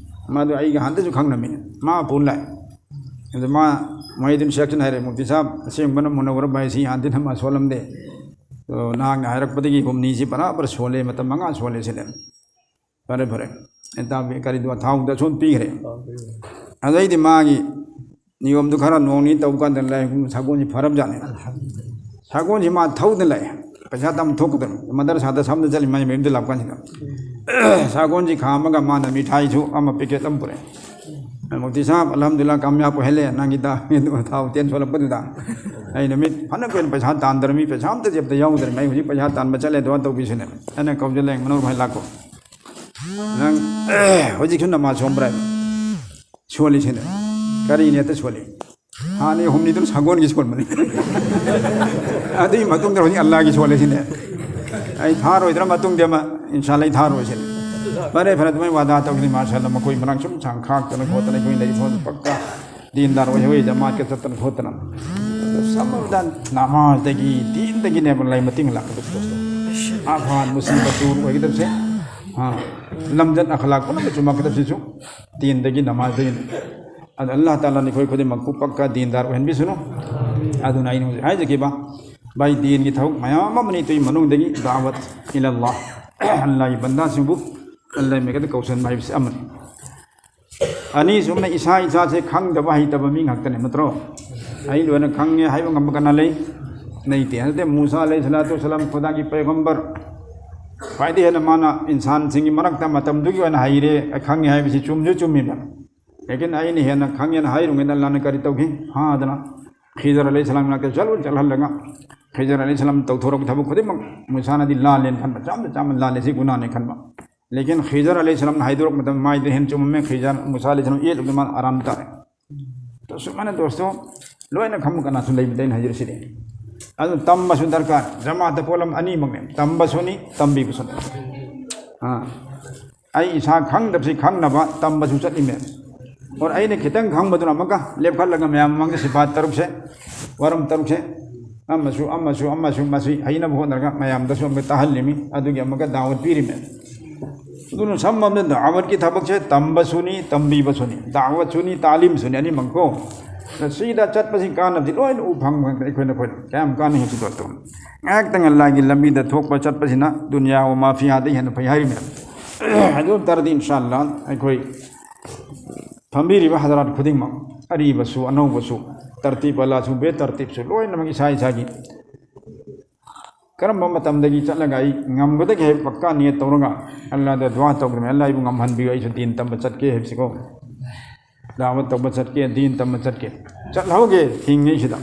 ꯃꯥꯗꯨ ꯑꯩꯒ ꯍꯥꯟꯅꯗꯁꯨ ꯈꯪꯅꯕꯅꯤ꯫ ꯃꯥ ꯄꯨꯔ ꯂꯥꯛꯑꯦ꯫ ꯑꯗꯨ ꯃꯥ ꯃꯣꯍꯥꯌꯨꯗꯤꯟ ꯁꯦꯈꯁꯤꯅ ꯍꯥꯏꯔꯦ, "ꯃꯨꯐꯇꯤ ꯁꯥꯍꯕ, ꯑꯁꯦꯡꯕꯅ ꯃꯨꯅꯧꯋꯔ ꯚꯥꯏꯁꯤ ꯍꯥꯟꯅꯗꯤ ꯅꯃꯥꯖ ꯁꯣꯜꯂꯝꯗꯦ꯫ ꯑꯗꯣ ꯅꯍꯥꯛꯅ ꯍꯥꯏꯔꯛꯄꯗꯒꯤ ꯍꯨꯝꯅꯤꯁꯤ ꯕꯔꯥꯕꯔ ꯁꯣꯜꯂꯦ, ꯃꯇꯝ ꯃꯉꯥ ꯁꯣꯜꯂꯦ" ꯁꯤꯅꯦ꯫ ꯐꯔꯦ, ꯐꯔꯦ꯫ ꯑꯦ, ꯇꯥꯕꯤ-, ꯀꯔꯤꯗꯣ, ꯊꯥꯎꯗ ꯁꯨꯝ ꯄꯤꯈ꯭ꯔꯦ꯫ ꯑꯗꯩꯗꯤ ꯃꯥꯒꯤ ꯅꯤꯌꯣꯝꯗꯨ ꯈꯔ ꯅꯣꯡ ꯅꯤꯅꯤ ꯇꯧꯕ ꯀꯥꯟꯗ ꯂꯥꯛꯑꯦ, ꯁꯒꯣꯜꯁꯤ ꯐꯔꯕꯖꯥꯠꯅꯤ꯫ ꯁꯒꯣꯜꯁꯤ ꯃꯥ ꯊꯧꯗꯅ ꯂꯥꯛꯑꯦ꯫ ꯄꯩꯁꯥ ꯇꯝ ꯊꯣꯛꯀꯗꯕꯅꯤ꯫ ꯃꯗꯔꯁꯥꯗ ꯁꯝꯅ ꯆꯠꯂꯤ ꯃꯥꯏ ꯃꯌꯨꯝꯗ ꯂꯥꯛꯄ ꯀꯥꯟꯁꯤꯗ꯫ ꯁꯒꯣꯜꯁꯤ ꯈꯥꯝꯃꯒ ꯃꯥꯅ ꯃꯤꯊꯥꯏꯁꯨ ꯑꯃ ꯄꯦꯀꯦꯠ ꯑꯃ ꯄꯨꯔꯛꯑꯦ꯫ "ꯃꯨꯐꯇꯤ ꯁꯥꯍꯕ, ꯑꯜꯍꯝꯗꯨꯂꯤꯜꯂꯥꯍ, ꯀꯥꯃꯌꯥꯕ ꯑꯣꯏꯍꯜꯂꯦ꯫ ꯅꯪꯒꯤ ꯗꯥ-, ꯊꯥꯎ ꯇꯦꯟ ꯁꯣꯜꯂꯛꯄꯗꯨꯗ ꯑꯩ ꯅꯨꯃꯤꯠ ꯐꯅ ꯀꯨꯏꯅ ꯄꯩꯁꯥ ꯇꯥꯟꯗ꯭ꯔꯃꯤ, ꯄꯩꯁꯥ ꯑꯝꯇ ꯖꯦꯕꯇ ꯌꯥꯎꯗ꯭ꯔꯃꯤ꯫ ꯑꯩ ꯍꯧꯖꯤꯛ ꯄꯩꯁꯥ ꯇꯥꯟꯕ ꯆꯠꯂꯦ, ꯗꯨꯋꯥ ꯇꯧꯕꯤꯁꯤꯅꯦ꯫ ꯑꯩꯅ ꯀꯧꯖꯜꯂꯦ, ꯃꯅꯨꯡ ꯍꯣꯏ ꯂꯥꯛꯈꯣ꯫ ꯅꯪ ꯍꯧꯖꯤꯛꯁꯨ ꯅꯃꯥꯖ ꯁꯣꯟꯕ꯭ꯔꯥ?" ꯁꯣꯜꯂꯤꯁꯤꯅꯦ꯫ ꯀꯔꯤꯅꯦ ꯍꯦꯛꯇ ꯁꯣꯜꯂꯤ? ꯍꯥꯟꯅꯒꯤ ꯍꯨꯝꯅꯤꯗꯨꯅ ꯁꯒꯣꯜꯒꯤ ꯁꯣꯟꯕꯅꯤ꯫ ꯑꯗꯨꯒꯤ ꯃꯇꯨꯡꯗ ꯍꯧꯖꯤꯛ ꯑꯜꯂꯥꯒꯤ ꯁꯣꯜꯂꯤꯁꯤꯅꯦ꯫ ꯑꯩ ꯊꯥꯔꯣꯏꯗ꯭ꯔꯥ ꯃꯇꯨꯡꯗꯤ ꯑꯃ, ꯏꯟꯁꯥꯜꯂꯥ ꯑꯩ ꯊꯥꯔꯣꯏꯁꯤꯅꯦ꯫ ꯐꯔꯦ, ꯐꯔꯦ, ꯑꯗꯨꯃꯥꯏꯅ ꯋꯥꯗꯥ ꯇꯧꯁꯤ, ꯃꯥꯁꯥꯜꯂꯥ, ꯃꯈꯣꯏ ꯃꯔꯥꯡ ꯁꯨꯝ ꯁꯥꯡ ꯈꯥꯛꯇꯅ ꯈꯣꯠꯇꯅ ꯑꯩꯈꯣꯏ ꯂꯩꯔꯤ ꯐꯥꯎꯗ ꯄꯛꯀ ꯗꯤꯟꯗꯥꯔ ꯑꯣꯏ, ꯍꯣꯏ, ꯖꯃꯥꯠꯀ ꯆꯠꯇꯅ ꯈꯣꯠꯇꯅ꯫ ꯁꯝꯃꯕꯗ ꯅꯃꯥꯖꯗꯒꯤ, ꯗꯤꯟꯗꯒꯤꯅꯦꯕ ꯂꯩ ꯃꯇꯦꯡ ꯂꯥꯛꯀꯗꯕꯁꯦ꯫ ꯑꯐꯥꯟ ꯃꯨꯁꯤꯕꯠ ꯗꯨꯔ ꯑꯣꯏꯒꯗꯕꯁꯦ꯫ ꯑꯥ, ꯂꯝꯖꯠ ꯑꯈꯂꯥꯛ ꯄꯨꯝꯅꯃꯛ ꯆꯨꯝꯃꯛꯀꯗꯕꯁꯤꯁꯨ ꯗꯤꯟꯗꯒꯤ, ꯅꯃꯥꯖꯗꯒꯤꯅꯤ꯫ ꯑꯗꯣ ꯑꯜꯂꯥꯍ ꯇꯥꯂꯥꯅ ꯑꯩꯈꯣꯏ ꯈꯨꯗꯤꯡꯃꯛꯄꯨ ꯄꯛꯀ ꯗꯤꯟꯗꯥꯔ ꯑꯣꯏꯍꯟꯕꯤꯁꯅꯨ꯫ ꯑꯗꯨꯅ ꯑꯩꯅ ꯍꯧꯖꯤꯛ ꯍꯥꯏꯖꯈꯤꯕ, ꯚꯥꯏ, ꯗꯤꯟꯒꯤ ꯊꯕꯛ ꯃꯌꯥꯝ ꯑꯃꯅꯤ꯫ ꯑꯗꯨꯒꯤ ꯃꯅꯨꯡꯗꯒꯤ ꯗꯥꯋꯠ ꯏꯂꯜꯂꯥꯍ, ꯑꯜꯂꯥꯍꯒꯤ ꯕꯟꯗꯥꯁꯤꯡꯕꯨ ꯑꯜꯂꯥꯍꯒꯤ ꯃꯥꯏꯀꯩꯗ ꯀꯧꯁꯟꯕ ꯍꯥꯏꯕꯁꯤ ꯑꯃꯅꯤ꯫ ꯑꯅꯤꯁꯨꯕꯅ ꯏꯁꯥ ꯏꯁꯥꯁꯦ ꯈꯪꯗꯕ ꯍꯩꯇꯕ ꯃꯤ ꯉꯥꯛꯇꯅꯦ, ꯅꯠꯇ꯭ꯔꯣ? "ꯑꯩ ꯂꯣꯏꯅ ꯈꯪꯉꯦ" ꯍꯥꯏꯕ ꯉꯝꯕ ꯀꯅꯥ ꯂꯩ? ꯂꯩꯇꯦ꯫ ꯍꯖꯔꯠ ꯃꯨꯁꯥ ꯑꯂꯩꯍꯤ ꯁꯂꯥꯇꯨ ꯋꯁꯁꯂꯥꯝ, ꯈꯨꯗꯥꯒꯤ ꯄꯩꯒꯝꯕꯔ, ꯈ꯭ꯋꯥꯏꯗꯒꯤ ꯍꯦꯟꯅ ꯃꯥꯅ ꯏꯟꯁꯥꯟꯁꯤꯡꯒꯤ ꯃꯔꯛꯇ ꯃꯇꯝꯗꯨꯒꯤ ꯑꯣꯏꯅ ꯍꯩꯔꯦ, ꯈꯪꯉꯦ ꯍꯥꯏꯕꯁꯤ ꯆꯨꯝꯁꯨ ꯆꯨꯝꯃꯤꯕ꯫ ꯂꯦꯀꯤꯟ ꯑꯩꯅ ꯍꯦꯟꯅ ꯈꯪꯉꯦꯅ ꯍꯥꯏꯔꯨꯉꯩꯗ ꯑꯜꯂꯥꯍꯅ ꯀꯔꯤ ꯇꯧꯈꯤ? ꯐꯥꯗꯅ ꯈꯤꯖꯔ ꯑꯂꯩꯍꯤ ꯁꯂꯥꯝ ꯃꯅꯥꯛꯇ ꯆꯠꯂꯨ, ꯆꯠꯍꯜꯂꯒ ꯈꯤꯖꯔ ꯑꯂꯩꯍꯤ ꯁꯂꯥꯝ ꯇꯧꯊꯣꯔꯛꯄ ꯊꯕꯛ ꯈꯨꯗꯤꯡꯃꯛ ꯃꯨꯁꯥꯅꯗꯤ ꯂꯥꯜꯂꯦꯅ ꯈꯟꯕ, ꯆꯥꯝꯗ ꯆꯥꯝꯃ ꯂꯥꯜꯂꯦ, ꯁꯤ ꯒꯨꯅꯥꯅꯦ ꯈꯟꯕ꯫ ꯂꯦꯀꯤꯟ ꯈꯤꯖꯔ ꯑꯂꯩꯍꯤ ꯁꯂꯥꯝꯅ ꯍꯥꯏꯗꯣꯔꯛꯄ ꯃꯇꯝꯗ ꯃꯥꯏꯗ ꯍꯦꯟꯅ ꯆꯨꯝꯃꯝꯃꯦ꯫ ꯈꯤꯖꯔ ꯃꯨꯁꯥ ꯑꯂꯩꯍꯤ ꯁꯂꯥꯝ ꯌꯦꯠꯂꯨꯕꯗ ꯃꯥꯅ ꯑꯔꯥꯝ ꯇꯥꯔꯦ꯫ ꯁꯨꯃꯥꯏꯅ ꯗꯣꯁꯇꯣ, ꯂꯣꯏꯅ ꯈꯪꯕ ꯀꯅꯥꯁꯨ ꯂꯩꯕꯗ ꯑꯩꯅ ꯍꯥꯏꯖꯔꯤꯁꯤꯗꯤ꯫ ꯑꯗꯨ ꯇꯝꯕꯁꯨ ꯗꯔꯀꯥꯔ꯫ ꯖꯃꯥꯠꯇ ꯄꯣꯠꯂꯝ ꯑꯅꯤꯃꯛꯅꯦ, ꯇꯝꯕꯁꯨꯅꯤ, ꯇꯝꯕꯤꯕꯁꯨꯅꯤ꯫ ꯑꯥ, ꯑꯩ ꯏꯁꯥ ꯈꯪꯗꯕꯁꯤ ꯈꯪꯅꯕ ꯇꯝꯕꯁꯨ ꯆꯠꯂꯤꯃꯦ꯫ ꯑꯣꯔ ꯑꯩꯅ ꯈꯤꯇꯪ ꯈꯪꯕꯗꯨꯅ ꯑꯃꯨꯛꯀ ꯂꯦꯞꯈꯠꯂꯒ ꯃꯌꯥꯝ ꯃꯃꯥꯡꯗ ꯁꯤꯐꯥꯠ ꯇꯔꯨꯛꯁꯦ, ꯋꯥꯔꯝ ꯇꯔꯨꯛꯁꯦ, ꯑꯃꯁꯨ, ꯑꯃꯁꯨ, ꯑꯃꯁꯨ, ꯃꯁꯤ ꯍꯩꯅꯕ ꯍꯣꯠꯅꯔꯒ ꯃꯌꯥꯝꯗꯁꯨ ꯑꯃꯨꯛꯀ ꯇꯥꯍꯜꯂꯤꯃꯤ, ꯑꯗꯨꯒꯤ ꯑꯃꯨꯛꯀ ꯗꯥꯋꯠ ꯄꯤꯔꯤꯃꯦ꯫ ꯑꯗꯨꯅ ꯁꯝꯕ ꯑꯃꯗ ꯗꯥꯋꯠꯀꯤ ꯊꯕꯛꯁꯦ ꯇꯝꯕꯁꯨꯅꯤ, ꯇꯝꯕꯤꯕꯁꯨꯅꯤ, ꯗꯥꯋꯠꯁꯨꯅꯤ, ꯇꯥꯂꯤꯝꯁꯨꯅꯤ, ꯑꯅꯤꯃꯛꯀꯣ꯫ ꯑꯗ ꯁꯤꯗ ꯆꯠꯄꯁꯤ ꯀꯥꯟꯅꯕꯗꯤ ꯂꯣꯏꯅ ꯎ ꯐꯪ ꯐꯪꯗ ꯑꯩꯈꯣꯏꯅ, ꯑꯩꯈꯣꯏꯅ ꯀꯌꯥꯝ ꯀꯥꯟꯅꯩ ꯍꯥꯏꯕꯁꯤ ꯗꯣꯁꯇꯣ꯫ ꯉꯥꯏꯍꯥꯛꯇꯪ ꯑꯜꯂꯥꯍꯒꯤ ꯂꯝꯕꯤꯗ ꯊꯣꯛꯄ ꯆꯠꯄꯁꯤꯅ ꯗꯨꯅꯤꯌꯥ ꯋꯥ ꯃꯥ ꯐꯤꯍꯥꯗꯒꯤ ꯍꯦꯟꯅ ꯐꯩ ꯍꯥꯏꯔꯤꯃꯦ꯫ ꯑꯗꯨ ꯑꯣꯏꯕ ꯇꯥꯔꯗꯤ, ꯏꯟꯁꯥ ꯑꯜꯂꯥ, ꯑꯩꯈꯣꯏ ꯐꯝꯕꯤꯔꯤꯕ ꯍꯖꯔꯥꯠ ꯈꯨꯗꯤꯡꯃꯛ, ꯑꯔꯤꯕꯁꯨ ꯑꯅꯧꯕꯁꯨ, ꯇꯔꯇꯤꯕ ꯑꯂꯥꯁꯨ ꯕꯦ ꯇꯔꯇꯤꯕꯁꯨ, ꯂꯣꯏꯅꯃꯛ ꯏꯁꯥ ꯏꯁꯥꯒꯤ ꯀꯔꯝꯕ ꯃꯇꯝꯗꯒꯤ ꯆꯠꯂꯒ ꯑꯩ ꯉꯝꯒꯗꯒꯦ ꯍꯥꯏꯕ ꯄꯛꯀꯥ ꯅꯤꯌꯠ ꯇꯧꯔꯒ ꯑꯜꯂꯥꯗ ꯗꯨꯋꯥ ꯇꯧꯒꯗꯕꯅꯤ, "ꯑꯜꯂꯥ, ꯑꯩꯕꯨ ꯉꯝꯍꯟꯕꯤꯌꯨ, ꯑꯩꯁꯨ ꯗꯤꯟ ꯇꯝꯕ ꯆꯠꯀꯦ" ꯍꯥꯏꯕꯁꯤꯀꯣ꯫ ꯗꯥꯋꯠ ꯇꯧꯕ ꯆꯠꯀꯦ, ꯗꯤꯟ ꯇꯝꯕ ꯆꯠꯀꯦ, ꯆꯠꯍꯧꯒꯦ ꯍꯤꯡꯉꯤꯁꯤꯗ꯫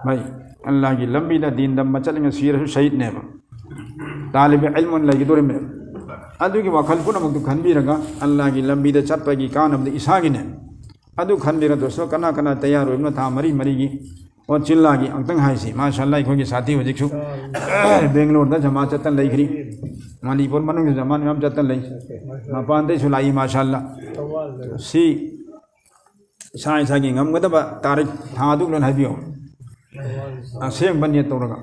ꯃꯩ ꯑꯜꯂꯥꯒꯤ ꯂꯝꯕꯤꯗ ꯗꯤꯟ ꯇꯝꯕ ꯆꯠꯂꯒ ꯁꯤꯔꯁꯨ ꯁꯍꯤꯗꯅꯦꯕ, ꯇꯥꯂꯤꯕ ꯏꯜꯃꯨꯟ ꯂꯩꯒꯗꯧꯔꯤꯕꯅꯦꯕ꯫ ꯑꯗꯨꯒꯤ ꯋꯥꯈꯜ ꯄꯨꯝꯅꯃꯛꯇꯨ ꯈꯟꯕꯤꯔꯒ ꯑꯜꯂꯥꯒꯤ ꯂꯝꯕꯤꯗ ꯆꯠꯄꯒꯤ ꯀꯥꯟꯅꯕꯗꯤ ꯏꯁꯥꯒꯤꯅꯦ꯫ ꯑꯗꯨ ꯈꯟꯕꯤꯔ ꯗꯣꯁꯇꯣ, ꯀꯅꯥ ꯀꯅꯥ ꯇꯌꯥꯔ ꯑꯣꯏꯕꯅꯣ ꯊꯥ ꯃꯔꯤ ꯃꯔꯤꯒꯤ ꯑꯣ, ꯆꯤꯜꯂꯥꯒꯤ ꯑꯃꯨꯛꯇꯪ ꯍꯥꯏꯁꯤ, ꯃꯥꯁꯥ ꯑꯜꯂꯥ, ꯑꯩꯈꯣꯏꯒꯤ ꯁꯥꯊꯤ ꯍꯧꯖꯤꯛꯁꯨ ꯕꯦꯡꯒ꯭ꯂꯣꯔꯗ ꯖꯃꯥ ꯆꯠꯇꯅ ꯂꯩꯈ꯭ꯔꯤ, ꯃꯅꯤꯄꯨꯔ ꯃꯅꯨꯡꯗ ꯖꯃꯥ ꯃꯌꯥꯝ ꯆꯠꯇꯅ ꯂꯩ, ꯃꯄꯥꯟꯗꯩꯁꯨ ꯂꯥꯛꯏ, ꯃꯥꯁꯥ ꯑꯜꯂꯥ꯫ ꯁꯤ ꯏꯁꯥ ꯏꯁꯥꯒꯤ ꯉꯝꯒꯗꯕ ꯇꯥꯔꯤꯛ ꯊꯥꯗꯨ ꯂꯣꯏꯅ ꯍꯥꯏꯕꯤꯌꯨ, ꯑꯁꯦꯡꯕ ꯅꯤꯌꯠ ꯇꯧꯔꯒ꯫